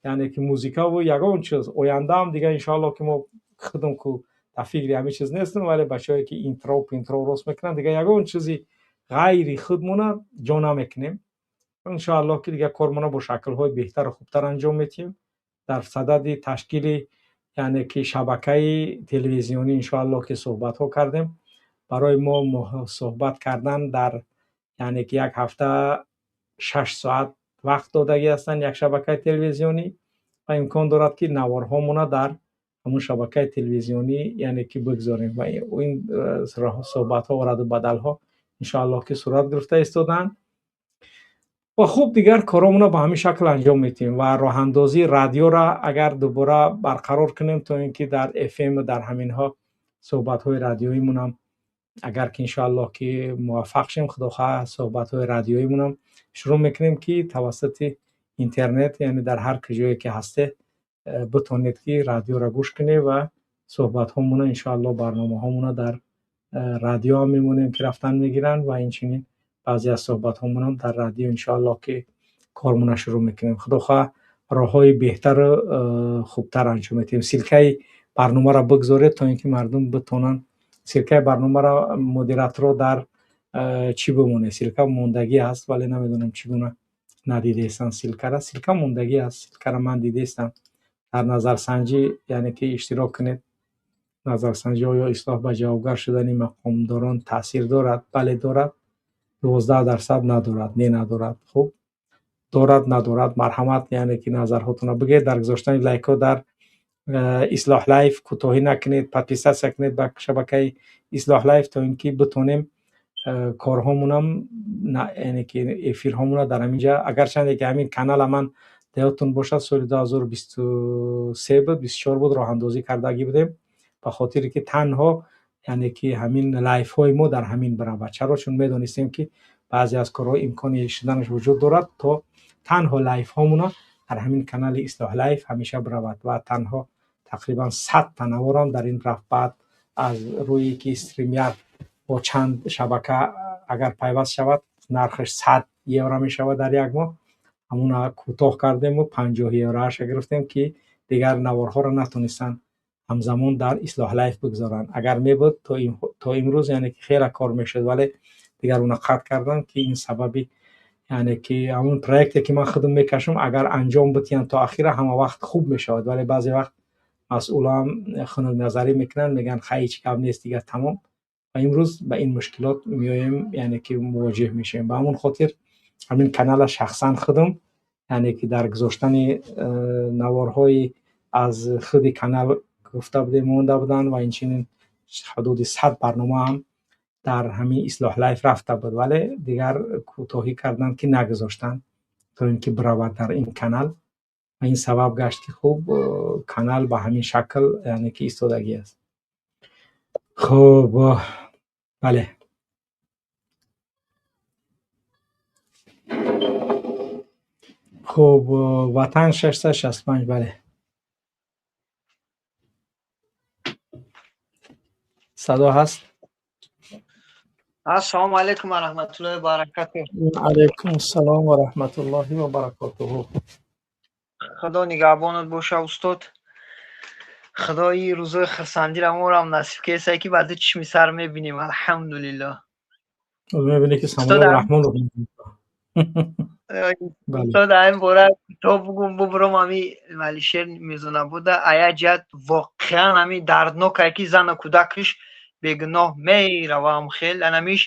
яъне ки музикаву ягон чиз. Ояндаам дигар, иншоалло, ки мо худам ку дар фикри ҳамин чиз нестем, вале бачаҳое ки интро пинтро рост мекунанд, дигар ягон чизи ғайри худмона ҷо намекунем. Иншоалло, ки дигар кормона бо шаклҳои беҳтару хубтар анҷом медиҳем. Дар садади ташкили, яъне ки шабакаи телевизионӣ, иншоалло, ки суҳбатҳо кардем. Барои мо суҳбат кардан дар, яъне ки як ҳафта 6 соат вақт додагӣ ҳастанд як шабакаи телевизионӣ ва имкон дорад, ки наворҳомона дар ҳамун шабакаи телевизионӣ, яъне ки бигзорем. Ва ин суҳбатҳо ва раду бадалҳо, иншоаллоҳ, ки сурат гирифта истодаанд. Ва хуб, дигар коромонро ба ҳамин шакл анҷом медиҳем ва роҳандозии радиоро агар дубора барқарор кунем, то ин ки дар FM, дар ҳаминҳо суҳбатҳои радиоимонам, агар ки иншоаллоҳ ки муваффақ шем, худохоҳ, суҳбатҳои радиоимонам шурӯъ мекунем, ки тавассути интернет, яъне дар ҳар куҷое ки ҳастед, битонед, ки радиоро гӯш кунед ва суҳбатҳомона, иншоаллоҳ, барномаҳомона дар радио ҳам мемонем, ки рафтан мегиранд. Ва инчунин баъзе аз суҳбатҳомонам дар радио, иншоаллоҳ, ки кормона шурӯъ мекунем. Худохоҳ, роҳҳои беҳтару хубтар анҷом медиҳем. Ссылкаи барномаро бигзоред, то ин ки мардум битонанд ссылкаи барномаро. Модераторо дар чӣ бимонед? Ссылка мондагӣ аст, вале намедонам, чӣ гуна надидаестанд ссылкара. Ссылка мондагӣ аст, ссылкара ман дидаестам. Дар назарсанҷӣ, яъне ки иштирок кунед. Назарсанҷӣ: оё ислоҳ ба ҷавобгар шудани мақомдорон таъсир дорад? Бале, дорад, 12%, надорад, не, надорад. Хуб, дорад, надорад, марҳамат, яъне ки назарҳотонро бигӯед. Дар гузоштани лайкҳо дар Ислоҳ Лайф кӯтоҳӣ накунед, подписаться кунед ба шабакаи Ислоҳ Лайф, то ин ки битонем. Корҳомунам, яъне ки эфирҳомуна дар ҳамин ҷа, агарчанде ки ҳамин канала ман деҳотун бошад, соли 2023 буд, 24 буд, роҳандозӣ кардагӣ будем, ба хотире ки танҳо, яъне ки ҳамин лайфҳои мо дар ҳамин биравад. Чаро? Чун медонистем, ки баъзе аз корҳо имкони шуданаш вуҷуд дорад, то танҳо лайфҳомуна дар ҳамин канали Ислоҳ Лайф ҳамеша биравад ва танҳо тақрибан 100 та наворам дар ин рафт. Баъд аз рӯи ки StreamYard бо чанд шабака агар пайваст шавад, нархаш 100 евро мешавад дар як моҳ, ҳамуна кӯтоҳ кардему 50 евроаша гирифтем, ки дигар наворҳоро натонистанд ҳамзамон дар Ислоҳ Лайф бигзоранд. Агар мебуд, то имрӯз, яъне ки хеле кор мешуд, вале дигар уна қатъ карданд, ки ин сабаби, яъне ки ҳамун проекте ки ман худам мекашам, агар анҷом битиҳанд то ахира, ҳама вақт хуб мешавад, вале баъзе вақт масъулам хунукназарӣ мекунанд, мегӯянд: «Хай, ҳеҷ гап нест, дигар тамом». Ва имрӯз ба ин мушкилот меоем, яъне ки мувоҷеҳ мешавем. Ба ҳамон хотир ҳамин канала шахсан худам, яъне ки дар гузоштани наворҳои аз худи канал гуфта будем, монда буданд ва инчунин ҳудуди 100 барнома ҳам дар ҳамин Ислоҳ Лайф рафта буд, вале дигар кӯтоҳӣ карданд, ки нагузоштанд то ин ки биравад дар ин канал ва ин сабаб гашт, ки хуб, канал ба ҳамин шакл, яъне ки истодагӣ аст. Хуб, бале. Хуб, Ватан 665, бале, садо ҳаст? Ассалому алайкум ва раҳматуллоҳи ва баракатуҳ. Алайкум ассалом ва раҳматуллоҳи ва баракотуҳ. Худо нигаҳбонат боша, устод. Худо ин рӯзои хурсандиро морам насиб кесае, ки ба ду чишми сар мебинем, алҳамдулиллоҳ. Мебинӣ, ки Самои Раҳмонов. Устод, ҳамин бора то бугум бубурам, ҳами Алишер Мирзонабода ая ҷиҳат воқеан ҳами дарднокае, ки зану кӯдакаш бегуноҳ меравам, хел анамиш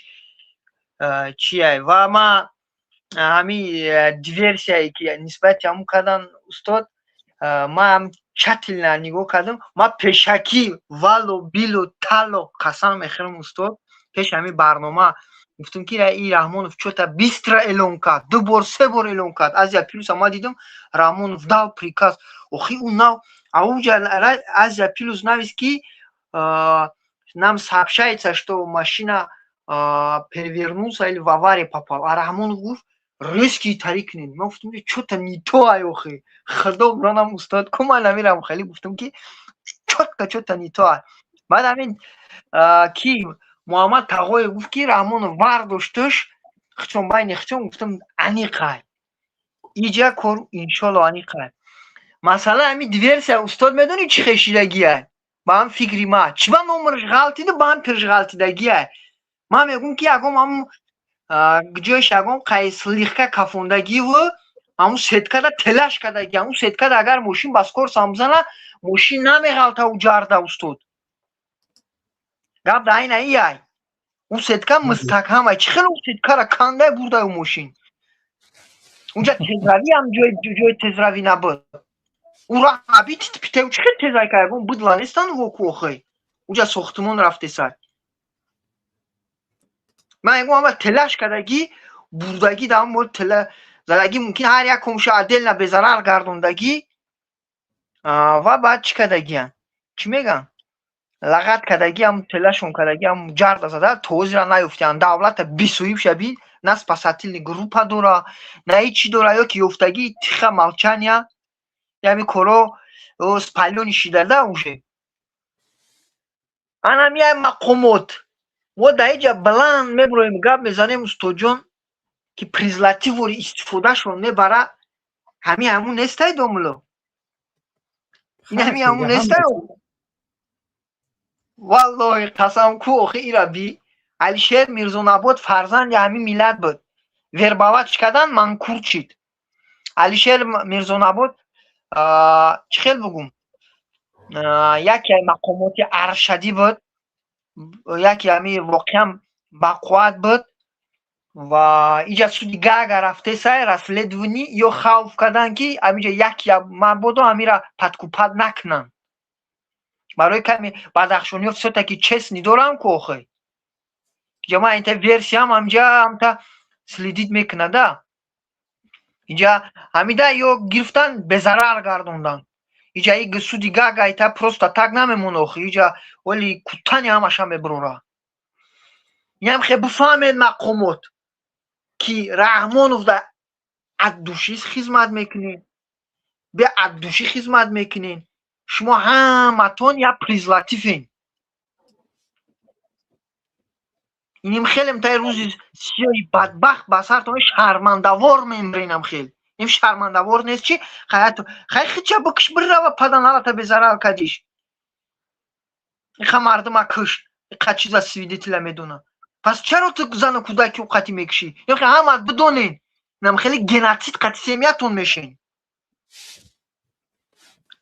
чия. Ва ма ҳами диверсияе ки нисбати ҳамун кардан, устод, ма тщательно нигоҳ кардам. Ма пешакӣ, вало било тало қасам мехӯрам, устод, пеш ҳамин барнома гуфтам, ки и Раҳмонов чё-то быстро эълон кард, ду бор, се бор эълон кард. Азия Плюс ма дидам, Раҳмонов дал приказ. Охи, ӯ нав ауҷа Азия Плюс навист, ки нам сообщается, что машина перевернулся или в аварию попал, а Раҳмонов гуфт: «Резкий тари кунед». Ман гуфтам, чё-то не то ай. Охи, худо бронам, устод, ку ман намерам, хеле гуфтам, ки чётко чё-то не то ай. Баъд ҳамин ки Муҳаммад Тағоев гуфт, ки Раҳмонов бардошташ хичон байни хичон, гуфтам, аниқай иҷа кор, иншолло, аниқай. Масъала ҳамин диверсия, устод, медонӣ чӣ хешидагиай? Ба ҳам фикри ма, чӣ ба номерш ғалтиду, ба ҳам пирш ғалтидагиай. Ман мегӯм, ки ягон ҳамун ҷояш ягон қай слегка кафондагиву ҳамун сеткада телаш кардаги. Ҳамун сеткада агар мошин ба скорсам бизана, мошин намеғалта у ҷарда, устод. Гап да айна ияй, ӯ сетка мустаҳкамай. Чӣ хеле ӯ сеткара кандай бурдай ӯ мошин? Унҷа тезравӣ ҳам ҷои тезравӣ набуд. Ӯ раҳаби титпитев чӣ хел тезравӣ кард? Ягон быдло нестан воку. Охи, унҷа сохтмон рафтесай. Ман ягон ама телаш кардагӣ, бурдагӣ, дар ҳамон тела задагӣ, мумкин ҳар як комша отдельно безарар гардондагӣ ва баъд чӣ кардагиян, чӣ мегӯянд, лағат кардагӣ, ҳам телашон кардагӣ, ҳам ҷарда зада тозира наёфтиянд. Давлата бисоиб шаби, на спасательный группа дора, на ҳечи дора, ё ки ёфтагӣ тихо молчания, ями коро спалёни шидада уже. Анам яй мақомот мо дар иҷа баланд мебуроем, гап мезанем, устодҷон, ки презервативори истифодашон мебара. Ҳами ҳамун нестай, домуло, ин ҳами ҳамун нестай. Валлоҳи, қасам ку, охи, ира би Алишер Мирзонабод фарзанди ҳамин миллат буд, вербовать кардан, манкур чид. Алишер Мирзонабод, чӣ хел бугум, яке мақомоти аршадӣ буд, яке ҳами воқеан бақувват буд ва иҷа суди Гаага рафтесай, расследование ё хавф кардан, ки ҳамиҷа як мабодо ҳамира подкупать накунанд. Барои ками бадахшониҳо всё-таки честный дорам ку, охи. Ҷама инта версиям ҳамҷа ҳамта следить мекунада. Инҷа ҳамида ё гирифтан, безарар гардондан. Иҷа и суди Гага ита просто так намемона охи, иҷа оли кутани ҳамаша мебурора. Инам хе бифаҳмед, мақомот, ки Раҳмонов да от души хизмат мекунед, бе от души хизмат мекунед. Шумо ҳаматон як презервативен. Иним хелем таи рӯзи сиёҳи бадбахт ба сартон шармандавор мембренам хел. Ин шармандавор нест чи? Хай хича бикш, бирава паданалата безарар кадиш. Иха мардума кушт, иқа чиза свидетеля медона. Пас чаро ту зану кӯдаки қати мекушӣ? Ёхи ҳамат бидонен. Инам хеле геноцид қати семьятон мешен.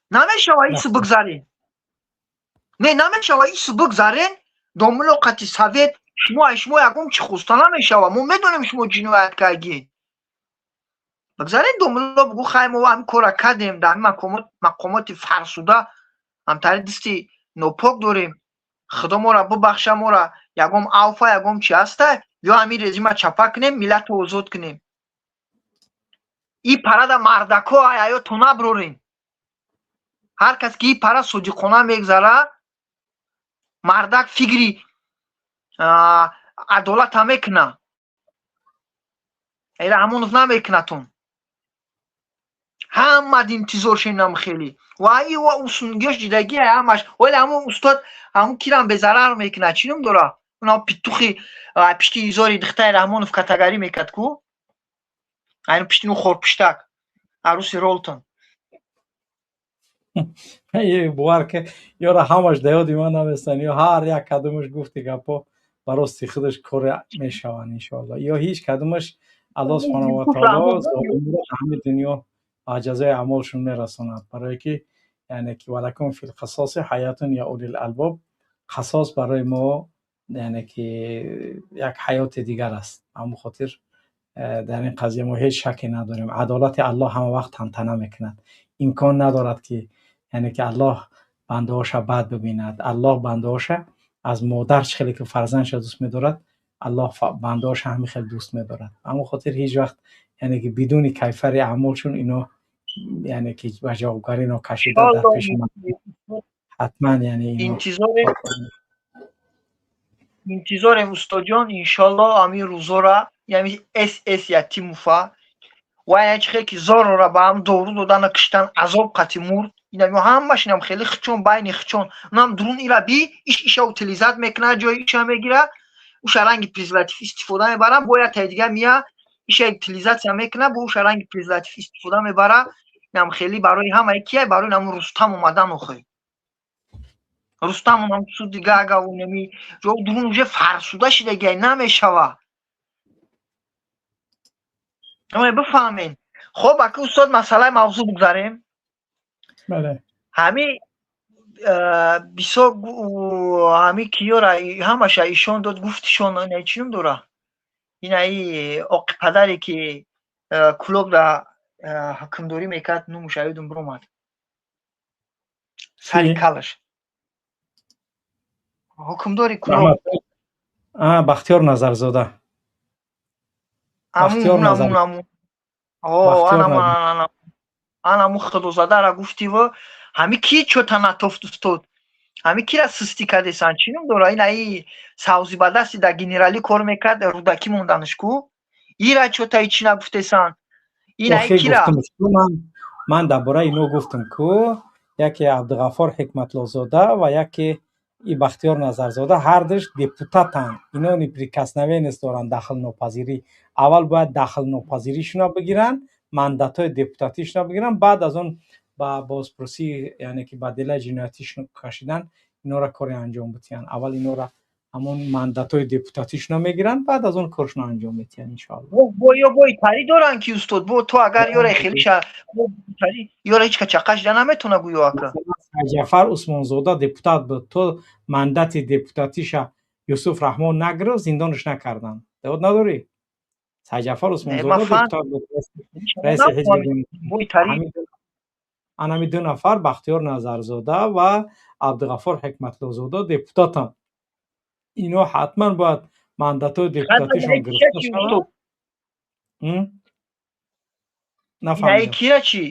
Намешава ису бигзарен. Не, намешава ису бигзарен. Домуло қати совет шумо ай шумо ягон чи хоста намешава. Мо медонем, шумо ҷиноят кардиен. Бигзарен, домуло бугӯ: хай, мо ҳамин кора кардем, дар ҳамин мақомоти фарсуда ҳамтари дасти нопок дорем, худо мора бубахша, мора ягон авфа, ягон чи ҳаста, ё ҳамин режима чапа кунем, миллатро озод кунем. И парада мардако ай аёто наброрем. Ҳар кас ки и пара содиқона мегзара, мардак фикри адолата мекуна. Эра ҳамонов намекунатон. Ҳамад интизор шенам хеле ва и ва усунгиёш дидагӣ ҳамаш. Вале ҳамон устод, ҳамон кирам безарар мекунад, чӣ ном дора, унам петухи пишти изори духтари Раҳмонов катагарӣ мекард ку, айн пишти ну хорпуштак, аруси Ролтон. Бовар ки, ёра ҳамаш да ёди ман наместан. Ё ҳар як кадомаш гуфти гапо ба рости худаш коре мешаванд, иншоалло. Ё ҳеҷ кадомаш Аллоҳ субҳанаҳу ва таоло ҳами дунё ҷазои аъмолшон мерасонад, барое ки яъне ки ولكم في القصاص حياة يا أولي الألباب. қасос барои мо яъне ки як ҳаёти дигар аст. Ҳамон хотир дар ин қазия мо ҳеҷ шаке надорем. Адолати Аллоҳ ҳама вақт тантана мекунад. Имкон надорад ки яъне ки Аллоҳ бандаҳоша бад бибинад. Аллоҳ бандаҳоша аз модар чӣ хеле ки фарзандша дӯст медорад, Аллоҳ бандаҳоша ҳамин хел дӯст медорад. Ҳамон хотир ҳеҷ вақт яъне ки бидуни кайфари аъмолшон ино яъне ки ба ҷавобгарӣ нокашида дар пеши ҳатман яъне Интизорем, устоҷон, иншолло, ҳамин рӯзора, яъне СС Ятимуфа ва яъне чи хеле ки зорора ба ҳам дору додана киштан, азоб қати мурд. Инам ҳамаш инам хеле хичон байни хичон, унам дурун ира би иш иша утилизат мекунад, ҷои иша мегира, уша ранги презерватив истифода мебара, бояд таи дига мия иша утилизация мекунад, бо уша ранги презерватив истифода мебара. Инам хеле барои ҳамаи кия, барои намун Рустам омадан охи. Рустам унам суди Гага, унами ҷо дурун уже фарсуда шидагиай, намешава. Бифаҳмед. Хоб, аки устод, масъалаи мавзӯъ бигзарем. Ҳами бисёр ҳами киёра ҳамаша ишон дод, гуфтишон ина чӣ ном дора, инаи оқи падаре ки Кӯлоб да ҳукмдорӣ мекард, нумуш аёдум биромад, сари калаш ҳукмдори Кӯлоб. Бахтиёр Назарзода. Амун анаму худозадара гуфтиву ҳами ки чота натофт, устод, ҳами кира систӣ кардесан, чӣ ном дора, инаи савзи ба дасти да генералӣ кор мекард, Рӯдакӣ монданаш ку, ира чота ичи нагуфтесан, инаи кира? Ман дар бораи ино гуфтам ку: яке Абдуғаффор Ҳикматлозода ва яке и Бахтиёр Назарзода, ҳардуш депутатанд. Ино неприкосновенность доранд, дахлнопазирӣ. Аввал бояд дахлнопазиришонро бигиранд, мандатҳои депутатишонро бигиранд, баъд аз он ба бозпурсӣ, яъне ки ба дела ҷиноятишон кашидан, инора коре анҷом битиҳанд. Аввал инора ҳамон мандатҳои депутатишонро мегиранд, баъд аз он коршонро анҷом метиҳанд, иншоалло. Бо ё бои тари доранд ки, устод, бо то агар ёра хелиша ёра ҳеч ка чақа шида наметавона гӯё, ака. Ҷафар Усмонзода депутат буд, то мандати депутатиша Юсуф Раҳмон нагирифт, зиндонаш накарданд. Ёд надорӣ? Сайҷафар Усмонзода депутат буд, раиси ҳизби. Анами ду нафар, Бахтиёр Назарзода ва Абдуғаффор Ҳикматлозода, депутатанд. Ино ҳатман бояд Мандатҳои депутатишон гирифта шавад. Нафаҳмидам. Кира чи?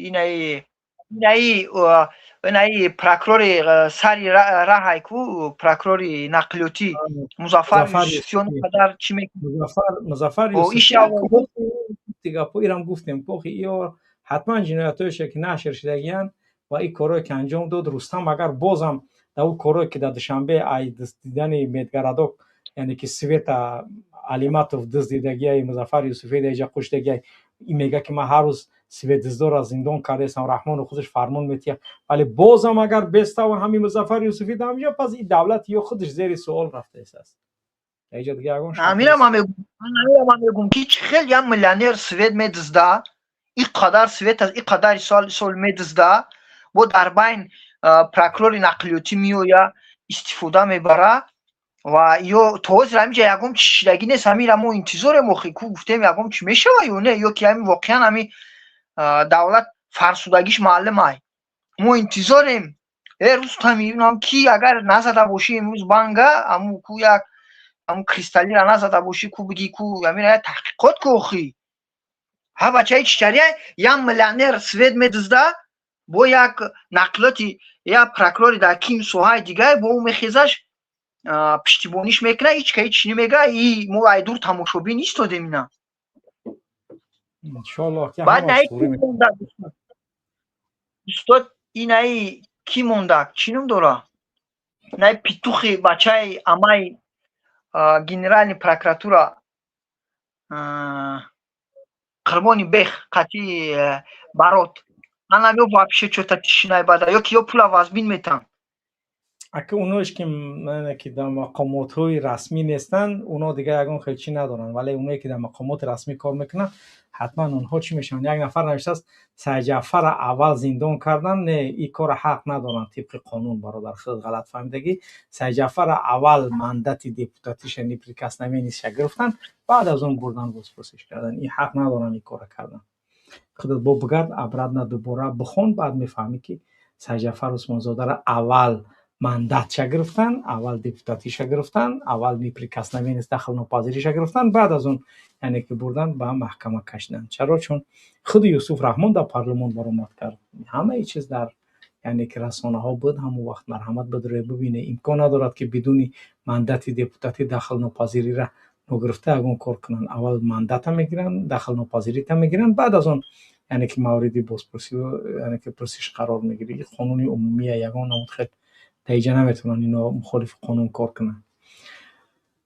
Инаи прокурори сари раҳай ку, прокурори нақлиётӣ Музаффар Юсуфиён қадар чӣ Музаффар Юсуфӣ гапо ирам гуфтем, охи иё ҳатман ҷиноятҳоеше ки нашр шудагиянд ва ин корое ки анҷом дод Рустам, агар бозам дар ӯ корое ки дар Душанбе ай дуздидани медгородок, яъне ки света Алиматов дуздидагияи, Музаффар Юсуфӣ даиҷа қуштагияй, ин мега ки ман ҳар рӯз светдуздора зиндон кардаестам, Раҳмону худаш фармон метиҳад, вале бозам агар бестава ҳамин Музаффар Юсуфӣ дар ҳамҷа, пас ин давлат ё худаш зери суол рафтаистааст. Даиҷа дига ягон Амира ман мегӯм, ки чӣ хел як миллионер свет медузда, ин қадар свет аст, ин қадари сол медузда, бо дар байн прокурори нақлиётӣ меоя, истифода мебара ва ё то ҳозир ҳаминҷа ягон чи шидагӣ нест. Ҳамира мо интизорем, охи ку гуфтем, ягон чи мешава ё не, ё ки ҳамин воқеан ҳамин давлат фарсудагиш маълум ай. Мо интизорем, э Рустам, инам ки агар назада бошӣ имрӯз банга, аму ку як аму кристаллира назада бошӣ ку, биги ку ҳамина як таҳқиқот ку. Охи ҳа, бачаи чичария, як миллионер свет медузда, бо як нақлиёти, як прокурори дар ким соҳаи дигар бо ӯ мехезаш, пуштибониш мекуна, ҳеч ка ҳеч немега. И мо айдур тамошобин истодем ина. Иншоаллоҳ ки баъд ҳамаш наи туғри. Ки монда, устод? Инаи кӣ монда, чӣ ном дора, наи петухи бачаи амаи генеральный прокуратура Қурбони бех қатъи барот анам ё вообще чё-то тишинаи бада, ё ки ё пула вазбин метан. Ака, оноеш ки ки дар мақомотҳои расмӣ нестанд, оно дигар ягон хел чӣ надоранд, вале оное ки дар мақомоти расмӣ кор мекунанд, ҳатман онҳо чӣ мешаванд. Як нафар навиштааст: Сайҷаъфарра аввал зиндон кардан. Не, ин кора ҳақ надоранд тибқи қонун, бародар, худ ғалат фаҳмидагӣ. Сайҷаъфарра аввал мандати депутатиша, неприкосновенность ша гирифтанд, баъд аз он бурдан, бозпурсиш кардан. Ин ҳақ надоранд ин кора кардан. Худат бо бигард, обратно дубора бихон, баъд мефаҳмӣ, ки Сайҷаъфар Усмонзодаро аввал мандатша гирифтанд, аввал депутатиша гирифтанд, аввал неприкосновенность, дахлнопазириша гирифтанд, баъд аз он, яъне ки бурдан, ба маҳкама кашиданд. Чаро? Чун худи Юсуф Раҳмон дар парлумон баромад кард, ҳамаи чиз дар, яъне ки, расонаҳо буд ҳамон вақт. Марҳамат, бидуред, бибине. Имкон надорад, ки бидуни мандати депутатӣ дахлнопазирира ногирифта ягон кор кунанд. Аввал мандата мегиранд, дахлнопазирита мегиранд, баъд аз он, яъне ки, мавриди бозпурсӣ, яъне ки пурсиш қарор мегирӣ. Қонуни умумия, ягон намуд хел даиҷа наметавонанд ино мухолифи қонун кор кунанд.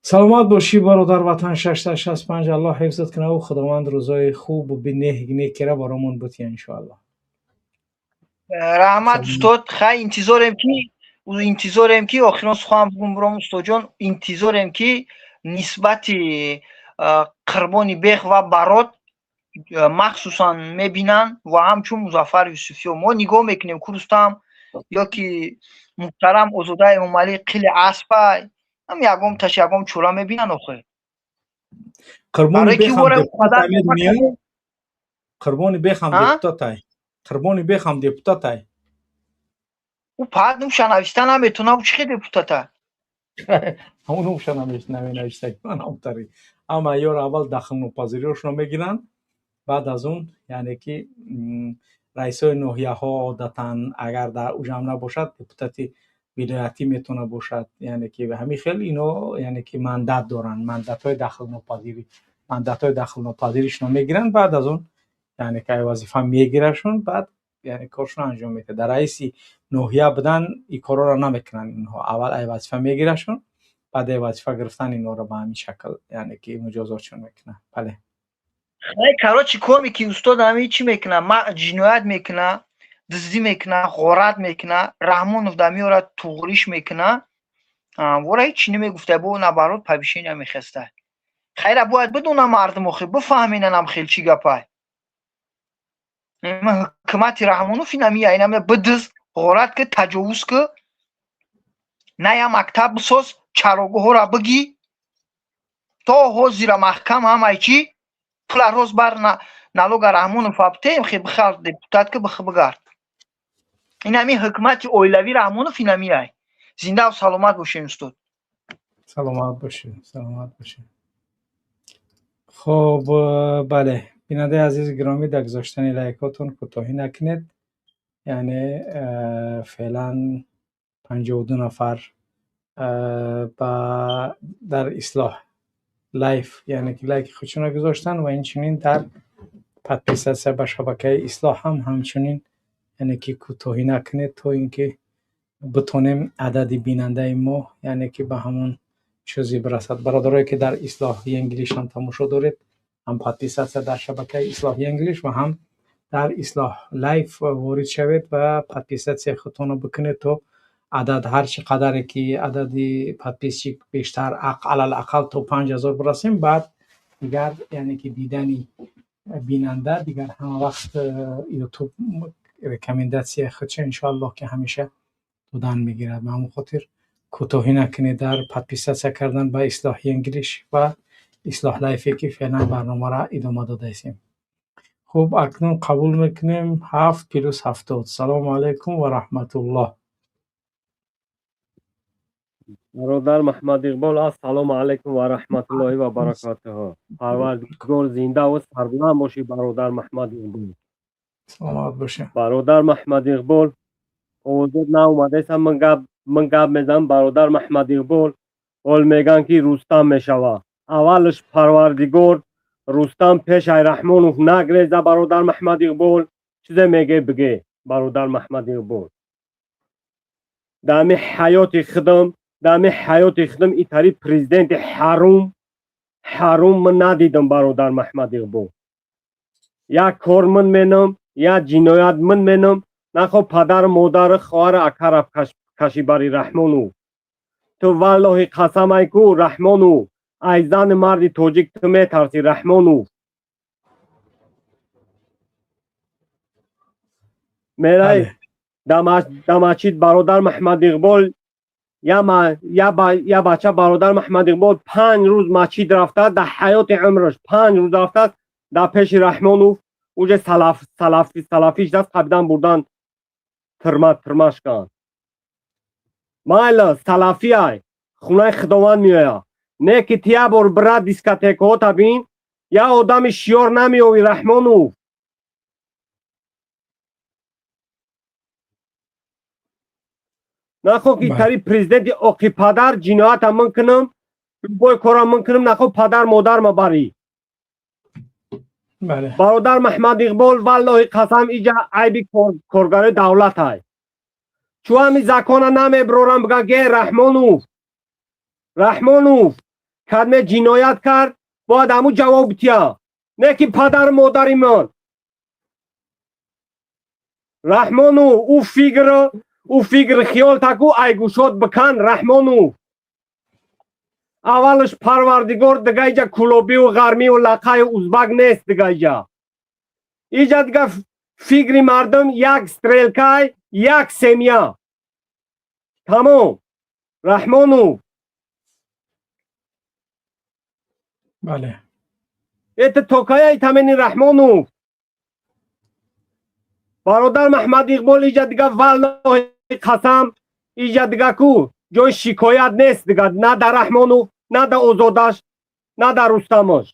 Саломат бошӣ, бародар. Ватан 665, Аллоҳ ҳифзат кунаву Худованд рӯзои хубу некера баромон бутия, иншоаллоҳ. Раҳмат, устод. Хай, интизорем ки охирон сухан бугум буром, устодҷон. Интизорем, ки нисбати Қурбони бех ва Барот махсусан мебинанд ва ҳамчун Музаффар Юсуфиё мо нигоҳ мекунем ку, Рустам, ё ки муҳтарам Озода Эмомалӣ қили аспай ҳам ягон таш ягон чора мебинанд охе. Қурбони бехам депутатай, медонӣ? Қурбони бехам депутатай, Қурбони бехам депутатай. Ӯ паҳат нумша нависта наметона, ӯ чӣ хел депутата? Ҳамон нумша наменависта, ман ама ёро аввал дахлнопазириёшонро мегиранд, баъд аз он, яъне ки, раисои ноҳияҳо одатан, агар дар уҷам набошад, депутати вилоятӣ метавона бошад, яъне ки ҳамин хел ино, яъне ки, мандат доранд, мандатҳои дахлнопазирӣ, мандатҳои дахлнопазиришонро мегиранд, баъд аз он, яъне ки, вазифа мегирашон, баъд, яъне, коршонро анҷом медиҳад. Дар раиси ноҳия будан ин корҳоро намекунанд инҳо. Аввал ай вазифа мегирашон, баъд ай вазифа гирифтан инҳоро ба ҳамин шакл, яъне ки, муҷозотшон мекунанд, бале. Короче, коме ки устод ҳамин чӣ мекуна, ҷиноят мекуна, дуздӣ мекуна, ғорат мекуна, Раҳмонов да меорад, туғриш мекуна, вора ҳеч чӣ намегуфта, бо наоборот повышения мехеста. Хайра, бояд бидона мардум, охи бифаҳминанам хел чӣ гапай. Ҳукумати Раҳмонов инамия, инаме бидуз, ғорат ки, таҷовуз ки, на я мактаб бисоз, чарогоҳҳоро бигӣ, то ҳозира маҳкам ҳамаи чӣ пула роз бар налога Раҳмонов абтем хе бихар, депутат ки бих бигард. Инами ҳукумати оилавӣ Раҳмонов инамиай. Зиндаву саломат бошем, устод. Саломат бошед, саломат бошед. Хуб, бале, бинандаи азизи гиромӣ, дар гузоштани лайкҳотон кӯтоҳӣ накунед. Яъне феълан 52 нафар ба дар Ислоҳ Лайф, яъне ки лайки худшонро гузоштанд ва инчунин дар подписаться ба шабакаи Ислоҳ ҳам ҳамчунин, яъне ки кӯтоҳӣ накунед, то ин ки битонем адади бинандаи мо, яъне ки ба ҳамон чизе бирасад. Бародарое ки дар Ислоҳи English ҳам тамошо доред, ҳам подписаться дар шабакаи Ислоҳи English ва ҳам дар Ислоҳ Лайф ворид шавед ва подписаться худтонро бикунед, то адад ҳар чӣ қадаре ки адади подписчик бештар, алалақал то 5000 бирасем, баъд дигар, яъне ки дидани бинанда дигар ҳама вақт Ютуб рекомендация худша иншоаллоҳ ки ҳамеша додан мегирад. Ба ҳамон хотир кӯтоҳӣ накунед дар подписаться кардан ба Ислоҳи English ва Ислоҳ Лайфе ки феълан барномаро идома додаистем. Хуб, акнун қабул мекунем 7+70. Салому алайкум ва раҳматуллоҳ. Бародар Маҳмад Иқбол, ассалому алайкум ва раҳматуллоҳи ва баракотуҳу. Парвардигор зиндаву сарбуланд бошӣ, бародар Маҳмад Иқбол. Саломат бошед. Бародар Маҳмад Иқбол, овозот наомадааст, ман гап мезанам. Бародар Маҳмад Иқбол, ҳол мегӯянд ки Рустам мешава. Аввалаш Парвардигор Рустам пешай Раҳмонов нагреза. Бародар Маҳмад Иқбол, чизе меге, биге. Бародар Маҳмад Иқбол, дами ҳаёти худам, дами ҳаёти худам итари президенти ҳарум ҳарум ман надидам. Бародар Маҳмад Иқбол, як кор ман менам, як ҷиноят ман менам, нахо падару модару хоҳару акара каши бари. Раҳмону, ту валлоҳи қасамай ку, Раҳмону, ай зани марди тоҷик ту метарсӣ. Раҳмону, мерай да масҷид, бародар Маҳмад Иқбол, я бача, бародар Маҳмад Иқбол, 5 рӯз масҷид рафта, дар ҳаёти умраш 5 рӯз рафтааст. Дар пеши Раҳмонов уже салафиш даст қабидан бурдан тирма тирмаш кан. Майла, салафиай, хунаи Худованд меояд, не ки ти як бор бира дискотекаҳота бин, як одами шиёр намеёвӣ, Раҳмонов. Нахо ки тари президенти оқипадар ҷиноята ман кунам, любой кора ман кунам, нахо падар модарма барӣ. Бародар Маҳмад Иқбол, валлоҳи қасам, иҷа айби коргарои давлатай. Чӯ ҳами закона намеброрам, бигӯям ки Раҳмонов, Раҳмонов кадме ҷиноят кард, бояд ҳамун ҷавоб бития, не ки падару модари ман. Раҳмонов, ӯ фикр хиёл таку айгӯшот бикан. Раҳмонов, аввалаш Парвардигор дига иҷа кулобиву ғармиву лақаю узбак нест. Дига иҷа дига фикри мардум як стрелкай, як семья, тамом. Раҳмонов. Бале. Это токая тамени. Раҳмонов, бародар Маҳмад Иқбол, иҷа дига валлоҳи қасам, иҷа дига ку ҷои шикоят нест дига, на дар Раҳмонов, на дар Озодаш, на дар Рустамош.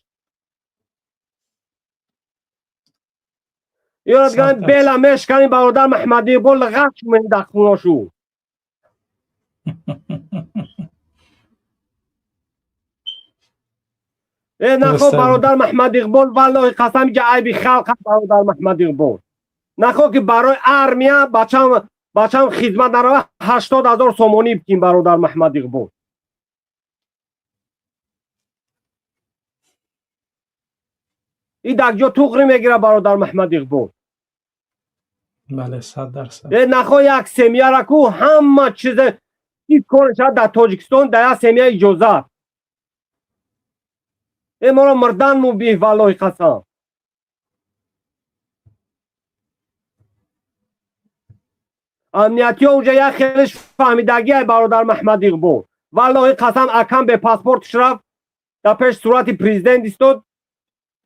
Ёра дига бела мешкани, бародар Маҳмад Иқбол, ғаш мени дар хуношу. Э, нахо, бародар Маҳмад Иқбол, валлоҳи қасам, иҷа айби халқ. Бародар Маҳмад Иқбол, нахо ки барои армия бачам хизмат нарава, 80 000 сомонӣ бикин. Бародар Маҳмад Иқбол, и дар ҷо туғри мегира, бародар Маҳмад Иқбол. Бале, 100%. Э, нахо як семьяра ку ҳама чизе ҳеҷ кор шад дар Тоҷикистон, дар як семья иҷозат. Э, моро мурдан мубиҳ, валлоҳи қасам. Амниятиҳо уҷа як хелеш фаҳмидагиай. Бародар Маҳмад Иқбол, валлоҳи қасам, акам бепаспортш рафт, дар пеш сурати президент истод.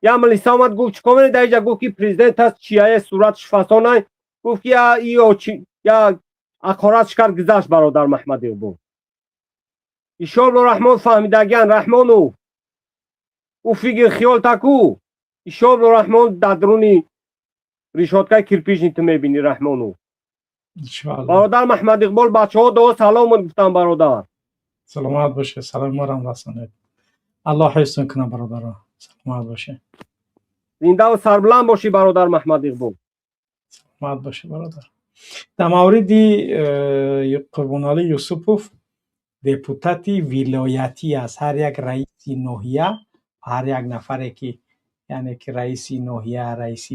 Я милиса омад, гуфт: «Чӣ кор менед дар иҷа?» Гуфт ки президент аст, чияе, суратш фасонай. Гуфт ки я ҳақоратш кард, гузашт. Бародар Маҳмад Иқбол, Ишолло, Раҳмон фаҳмидагиан. Раҳмонов, ӯ фикр хиёл таку, ишолло, Раҳмон, дар дуруни решёткаи кирпичный ту мебинӣ, Раҳмонов. Иншоалло. Бародар Маҳмад Иқбол, бачаҳо дуо саломат гуфтам, бародар. Саломат боше, саломи моро расонед. Аллоҳ ҳифзтон кунад, бародаро, саломат боше. Зиндаву сарбуланд бошӣ, бародар Маҳмад Иқбол. Саломат боше, бародар. Дар мавриди Қурбоналӣ Юсупов, депутати вилоятӣ аст. Ҳар як раиси ноҳия, ҳар як нафаре ки, яъне ки раиси ноҳия, раиси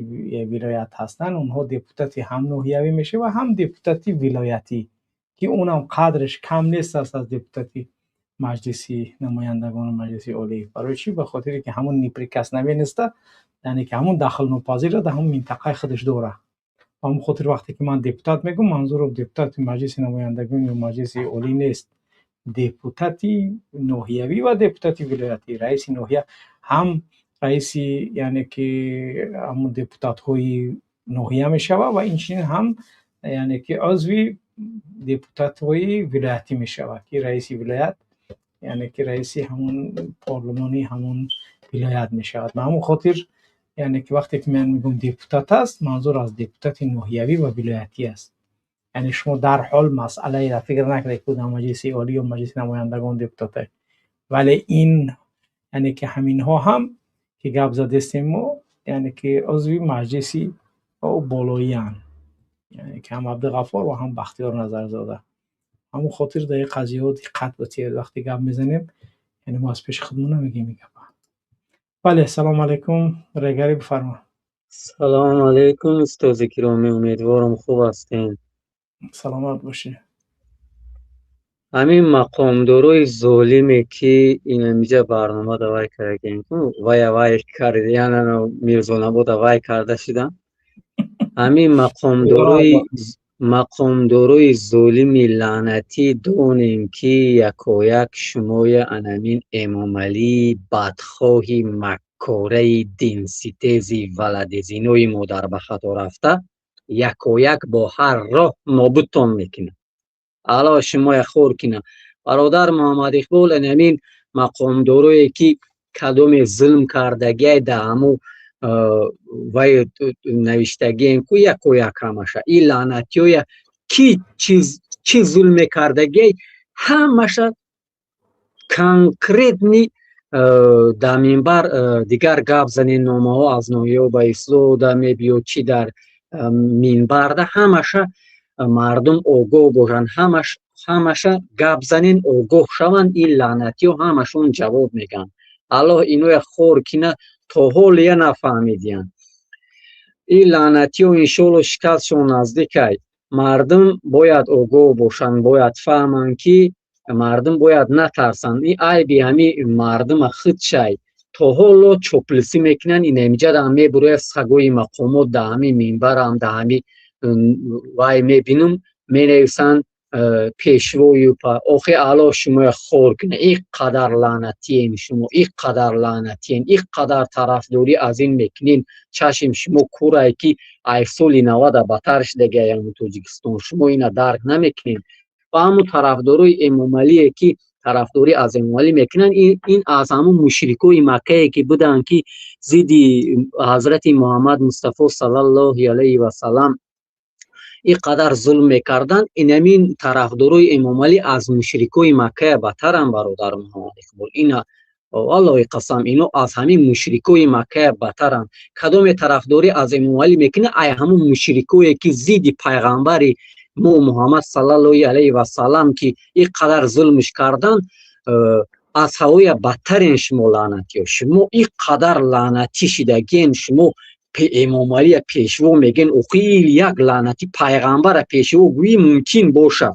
вилоят ҳастанд, онҳо депутати ҳам ноҳиявӣ мешавад, ҳам депутати вилоятӣ, ки унам қадраш кам нест аст аз депутати Маҷлиси намояндагону Маҷлиси Олӣ. Барои чӣ? Ба хотире ки ҳамун неприкосновенность, яъне ки ҳамун дахлнопазирро дар ҳамун минтақаи худаш дорад. Ба ҳамон хотир, вақте ки ман депутат мегӯм, манзурам депутати Маҷлиси намояндагон ё Маҷлиси Олӣ нест, депутати ноҳиявӣ ва депутати вилоятӣ. Раиси ноҳия ҳам раиси, яъне ки ҳамун депутатҳои ноҳия мешавад ва инчунин ҳам, яъне ки узви депутатҳои вилоятӣ мешавад, ки раиси вилоят, яъне ки раиси ҳамун парлумони ҳамун вилоят мешавад. Ба ҳамон хотир, яъне ки вақте ки ман мегӯм депутат аст, манзур аз депутати ноҳиявӣ ва вилоятӣ аст. Яъне шумо дарҳол масъалаеро фикр накунед, ки дар Маҷлиси Олӣ ё Маҷлиси намояндагон депутат, вале ин, яъне ки ҳаминҳо ҳам ки гап задестем мо, яъне ки узви маҷлиси болоиянд, яъне ки ҳам Абдуғаффор ва ҳам Бахтиёр Назарзода. Ҳамон хотир дар ин қазияҳо диққат битиҳед, вақте гап мезанем, яъне мо аз пеши худмон намегӯем ин гапа. Бале, салому алайкум, Регарӣ, бифарма. Салому алайкум, устози гиромӣ, умедворам, хуб ҳастем. Саломат бошӣ. Ҳамин мақомдорои золиме, ки инамиҷа барнома давай кардем, вая вай кардяна, Мирзонабода вай карда шудам. Ҳамин мақомдорои золими лаънатӣ, донем, ки якояк шумоя анамин Эмомалии бадхоҳи, маккораи, динситези, валадизинои модарбахато рафта, якояк бо ҳар роҳ нобудтон мекунад. Алло шумоя хор кунад. Бародар Муҳаммад Иқбол, анамин мақомдорое, ки кадоме зулм кардагиай, да ҳаму вай навиштагием ку, якояк ҳамаша ин лаънатиёя, ки чӣ зулм мекардагиай, ҳамаша конкретный дар минбар дигар гап занен, номаҳо аз ноҳияҳо ба ислоҳ мебиёд, чӣ дар минбарда ҳамаша мардум огоҳ бошанд, ҳамаша гап занен, огоҳ шаванд. Ин лаънатиҳо ҳамашон ҷавоб мегӯянд. Аллоҳ иноя хор кина, то ҳолия нафаҳмидиянд. Ин лаънатиҳо, иншоалло, шикастшон наздикай. Мардум бояд огоҳ бошанд, бояд фаҳманд, ки мардум бояд натарсанд. Ин айби ҳами мардума худшай. То ҳоло чоплисӣ мекунанд. Инамиҷадам мебурояд, сагои мақомот, да ҳами минбарам, да ҳами вай мебинум, менависанд пешвою. Охи, Аллоҳ шумоя хор кунад. Ин қадар лаънатиен шумо, ин қадар лаънатиен, ин қадар тарафдорӣ аз ин мекунен. Чашм шумо курае, ки ай соли 90 батар шудагиаям Тоҷикистон, шумо ина дарк намекунед. Ва ҳамун тарафдорои Эмомалие, ки тарафдорӣ аз Эмомалӣ мекунанд, ин аз ҳамун мушрикои Маккае, ки буданд, ки зидди ҳазрати Муҳаммад Мустафо саллаллоҳи алайҳи васаллам ин қадар зулм мекарданд. Инамин тарафдорои Эмомалӣ аз мушрикои Маккая батаранд, бародар Муҳаммад Иқбол. Ина, валлоҳи қасам, ино аз ҳамин мушрикои Маккая батаранд. Кадоме тарафдорӣ аз Эмомалӣ мекунад, ай ҳамун мушрикое, ки зидди пайғамбари мо Муҳаммад саллаллоҳи алайҳи васаллам, ки ин қадар зулмш карданд, аз ҳавоя бадтарен шумо, лаънатиё. Шумо ин қадар лаънатӣ шидагиен, шумо Эмомалия пешво мегӯен. Охи, як лаънатӣ пайғамбара пешво гӯӣ мумкин бошад,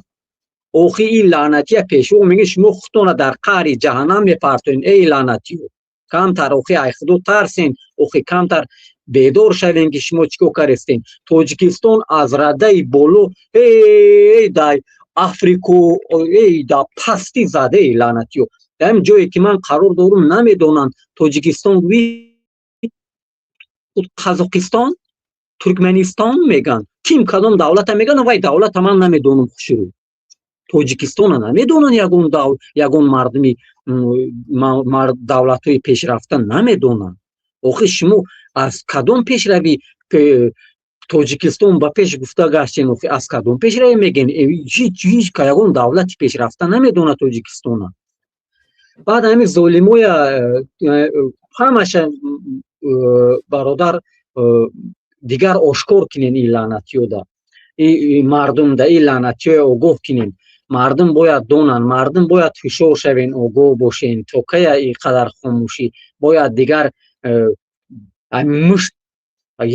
охи, ин лаънатия пешво мегӯен, шумо худтона дар қаъри ҷаҳаннам мепартоен. Эй лаънатиё, камтар, охи, ай худо тарсен, охи, камтар бедор шавем, ки шумо чӣ кор кардестен. Тоҷикистон аз радаи боло эй дар Африку эй да пастӣ задаи, лаънатиё. Дар ин ҷое, ки ман қарор дорум, намедонанд Тоҷикистон гӯӣ, Қазоқистон, Туркманистон мегӯянд, ким кадом давлата мегӯянд, вай давлата ман намедонам. Хушрӯ. Тоҷикистона намедонанд, ягон мардуми давлатҳои пешрафта намедонанд. Охир шумо аз кадом пешравӣ Тоҷикистон ба пеш гуфта гаштем? Охир аз кадом пешравӣ мегӯем? Ҳеҷ ягон давлати пешрафта намедонад Тоҷикистона. Баъд ҳамин золимоя ҳамаша, бародар, дигар ошкор кинен. Ин лаънатиёда мардумда, ин лаънатиёя огоҳ кинен. Мардум бояд донанд, мардум бояд ҳушёр шавен, огоҳ бошен. То кая ин қадар хомӯшӣ? Бояд дигар мушт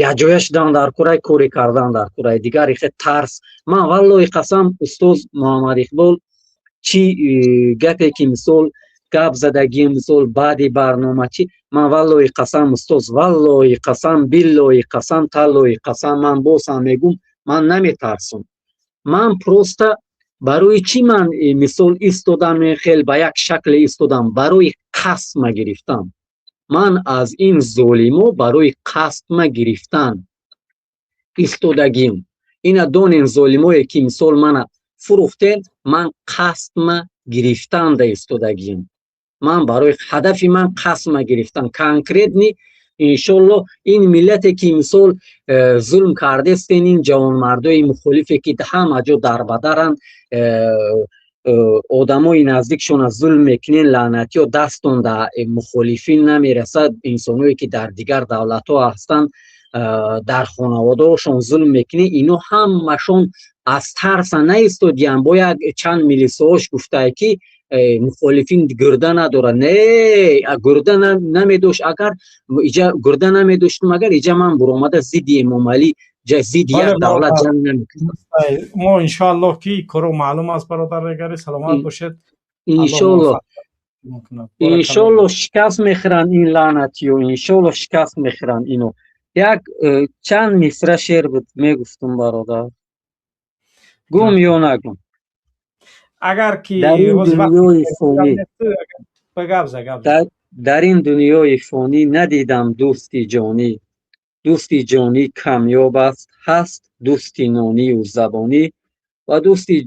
якҷоя шудан дар курай, коре кардан дар курай. Дигар ихе тарс. Ман, валлоҳи қасам, устоз Муҳаммад Иқбол, чӣ гапе ки, мисол, гап задагӣ, мисол, баъди барнома чӣ, ман, валлоҳи қасам, устоз, валлоҳи қасам, биллоҳи қасам, таллоҳи қасам, ман боз ҳам мегӯм, ман наметарсум. Ман просто барои чӣ ман, мисол, истодам, хел ба як шакле истодам? Барои қасма гирифтам. Ман аз ин золимо барои қасма гирифтан истодагим. Ина донен, золимое ки, мисол, мана фурӯхтен, ман қасма гирифтанда истодагим. Ман барои ҳадафи ман қасма гирифтан конкретный. Иншолло, ин миллате ки, мисол, зулм кардестен, ин ҷавонмардои мухолифе ки ҳама ҷо дарбадаранд, одамои наздикшона зулм мекунен, лаънатиё, дастон да мухолифин намерасад. Инсоное ки дар дигар давлатҳо ҳастанд, дар хонаводаҳошон зулм мекунен. Ино ҳамашон аз тарса наистодиянд. Бо як чанд милисаош гуфтае ки мухолифин гурда надорад. Не, гурда намедошт, агар иҷа гурда намедоштум, агар иҷа ман буромада зидди Эмомалӣ, зидди як давлат ҷанг намекунам. Мо иншоаллоҳ ки коро маълум аст, бародар Регари, саломат бошед. Иншоалло, иншоалло, шикаст мехӯранд ин лаънатиё, иншоалло, шикаст мехӯранд ино. Як чанд мисра шеър буд, мегуфтум, бародар, гум ё нагум? Агар ки Дар ин дунёи фонӣ надидам дӯсти ҷонӣ, дӯсти ҷонӣ камёб аст, ҳаст дӯсти нонию забонӣ, ва дӯсти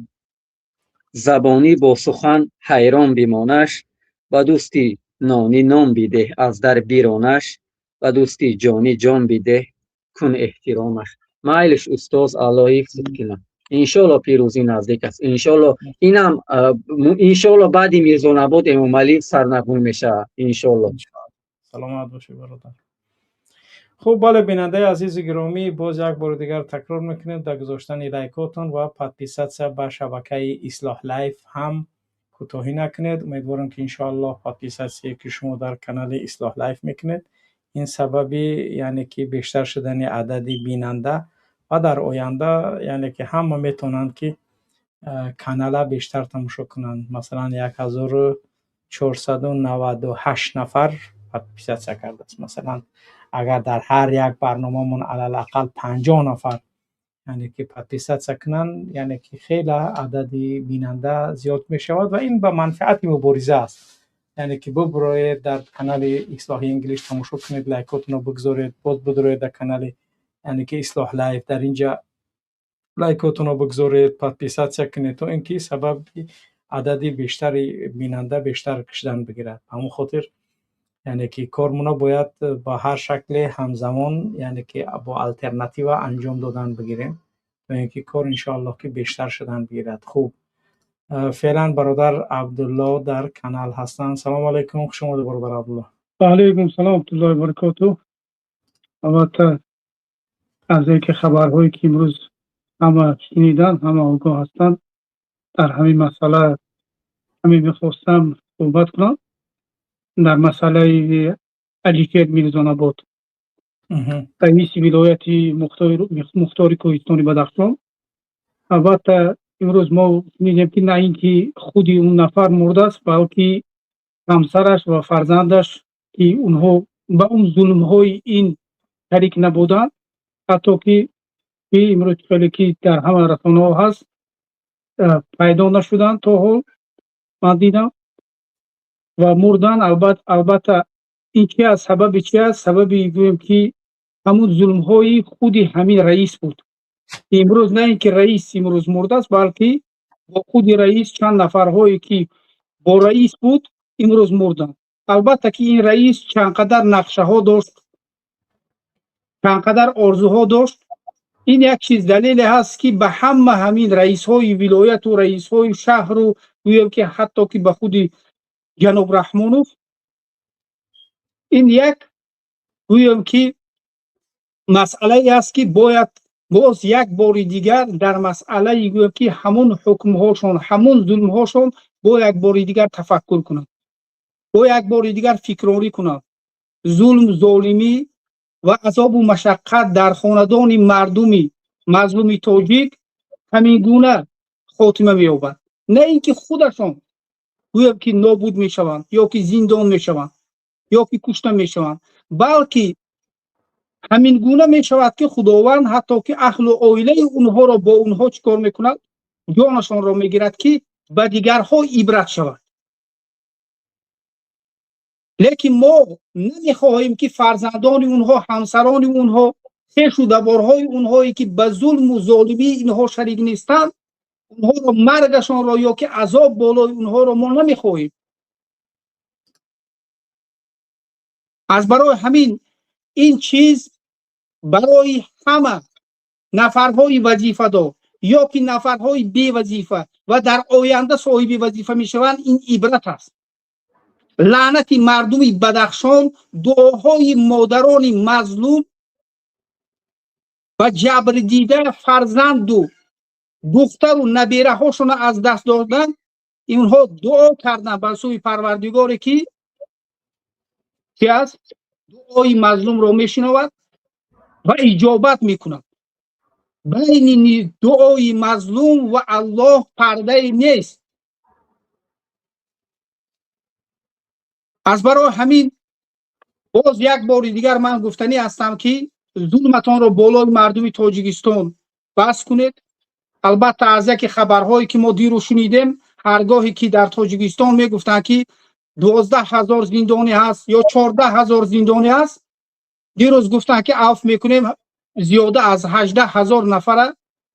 забонӣ бо сухан ҳайрон бимонаш, ба дӯсти нонӣ нон бидеҳ, аз дар биронаш, ба дӯсти ҷонӣ ҷон бидеҳ, кун эҳтиромаш. Майлиш, устоз, Аллоҳ ҳифзат кунад. Иншоалло, пирӯзӣ наздик аст, иншоалло. Инам, иншоалло, баъди Мирзонабод Эмомалӣ сарнагун мешавад, иншоалло. Саломат бошед, бародар. Хуб, бале, бинандаи азизу гиромӣ, боз як бори дигар такрор мекунем: дар гузоштани лайкотон ва подписаться ба шабакаи Ислоҳ Лайф ҳам кӯтоҳӣ накунед. Умедворам, ки иншоаллоҳ подписаться е ки шумо дар канали Ислоҳ Лайф мекунед, ин сабаби, яъне ки, бештар шудани адади бинанда ва дар оянда, яъне ки, ҳама метавонанд, ки канала бештар тамошо кунанд. Масалан, 1498 нафар подписаться кардааст. Масалан, агар дар ҳар як барномамон алалақал 50 нафар, яъне ки, подписаться кунанд, яъне ки, хеле адади бинанда зиёд мешавад ва ин ба манфиати мубориза аст. Яъне ки, бубуроед, дар канали Ислоҳи Инглиш тамошо кунед, лайкотонро бигзоред, боз бидуроед дар канали, яъне ки, Ислоҳ Лайф, дар инҷа лайкотонро бигзоред, подписаться кунед, то ин ки сабаби адади бештари бинанда бештар кашидан бигирад. Ба ҳамон хотир, яъне ки, кормона бояд ба ҳар шакле ҳамзамон, яъне ки, бо алтернатива анҷом додан бигирем, то ин ки кор, иншоаллоҳ, ки бештар шудан бигирад. Хуб, феълан бародар Абдулло дар канал ҳастанд. Салому алайкум, хуш омадед, бародар Абдулло. Ва алайкум салом раҳматуллоҳи баракотуҳ. Албатта, аз яке хабарҳое ки имрӯз ҳама шуниданд, ҳама огоҳ ҳастанд, дар ҳамин масъала ҳамин мехостам суҳбат кунам, дар масъалаи Алишер Мирзонабод, раиси вилояти мухтори Кӯҳистони Бадахшон. Албатта, имрӯз мо шунидем, ки на ин ки худи он нафар мурдааст, балки ҳамсараш ва фарзандаш, ки онҳо ба он зулмҳои ин шарик набуданд, ҳатто ки имрӯз хеле ки дар ҳама расонаҳо ҳаст, пайдо нашуданд то ҳол, ман дидам, ва мурдан. Албатта, ин чи аст? Сабаби чи аст? Сабаби, гӯем ки, ҳамун зулмҳои худи ҳамин раис буд. Имрӯз на ин ки раис имрӯз мурдааст, балки Бо худи раис чанд нафарҳое, ки бо раис буд, имрӯз мурданд. Албатта, ки ин раис чанд қадар нақшаҳо дошт, чанд қадар орзуҳо дошт. Ин як чиз далеле ҳаст, ки ба ҳама ҳамин раисҳои вилояту раисҳои шаҳру, гӯем ки ҳатто ки ба худи ҷаноб Раҳмонов, ин як, гӯем ки, масъалае аст, ки бояд боз як бори дигар дар масъалаи, гӯем ки, ҳамун ҳукмҳошон, ҳамун зулмҳошон бо як бори дигар тафаккур кунанд, бо як бори дигар фикрорӣ кунанд. Зулм, золимӣ ва азобу машаққат дар хонадони мардуми мазлуми тоҷик ҳамин гуна хотима меёбад, на ин ки худашон, гӯем ки, нобуд мешаванд ё ки зиндон мешаванд, ё ки кушта мешаванд, балки ҳамин гуна мешавад, ки Худованд ҳатто ки аҳлу оилаи онҳоро бо онҳо чӣ кор мекунад? Ҷонашонро мегирад, ки ба дигарҳо ибрат шавад. Лекин мо намехоҳем, ки фарзандони онҳо, ҳамсарони онҳо, хешу таборҳои онҳое, ки ба зулму золимии инҳо шарик нестанд, онҳоро, маргашонро ё ки азоб болои онҳоро мо намехоҳем. Аз барои ҳамин ин чиз барои ҳама нафарҳои вазифадор ё ки нафарҳои бевазифа ва дар оянда соҳиби вазифа мешаванд, ин ибрат аст. Лаънати мардуми Бадахшон, дуоҳои модарони мазлум ва ҷабрдида, фарзанду духтару набераҳошонро аз даст додан, инҳо дуо карданд ба сӯи Парвардигоре, ки чи аст, дуои мазлумро мешунавад ва иҷобат мекунад. Байни дуои мазлум ва Аллоҳ пардае нест. Аз барои ҳамин боз як бори дигар ман гуфтанӣ ҳастам, ки зулматонро болои мардуми Тоҷикистон бас кунед. Албатта, аз яке хабарҳое, ки мо дирӯз шунидем, ҳаргоҳе ки дар Тоҷикистон мегуфтанд, ки 12 000 зиндонӣ ҳаст ё 14 000 зиндонӣ ҳаст, дирӯз гуфтанд, ки афв мекунем зиёда аз 18 000 нафара,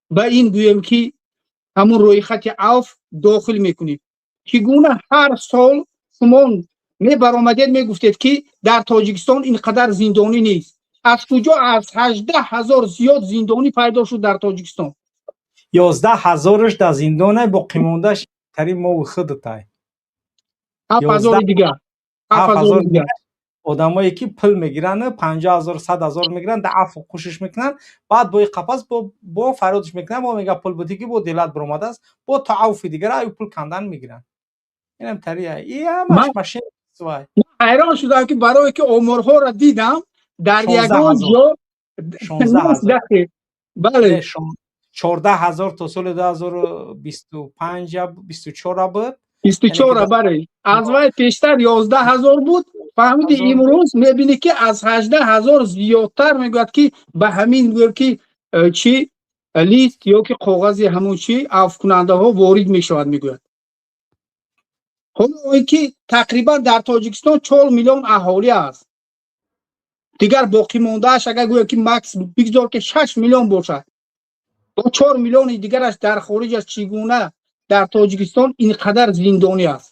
ба ин, гӯем ки, ҳамун рӯйхати афв дохил мекунем. Чӣ гуна ҳар сол шумо мебаромадед, мегуфтед, ки дар Тоҷикистон ин қадар зиндонӣ нест? Аз куҷо аз 18 000 зиёд зиндонӣ пайдо шуд дар Тоҷикистон? 11 ҳазораш дар зиндоне, боқимондааш тари мову худтай. 7000 дигар, 7000 дигар. Одамое, ки пул мегиранд, 50 000, 100 000 мегиранд, да афву кӯшиш мекунанд, баъд бо қапас бо фарёдш мекунанд, бо мега пул будӣ, ки бо делат биромадааст, бо то авфи дигар аю пул кандан мегиранд. Инам тария и ҳамаш машин. Ҳайрон шудам, ки барое ки оморҳоро дидам, дар ягон ҷо. Бале. 14 000 то соли 2025, 24 буд. 24, бале. Аз вай пештар 11 000 буд. Фаҳмиди, имрӯз мебинӣ, ки аз 18 000 зиёдтар. Мегӯяд, ки ба ҳамин, гӯям ки, чӣ лист ё ки коғази ҳамун чӣ афвкунандаҳо ворид мешавад, мегӯяд. Ҳоло ки тақрибан дар Тоҷикистон 4 миллион аҳолӣ аст, дигар боқимондааш, агар гӯям ки, макс бигзор ки 6 миллион бошад, бо 4 миллиони дигараш дар хориҷ аст, чӣ гуна дар Тоҷикистон ин қадар зиндонӣ аст?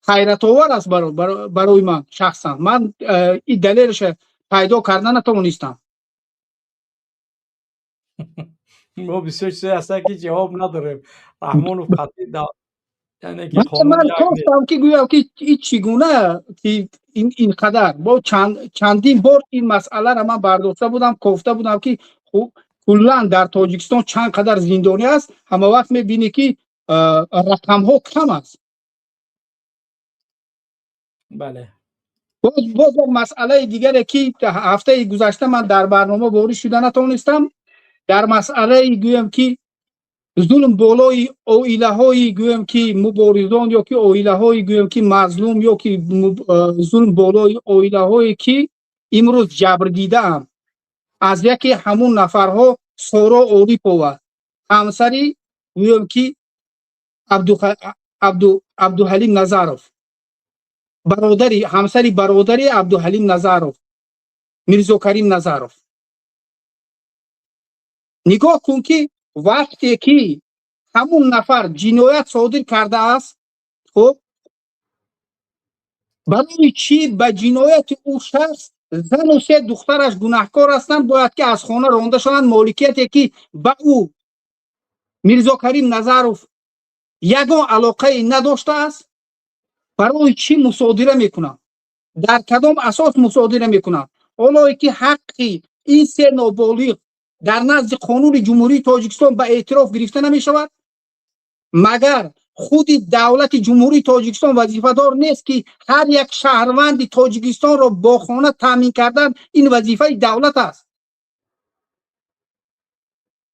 Ҳайратовар аст барои ман шахсан. Ман ин далелаша пайдо карда натавонистам. Мо бисёр чизое ҳастанд, ки ҷавоб надорем. Раҳмонов қатъи, яъне ки ман кофтам, ки гӯям, ки ин чӣ гуна, ки ин қадар. Бо чандин бор ин масъаларо ман бардошта будам, кофта будам, ки куллан дар Тоҷикистон чанд қадар зиндонӣ аст. Ҳама вақт мебинӣ, ки рақамҳо кам аст. Бале. Боз як масъалаи дигаре, ки ҳафтаи гузашта ман дар барнома ворид шуда натавонистам, дар масъалаи, гӯям ки, зулм болои оилаҳои, гӯям ки, муборизон ё ки оилаҳои, гӯям ки, мазлум, ё ки зулм болои оилаҳое, ки имрӯз ҷабр дидаам. Аз яке ҳамун нафарҳо Соро Орипова, ҳамсари, гӯям ки, Абдуҳалим Назаров, бародари, ҳамсари бародари Абдуҳалим Назаров, Мирзокарим Назаров. Нигоҳ кун, ки Вақте ки ҳамун нафар ҷиноят содир кардааст, хуб, барои чӣ ба ҷинояти ӯ шахс зану се духтараш гунаҳкор ҳастанд, бояд ки аз хона ронда шаванд, моликияте ки ба ӯ Мирзокарим Назаров ягон алоқае надоштааст, барои чӣ мусодира мекунанд? Дар кадом асос мусодира мекунанд? Ҳолое ки ҳаққи ин се ноболиғ дар назди қонуни Ҷумҳурии Тоҷикистон ба эътироф гирифта намешавад? Магар худи давлати Ҷумҳурии Тоҷикистон вазифадор нест, ки ҳар як шаҳрванди Тоҷикистонро бо хона таъмин кардан ин вазифаи давлат аст,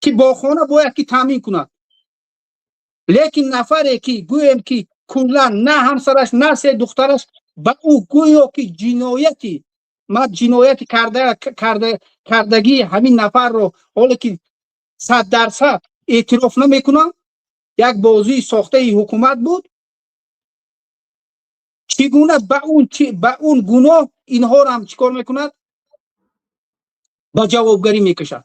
ки бо хона бояд ки таъмин кунад? Лекин нафаре ки гӯем ки куллан на ҳамсараш, на се духтараш ба ӯ гӯё ки ҷинояти ман ҷинояти кардагии ҳамин нафарро ҳоле ки 100% эътироф намекунам, як бозии сохтаи ҳукумат буд, чӣ гуна ба он гуноҳ инҳоро чӣ кор мекунад, ба ҷавобгарӣ мекашад?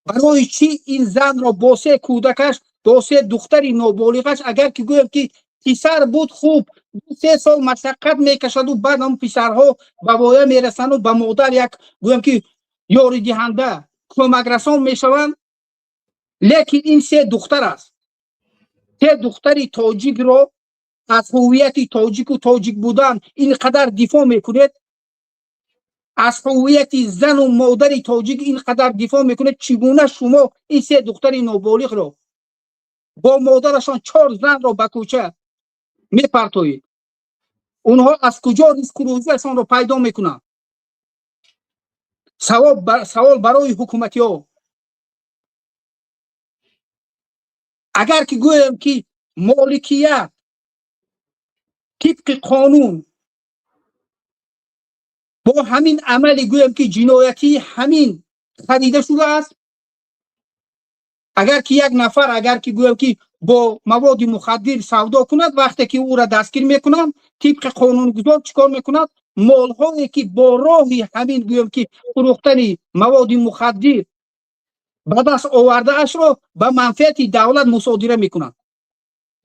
Барои чӣ ин занро бо се кӯдакаш, бо се духтари ноболиғаш? Агар ки гӯем ки писар буд, хуб, 2-3 сол машаққат мекашаду баъд ҳам писарҳо ба воя мерасанду ба модар як гӯем ки ёридиҳанда, кӯмакрасон мешаванд. Лекин ин се духтар аст. Се духтари тоҷикро аз ҳуввияти тоҷику тоҷик будан ин қадар дифоъ мекунед, аз ҳуввияти зану модари тоҷик ин қадар дифоъ мекунед, чӣ гуна шумо ин се духтари ноболиғро бо модарашон, чор занро ба кӯча мепартоед? Онҳо аз куҷо ризқу рӯзиашонро пайдо мекунанд? Савол барои ҳукуматиҳо. Агар ки гӯем ки моликият тибқи қонун бо ҳамин амали гӯем ки ҷиноятии ҳамин харида шудааст, агар ки як нафар, агар ки гӯем ки бо маводи мухаддир савдо кунад, вақте ки ӯра дастгир мекунанд, тибқи қонунгузор чӣ кор мекунад? Молҳое ки бо роҳи ҳамин гӯем ки фурӯхтани маводи мухаддир ба даст овардаашро ба манфиати давлат мусодира мекунанд.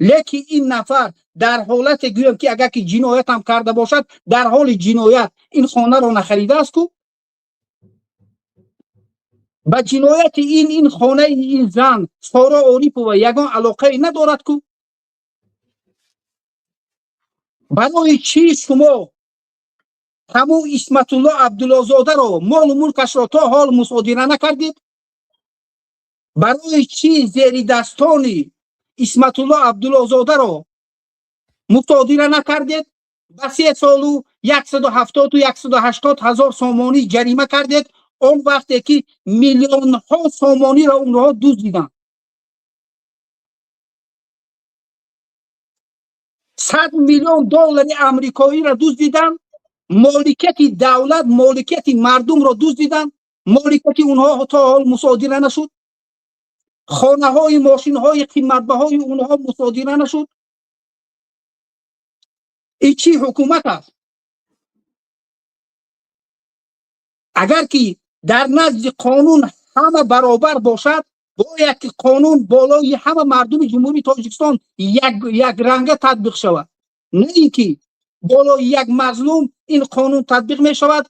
Лекин ин нафар дар ҳолате гӯем ки агар ки ҷиноятам карда бошад, дар ҳоли ҷиноят ин хонаро нахаридааст ку. Ба ҷинояти ин хонаи ин зан Соро Орипова ягон алоқае надорад ку. Барои чӣ шумо ҳамун Исматулло Абдуллозодаро молу мулкашро то ҳол мусодира накардед? Барои чӣ зеридастони Исматулло Абдуллозодаро мусодира накардед? Ба 3 солу 170-у 180 ҳазор сомонӣ ҷарима кардед, он вақте ки миллионҳо сомониро онҳо дуздиданд. 100 миллион доллари амрикоиро дуздиданд, моликияти давлат, моликияти мардумро дуздиданд, моликияти онҳо то ҳол мусодира нашуд, хонаҳои, мошинҳои қиматбаҳои онҳо мусодира нашуд. Ин чӣ ҳукумат аст? Агар ки дар назди қонун ҳама баробар бошад, бояд ки қонун болои ҳама мардуми Ҷумҳурии Тоҷикистон якранга татбиқ шавад, на ин ки болои як мазлум ин қонун татбиқ мешавад,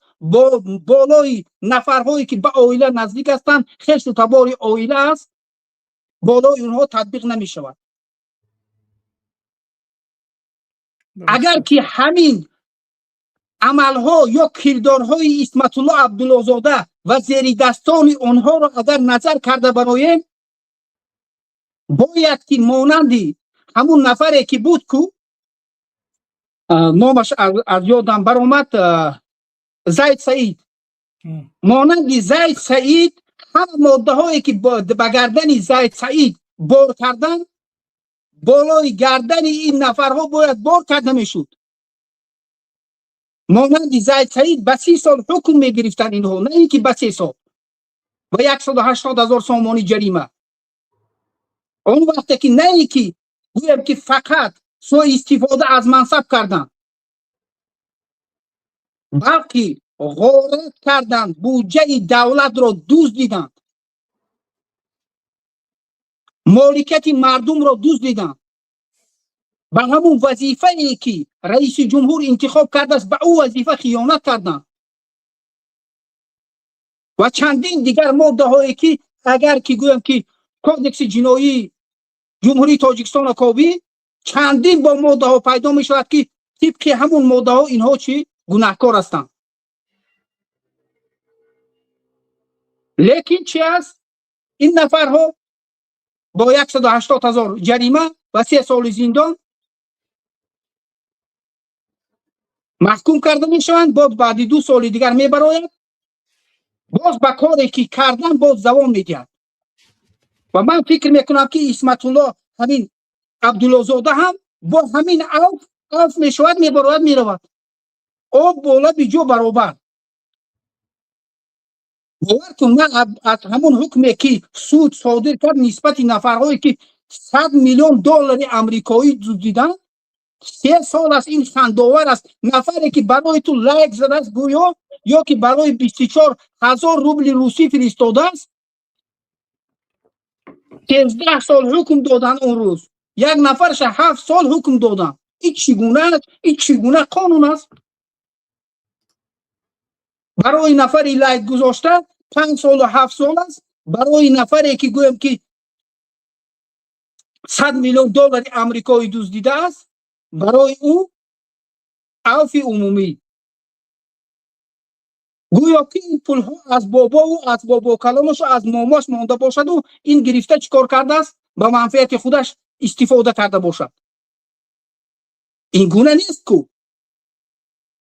болои нафарҳое ки ба оила наздик ҳастанд, хешу табори оила аст, болои онҳо татбиқ намешавад. Агар ки ҳамин амалҳо ё кирдорҳои Исматулло Абдуллозода ва зеридастони онҳоро агар назар карда бароем, бояд ки монанди ҳамун нафаре ки буд ку, номаш аз ёдам баромад, Зайд Саид, монанди Зайд Саид ҳама моддаҳое ки ба гардани Зайд Саид бор кардан, болои гардани ин нафарҳо бояд бор карда мешуд. Монанди Зайд Саид ба 30 сол ҳукм мегирифтанд инҳо, на ин ки ба 3 сол ва 180 ҳазор сомонӣ ҷарима. Он вақте ки на ин ки гӯем ки фақат суистифода аз мансаб карданд, балки ғорат карданд, буҷаи давлатро дуздиданд. Моликияти мардумро дуздиданд. Ба ҳамун вазифае, ки раиси ҷумҳур интихоб кардааст, ба ӯ вазифа хиёнат карданд ва чандин дигар моддаҳое, ки агар ки гӯям, ки Кодекси ҷиноии Ҷумҳурии Тоҷикистонро ковӣ, чандин бо моддаҳо пайдо мешавад, ки тибқи ҳамун моддаҳо инҳо чӣ гунаҳкор ҳастанд. Лекин чи аст? Ин нафарҳо бо 180 ҳазор ҷарима ва 3 соли зиндон маҳкум карда мешаванд. Боз баъди 2 соли дигар мебарояд, боз ба коре, ки кардан, боз давом медиҳад. Ва ман фикр мекунам, ки Исматулло ҳамин Абдуллозода ҳам бо ҳамин афв мешавад, мебарояд, меравад. Об бо лаби ҷо баробар. Бовар кун, ман аз ҳамон ҳукме, ки суд содир кард нисбати нафарҳое, ки 100 миллион доллари амрикоӣ дуздиданд, 3 сол аст. Ин хандовар аст. Нафаре, ки барои ту лайк задааст гӯё, ё ки барои 24 000 рубли русӣ фиристодааст, 13 сол ҳукм доданд. Он рӯз як нафарша 7 сол ҳукм доданд. Ин чӣ гуна, ин чӣ гуна қонун аст? Барои нафари лайк гузошта 5 солу 7 сол аст, барои нафаре, ки гӯем, ки 100 миллион доллари амрикоӣ дуздидааст, барои ӯ авфи умумӣ. Гӯё ки ин пулҳо аз бобову аз бобокалонашу аз момош монда бошаду ин гирифта чӣ кор кардааст, ба манфиати худаш истифода карда бошад. Ин гуна нест ку.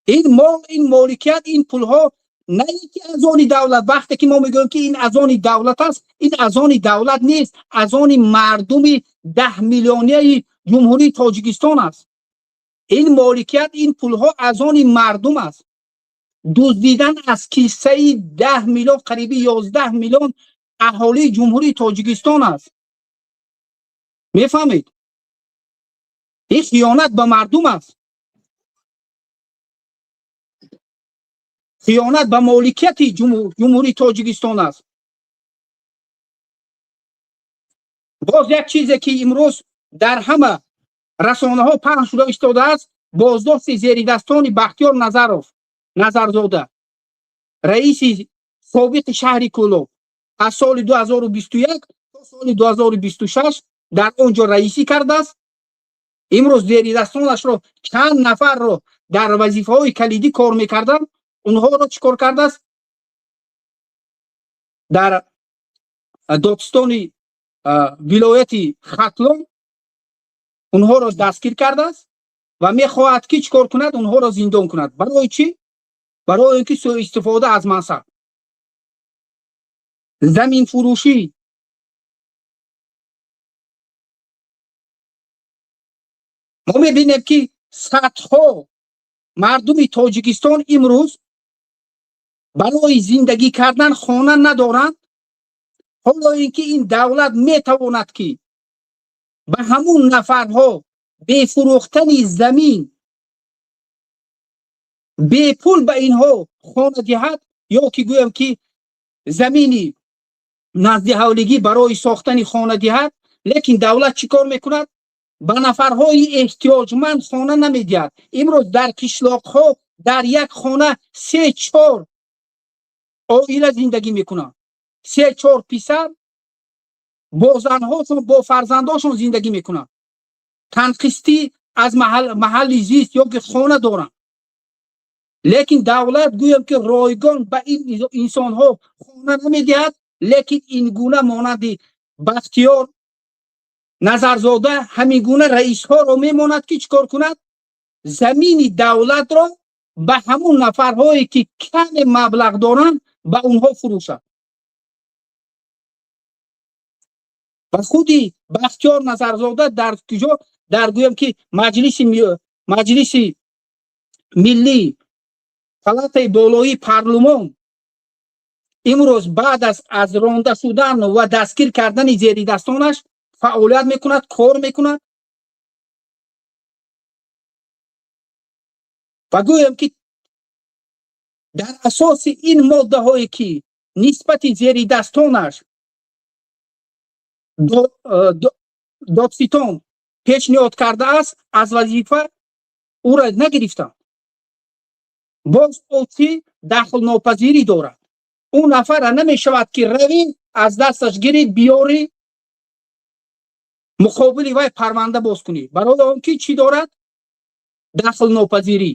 Ин мол, ин моликият, ин пулҳо на ин ки аз они давлат. Вақте ки мо мегӯем, ки ин аз они давлат аст, ин аз они давлат нест, аз они мардуми 10 миллионияи Ҷумҳурии Тоҷикистон аст. Ин моликият, ин пулҳо аз они мардум аст. Дуздидан аз киссаи 10 миллион, қариби 11 миллион аҳолии Ҷумҳурии Тоҷикистон аст. Мефаҳмед, ин хиёнат ба мардум аст, хиёнат ба моликияти Ҷумҳурии Тоҷикистон аст. Боз як чизе, ки имрӯз дар ҳама расонаҳо паҳн шуда истодааст, боздошти зеридастони Бахтиёр Назаров, Назарзода, раиси собиқи шаҳри Кӯлоб, аз соли 2021 то соли 2026 дар он ҷо раисӣ кардааст. Имрӯз зеридастонашро, чанд нафарро дар вазифаҳои калидӣ кор мекарданд, онҳоро чӣ кор кардааст? Дар додистони вилояти Хатлон онҳоро дастгир кардааст ва мехоҳад, ки чӣ кор кунад? Онҳоро зиндон кунад. Барои чӣ? Барои он ки суистифода аз мансаб, заминфурӯшӣ. Мо мебинем, ки садҳо мардуми Тоҷикистон имрӯз барои зиндагӣ кардан хона надоранд. Ҳоло ин ки ин давлат метавонад, ки ба ҳамун нафарҳо бефурӯхтани замин, бепул ба инҳо хона диҳад, ё ки гӯям, ки замини назди ҳавлигӣ барои сохтани хона диҳад, лекин давлат чӣ кор мекунад? Ба нафарҳои эҳтиёҷманд хона намедиҳад. Имрӯз дар қишлоқҳо дар як хона се чор оила зиндагӣ мекунанд, се чор писар бо занҳошон, бо фарзандошон зиндагӣ мекунанд, танқистӣ аз маҳалли зист ё ки хона доранд. Лекин давлат гӯям, ки ройгон ба ин инсонҳо хона намедиҳад. Лекин ин гуна монанди Бахтиёр Назарзода ҳамин гуна раисҳоро мемонад, ки чӣ кор кунад? Замини давлатро ба ҳамун нафарҳое, ки каме маблағ доранд, ба онҳо фурӯшад. Ва худи Бахтиёр Назарзода дар куҷо? Дар, гӯям, ки Маҷлиси Миллӣ, палатаи болоии парлумон, имрӯз баъд аз ронда шудан ва дастгир кардани зеридастонаш фаъолият мекунад, кор мекунад. Ва гӯям, ки дар асоси ин моддаҳое, ки нисбати зеридастонаш Додситон пешниҳод кардааст, аз вазифа ӯра нагирифтанд. Боз ӯ чӣ дахлнопазирӣ дорад. Ӯ нафара намешавад, ки равӣ, аз дасташ гирӣ, биёрӣ, муқобили вай парванда боз кунӣ, барои он ки чӣ дорад? Дахлнопазирӣ.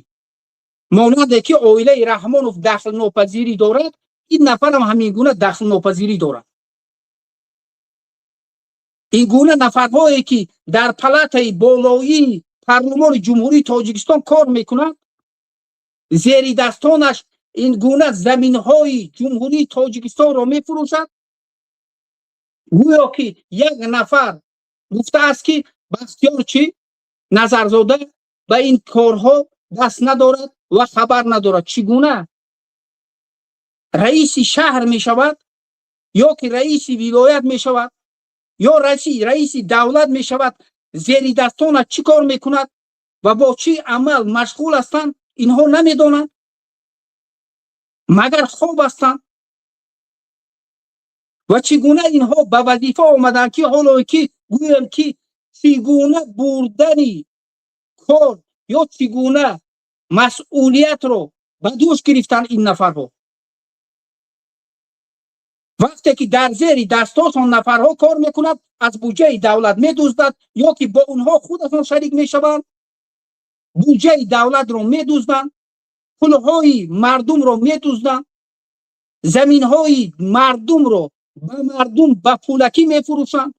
Монанде ки оилаи Раҳмонов дахлнопазирӣ дорад, ин нафарам ҳамин гуна дахлнопазирӣ дорад. Ин гуна нафарҳое, ки дар палатаи болоии парлумони Ҷумҳурии Тоҷикистон кор мекунанд, зери дастонаш ин гуна заминҳои Ҷумҳурии Тоҷикистонро мефурӯшад. Гӯё ки як нафар гуфтааст, ки Бахтиёр чӣ Назарзода ба ин корҳо даст надорад ва хабар надорад. Чӣ гуна раиси шаҳр мешавад ё ки раиси вилоят мешавад, ё раиси давлат мешавад, зери дастонаш чӣ кор мекунад ва бо чӣ амал машғул ҳастанд, инҳо намедонанд? Магар хоб ҳастанд? Ва чӣ гуна инҳо ба вазифа омаданд, ки ҳоло ки гӯем, ки чӣ гуна бурдани кор ё чӣ гуна масъулиятро ба дӯш гирифтанд ин нафарҳо, вақте ки дар зери дастошон нафарҳо кор мекунад, аз буҷаи давлат медуздад ё ки бо онҳо худашон шарик мешаванд, буҷаи давлатро медузданд, пулҳои мардумро медузданд, заминҳои мардумро ба мардум ба пулакӣ мефурӯшанд?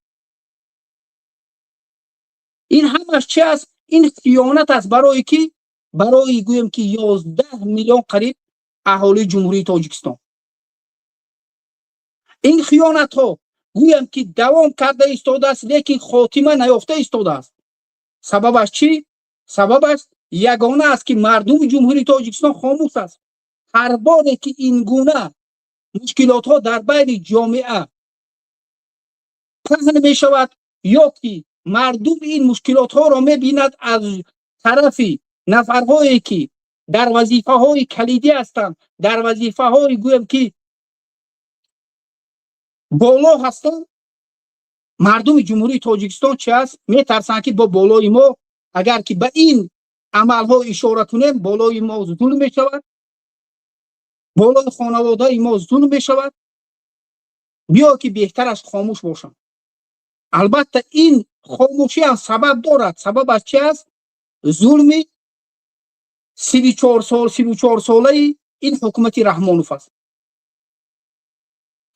Ин ҳамаш чи аст? Ин хиёнат аст. Барои ки? Барои, гӯем ки, 11 миллион қариб аҳолии Ҷумҳурии Тоҷикистон. Ин хиёнатҳо, гӯям ки, давом карда истодааст, лекин хотима наёфта истодааст. Сабабаш чӣ? Сабабаш ягона аст, ки мардуми Ҷумҳурии Тоҷикистон хомӯш аст. Ҳар боре ки ин гуна мушкилотҳо дар байни ҷомеа паҳн мешавад ё ки мардум ин мушкилотҳоро мебинад аз тарафи нафарҳое, ки дар вазифаҳои калидӣ ҳастанд, дар вазифаҳои, гӯем ки, боло ҳастанд, мардуми Ҷумҳурии Тоҷикистон чи аст? Метарсанд, ки бо болои мо, агар ки ба ин амалҳо ишора кунем, болои мо зулм мешавад, болои хонаводаи мо зулм мешавад, биё ки беҳтараш хомӯш бошам. Албатта, ин хомӯшӣ ҳам сабаб дорад. Сабабаш чи аст? Зулми 34 сол, 34 солаи ин ҳукумати Раҳмонов аст,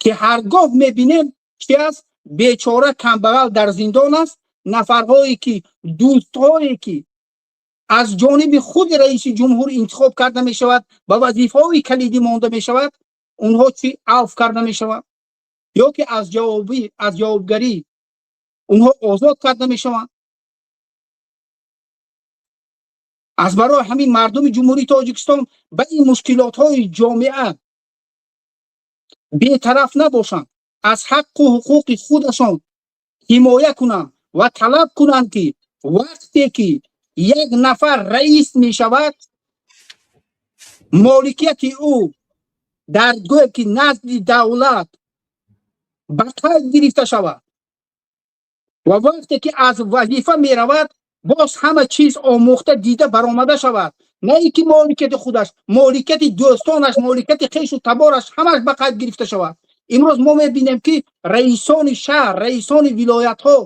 ки ҳаргоҳ мебинем, чи аст? Бечора камбағал дар зиндон аст. Нафарҳое ки, дӯстҳое ки аз ҷониби худи раиси ҷумҳур интихоб карда мешавад, ба вазифаҳои калидӣ монда мешавад, онҳо чи афв карда мешаванд ё ки аз ҷавобгарӣ онҳо озод карда мешаванд. Аз барои ҳамин мардуми Ҷумҳурии Тоҷикистон ба ин мушкилотҳои ҷомеа бетараф набошанд, аз ҳаққу ҳуқуқи худашон ҳимоя кунанд ва талаб кунанд, ки вақте ки як нафар раис мешавад, моликияти ӯ дар, гӯем ки, назди давлат ба қайд гирифта шавад ва вақте ки аз вазифа меравад, боз ҳама чиз омӯхта, дида баромада шавад, на ин ки моликияти худаш, моликияти дӯстонаш, моликияти хешу табораш ҳамаш ба қайд гирифта шавад. Имрӯз мо мебинем, ки раисони шаҳр, раисони вилоятҳо,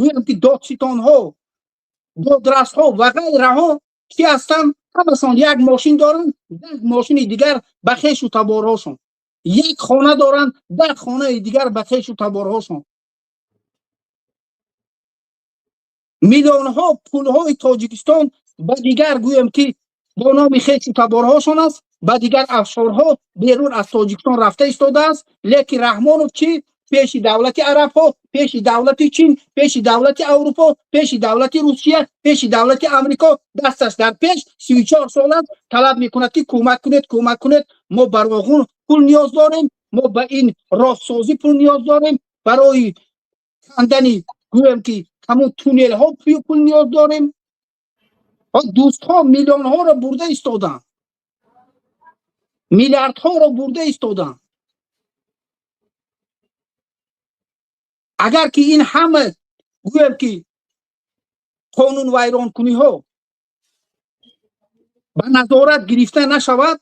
гӯям ки, додситонҳо, додрасҳо ва ғайраҳо ки ҳастанд, ҳамашон як мошин доранд, 10 мошини дигар ба хешу таборҳошон, як хона доранд, 10 хонаи дигар ба хешу таборҳошон. Миллионҳо пулҳои Тоҷикистон ба дигар, гӯем ки, бо номи хешу таборҳошон аст, ба дигар офшорҳо берун аз Тоҷикистон рафта истодааст. Лекин Раҳмонов чӣ? Пеши давлати арабҳо, пеши давлати Чин, пеши давлати Аврупо, пеши давлати Русия, пеши давлати Амрико дасташ дар пеш, 34 сол аст, талаб мекунад, ки кӯмак кунед, кӯмак кунед, мо ба Роғун пул ниёз дорем, мо ба ин роҳсозӣ пул ниёз дорем, барои кандани, гӯем ки, ҳамун туннелҳо пул ниёз дорем. Дӯстҳо миллионҳоро бурда истоданд, миллиардҳоро бурда истоданд. Агар ки ин ҳама, гӯем ки, қонунвайронкуниҳо ба назорат гирифта нашавад,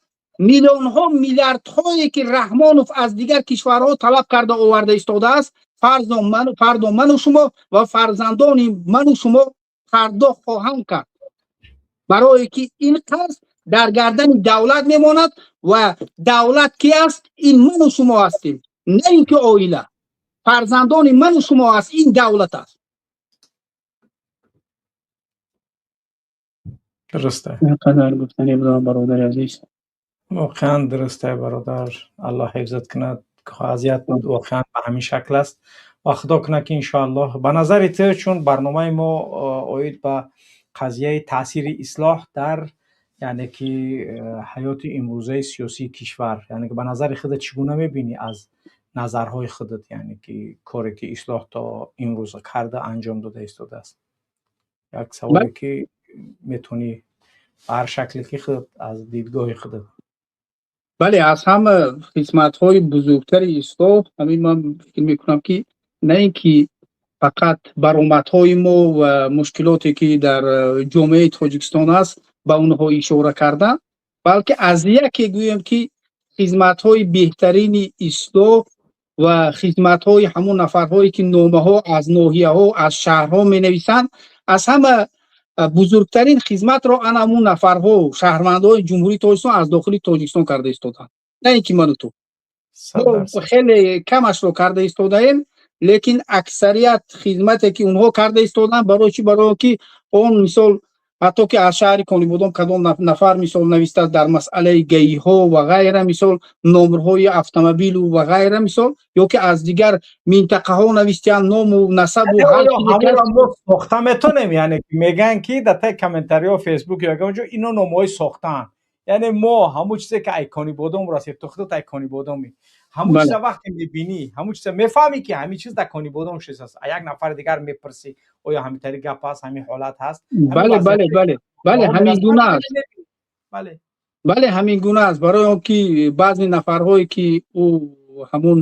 миллионҳо, миллиардҳое ки Раҳмонов аз дигар кишварҳо талаб карда оварда истодааст, фардо ману шумо ва фарзандони ману шумо пардохт хоҳанд кард, барое ки ин қарз дар гардани давлат мемонад. Ва давлат ки аст? Ин ману шумо ҳастем, на ин ки оила, фарзандони ману шумо аст, ин давлат аст. Дурусте. Қадар гуфтани будам, бародари азиз. Воқеан дурусте, бародар, Аллоҳ ҳифзат кунад. Вазъият воқеан ба ҳамин шакл аст ва худо кунад ки, иншоаллоҳ. Ба назари ту, чун барномаи мо оид ба қазияи таъсири ислоҳ дар, яъне ки, ҳаёти имрӯзаи сиёсии кишвар, яъне ки ба назари худат чӣ гуна мебинӣ, аз назарҳои худат, яъне ки коре ки ислоҳ то имрӯз карда, анҷом дода истодааст? Як саволе ки метавонӣ ба ҳар шакле ки худат, аз дидгоҳи худат. Бале, аз ҳама хизматҳои бузургтари ислоҳ ҳамин ман фикр мекунам, ки на ин ки фақат баромадҳои мо ва мушкилоте ки дар ҷомеаи Тоҷикистон аст, ба онҳо ишора кардан, балки аз яке гӯем ки хизматҳои беҳтарини ислоҳ ва хизматҳои ҳамон нафарҳое ки номаҳо аз ноҳияҳо, аз шаҳрҳо менависанд, аз ҳама бузургтарин хизматро ана ҳамун нафарҳо, шаҳрвандҳои Ҷумҳурии Тоҷикистон аз дохили Тоҷикистон карда истоданд, на ин ки ману ту хеле камашро карда истодаем, лекин аксарият хизмате ки онҳо карда истоданд. Барои чӣ? Барои ки он, мисол, ҳатто ки аз шаҳри Конибодом кадом нафар, мисол, навистааст дар масъалаи ГАИ-ҳо ва ғайра, мисол, номерҳои автомобилу ва ғайра, мисол, ё ки аз дигар минтақаҳо навистиянд, ному насабу ҳар мо сохта метонем, яъне мегӯянд ки дар таи комментариҳо, Фейсбук ё ягон ҷо, ино номҳои сохтаанд. Яъне мо ҳамун чизе ки ай Конибодом расид, ту худат ай Конибодоми, ҳамун чиза вақте мебинӣ, ҳамун чиза мефаҳмӣ ки ҳамин чиз дар Конибодом шудааст, як нафари дигар мепурсӣ: оё ҳамин тари гап ҳаст, ҳамин ҳолат ҳаст? Бале, ҳамин гуна аст. Бале, ҳамин гуна аст, барои он ки баъзе нафарҳое ки ӯ ҳамун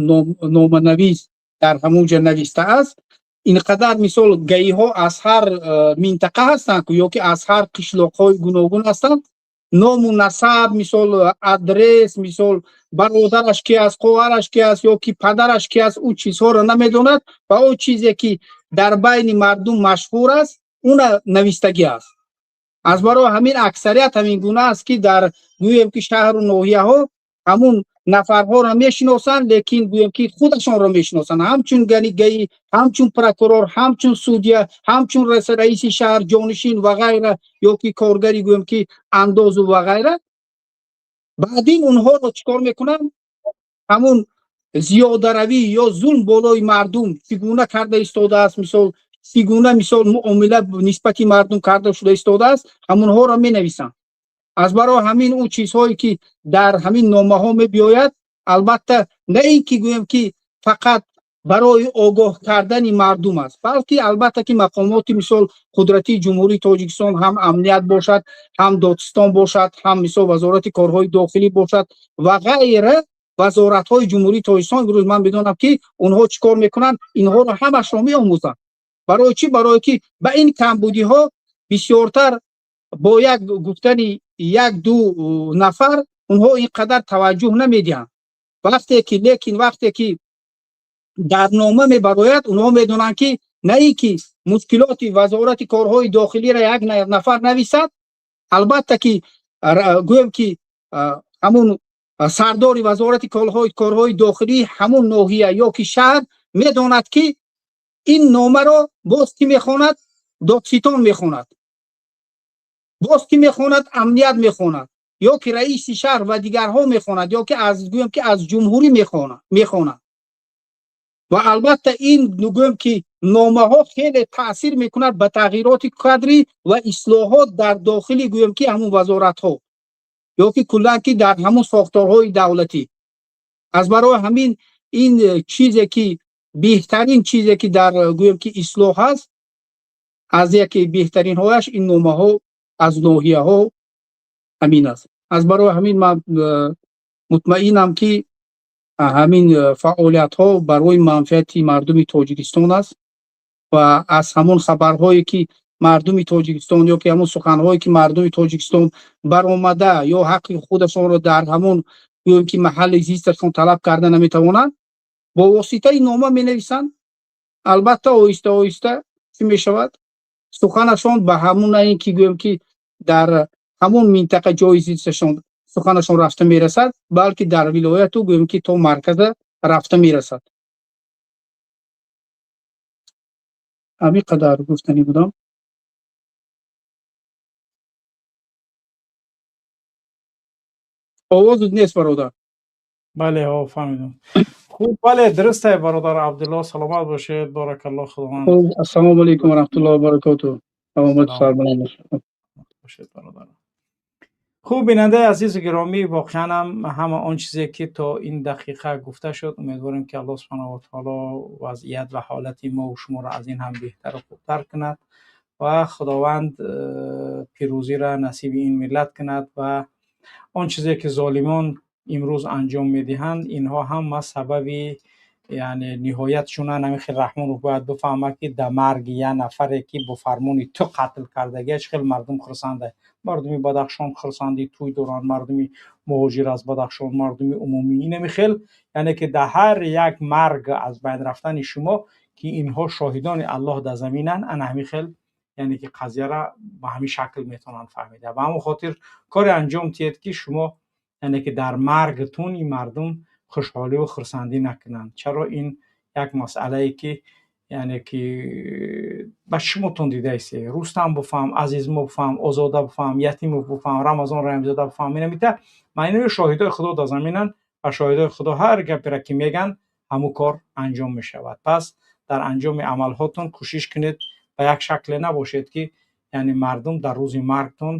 номанавис дар ҳамун ҷо навистааст, ин қадар, мисол, ГАИ-ҳо аз ҳар минтақа ҳастанд ё ки аз ҳар қишлоқҳои гуногун ҳастанд, ному насаб, мисол, адрес, мисол, бародараш ки аст, хоҳараш ки аст ё ки падараш ки аст, ӯ чизҳоро намедонад ва ӯ чизе ки дар байни мардум машҳур аст, уна навистагӣ аст. Аз барои ҳамин аксарият ҳамин гуна аст, ки дар, гӯем ки, шаҳру ноҳияҳо ҳамун нафарҳоро мешиносанд, лекин, гӯем ки, худашонро мешиносанд ҳамчун ГАИ, ҳамчун прокурор, ҳамчун судья, ҳамчун раиси шаҳр, ҷонишин ва ғайра, ё ки коргари, гӯем ки, андозу ва ғайра. Баъдин онҳоро чӣ кор мекунанд? Ҳамун зиёдаравӣ ё зулм болои мардум чӣ гуна карда истодааст, мисол, чӣ гуна, мисол, муомила нисбати мардум карда шуда истодааст, ҳамонҳоро менависанд. Аз барои ҳамин ӯ чизҳое ки дар ҳамин номаҳо мебиёяд, албатта, на ин ки, гӯем ки, фақат барои огоҳ кардани мардум аст, балки албатта ки мақомоти, мисол, қудратии Ҷумҳурии Тоҷикистон, ҳам амният бошад, ҳам додстон бошад, ҳам, мисол, Вазорати корҳои дохилӣ бошад ва ғайра, вазоратҳои Ҷумҳурии Тоҷикистон имрӯз ман медонам ки онҳо чӣ кор мекунанд, инҳоро ҳамашро меомӯзанд. Барои чӣ? Барое ки ба ин камбудиҳо бисёртар бо як гуфтани як ду нафар онҳо ин қадар таваҷҷӯҳ намедиҳанд. Вақте ки, лекин вақте ки дар нома мебарояд, онҳо медонанд ки на ин ки мушкилоти Вазорати корҳои дохилиро як нафар нависад, албатта ки, гӯем ки, ҳамун сардори Вазорати корҳои дохилӣ ҳамун ноҳия ё ки шаҳр медонад ки ин номаро боз кӣ мехонад? Додситон мехонад. Боз кӣ мехонад? Амният мехонад ё ки раиси шаҳр ва дигарҳо мехонад, ё ки аз, гӯем ки, аз ҷумҳурӣ мехонад. Ва албатта ин, гӯем ки, номаҳо хеле таъсир мекунад ба тағйироти кадрӣ ва ислоҳот дар дохили, гӯем ки, ҳамун вазоратҳо ё ки куллан ки дар ҳамун сохторҳои давлатӣ. Аз барои ҳамин ин чизе ки беҳтарин чизе ки дар, гӯем ки, ислоҳ ҳаст, аз яке беҳтаринҳояш ин номаҳо аз ноҳияҳо ҳамин аст. Аз барои ҳамин ман мутмаинам ки Ҳамин фаъолиятҳо барои манфиати мардуми Тоҷикистон аст ва аз ҳамон хабарҳое ки мардуми Тоҷикистон ё ки ҳамон суханҳое ки мардуми Тоҷикистон баромада ё ҳаққи худашонро дар ҳамон гӯем ки маҳалли зисташон талаб карда наметавонанд, бо воситаи нома менависанд. Албатта, оҳиста оҳиста чӣ мешавад, суханашон ба ҳамон, на ин ки гӯем ки дар ҳамон минтақа ҷои зисташон суханашон рафта мерасад, балки дар вилояту гӯем ки то марказа рафта мерасад. Ҳамин қадар гуфтанӣ будам. Овозат нест, бародар. Бале, фаҳмидам. Хуб, бале, дуруст аст, бародар Абдулло, саломат бошед, баракаллоҳ, Худованд. Ассалому алайкум ва раҳматуллоҳи ва баракотуҳ. Саломат, сарбаланд бошед, бародар. Хуб, бинандаи азизу гиромӣ, воқеан ҳам ҳама он чизе ки то ин дақиқа гуфта шуд, умедворем ки Аллоҳ субҳонаҳу ва таоло вазъият ва ҳолати мо ва шуморо аз ин ҳам беҳтару хубтар кунад ва Худованд пирӯзиро насиби ин миллат кунад ва он чизе ки золимон имрӯз анҷом медиҳанд, инҳо ҳама сабаби, яъне ниҳоятшонан ҳамин хел Раҳмонов бояд бифаҳмад, ки дар марги як нафаре ки бо фармони ту қатл кардагия чӣ хел мардум хурсанда. Мардуми Бадахшон хурсандӣ тӯй доранд, мардуми муҳоҷир аз Бадахшон, мардуми умумӣ. Инами хел, яъне ки дар ҳар як марг аз байн рафтани шумо, ки инҳо шоҳидони Аллоҳ дар заминанд, ана ҳамин хел, яъне ки қазияра ба ҳамин шакл метавонанд фаҳмида. Ба ҳамон хотир коре анҷом диҳед, ки шумо, яъне ки дар маргтун ин мардум хушҳолӣ ва хурсандӣ накунанд. Чаро ин як масъалае ки, яъне ки ба шумотон дидаисе. Рустам бифаҳм, Азизмо бифаҳм, Озода бифаҳм, Ятимов бифаҳм, Рамазон Раҳимзода бифаҳм. Инамита маънои шоҳидои Худо дар заминанд ва шоҳидои Худо ҳар гапера ки мегӯянд, ҳамун кор анҷом мешавад. Пас дар анҷоми амалҳотон кӯшиш кунед ба як шакле набошед, ки яъне мардум дар рӯзи маргтон,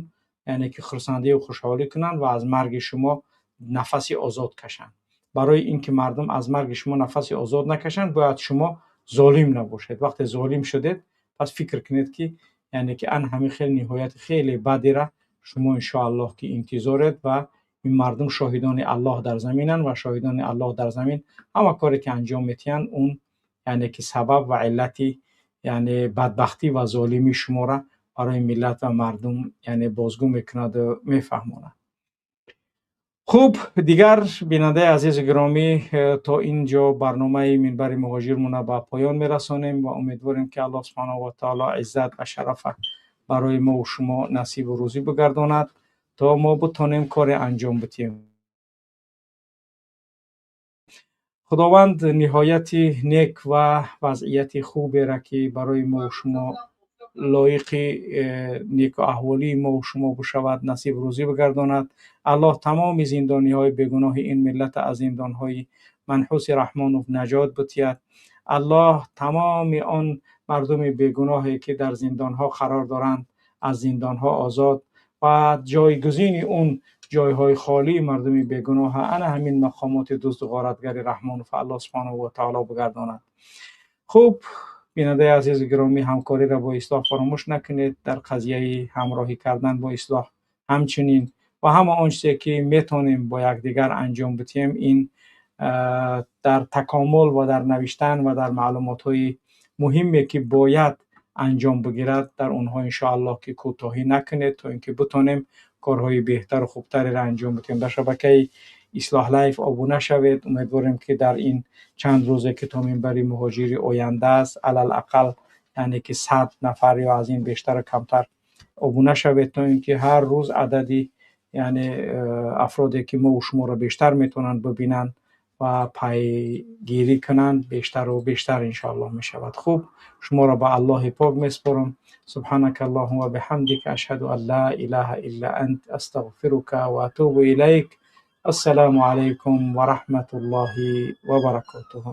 яъне ки хурсандию хушҳолӣ кунанд ва аз марги шумо нафаси озод кашанд. Барои ин ки мардум аз марги шумо нафаси озод накашанд, бояд шумо золим набошед. Вақте золим шудед, пас фикр кунед, ки яъне ки ан ҳамин хел ниҳояти хеле бадера шумо иншоаллоҳ ки интизоред ва ин мардум шоҳидони Аллоҳ дар заминанд ва шоҳидони Аллоҳ дар замин ҳама коре ки анҷом метиҳанд, он яъне ки сабаб ва иллати, яъне бадбахтӣ ва золимии шуморо барои миллат ва мардум, яъне бозгӯ мекунаду мефаҳмонад. Хуб, дигар бинандаи азизу гиромӣ, то ин ҷо барномаи Минбари муҳоҷирмона ба поён мерасонем ва умедворем, ки Аллоҳ субҳонаҳу ва таоло иззат ва шарафа барои мо ва шумо насибу рӯзӣ бигардонад, то мо битонем коре анҷом бидиҳем. Худованд ниҳояти нек ва вазъияти хуберо, ки барои мо ва шумо лоиқи неку аҳволии мо ва шумо бишавад, насиб рӯзӣ бигардонад. Аллоҳ тамоми зиндониҳои бегуноҳи ин миллата аз зиндонҳои манҳуси Раҳмонов наҷот битиҳад. Аллоҳ тамоми он мардуми бегуноҳе ки дар зиндонҳо қарор доранд, аз зиндонҳо озод ва ҷойгузини он ҷойҳои холии мардуми бегуноҳа ана ҳамин мақомоти дузду ғоратгари Раҳмонов Аллоҳ субҳонаҳу ва таоло бигардонад. Хуб, бинандаи азизу гиромӣ, ҳамкориро бо Ислоҳ фаромӯш накунед, дар қазияи ҳамроҳӣ кардан бо Ислоҳ ҳамчунин ва ҳама он чизе ки метавонем бо якдигар анҷом бидиҳем, ин дар такомул ва дар навиштан ва дар маълумотҳои муҳиме ки бояд анҷом бигирад, дар онҳо иншоаллоҳ ки кӯтоҳӣ накунед, то ин ки битонем корҳои беҳтару хубтареро анҷом бидиҳем. Дар шабакаи Ислоҳ Лайф обуна шавед. Умедворем, ки дар ин чанд рӯзе ки то Минбари муҳоҷири оянда аст, алалақал, яъне ки 100 нафар ё аз ин бештару камтар обуна шавед, то ин ки ҳар рӯз адади, яъне афроде ки мо ва шуморо бештар метавонанд бибинанд ва пайгирӣ кунанд, бештару бештар иншоаллоҳ мешавад. Хуб, шуморо ба Аллоҳи пок месупорам. Субҳанака аллоҳума ва биҳамдика, ашҳаду ан ла илаҳа илла ант, астағфирука ва атубу илайк. Ассалому алайкум ва раҳматуллоҳи ва баракотуҳ.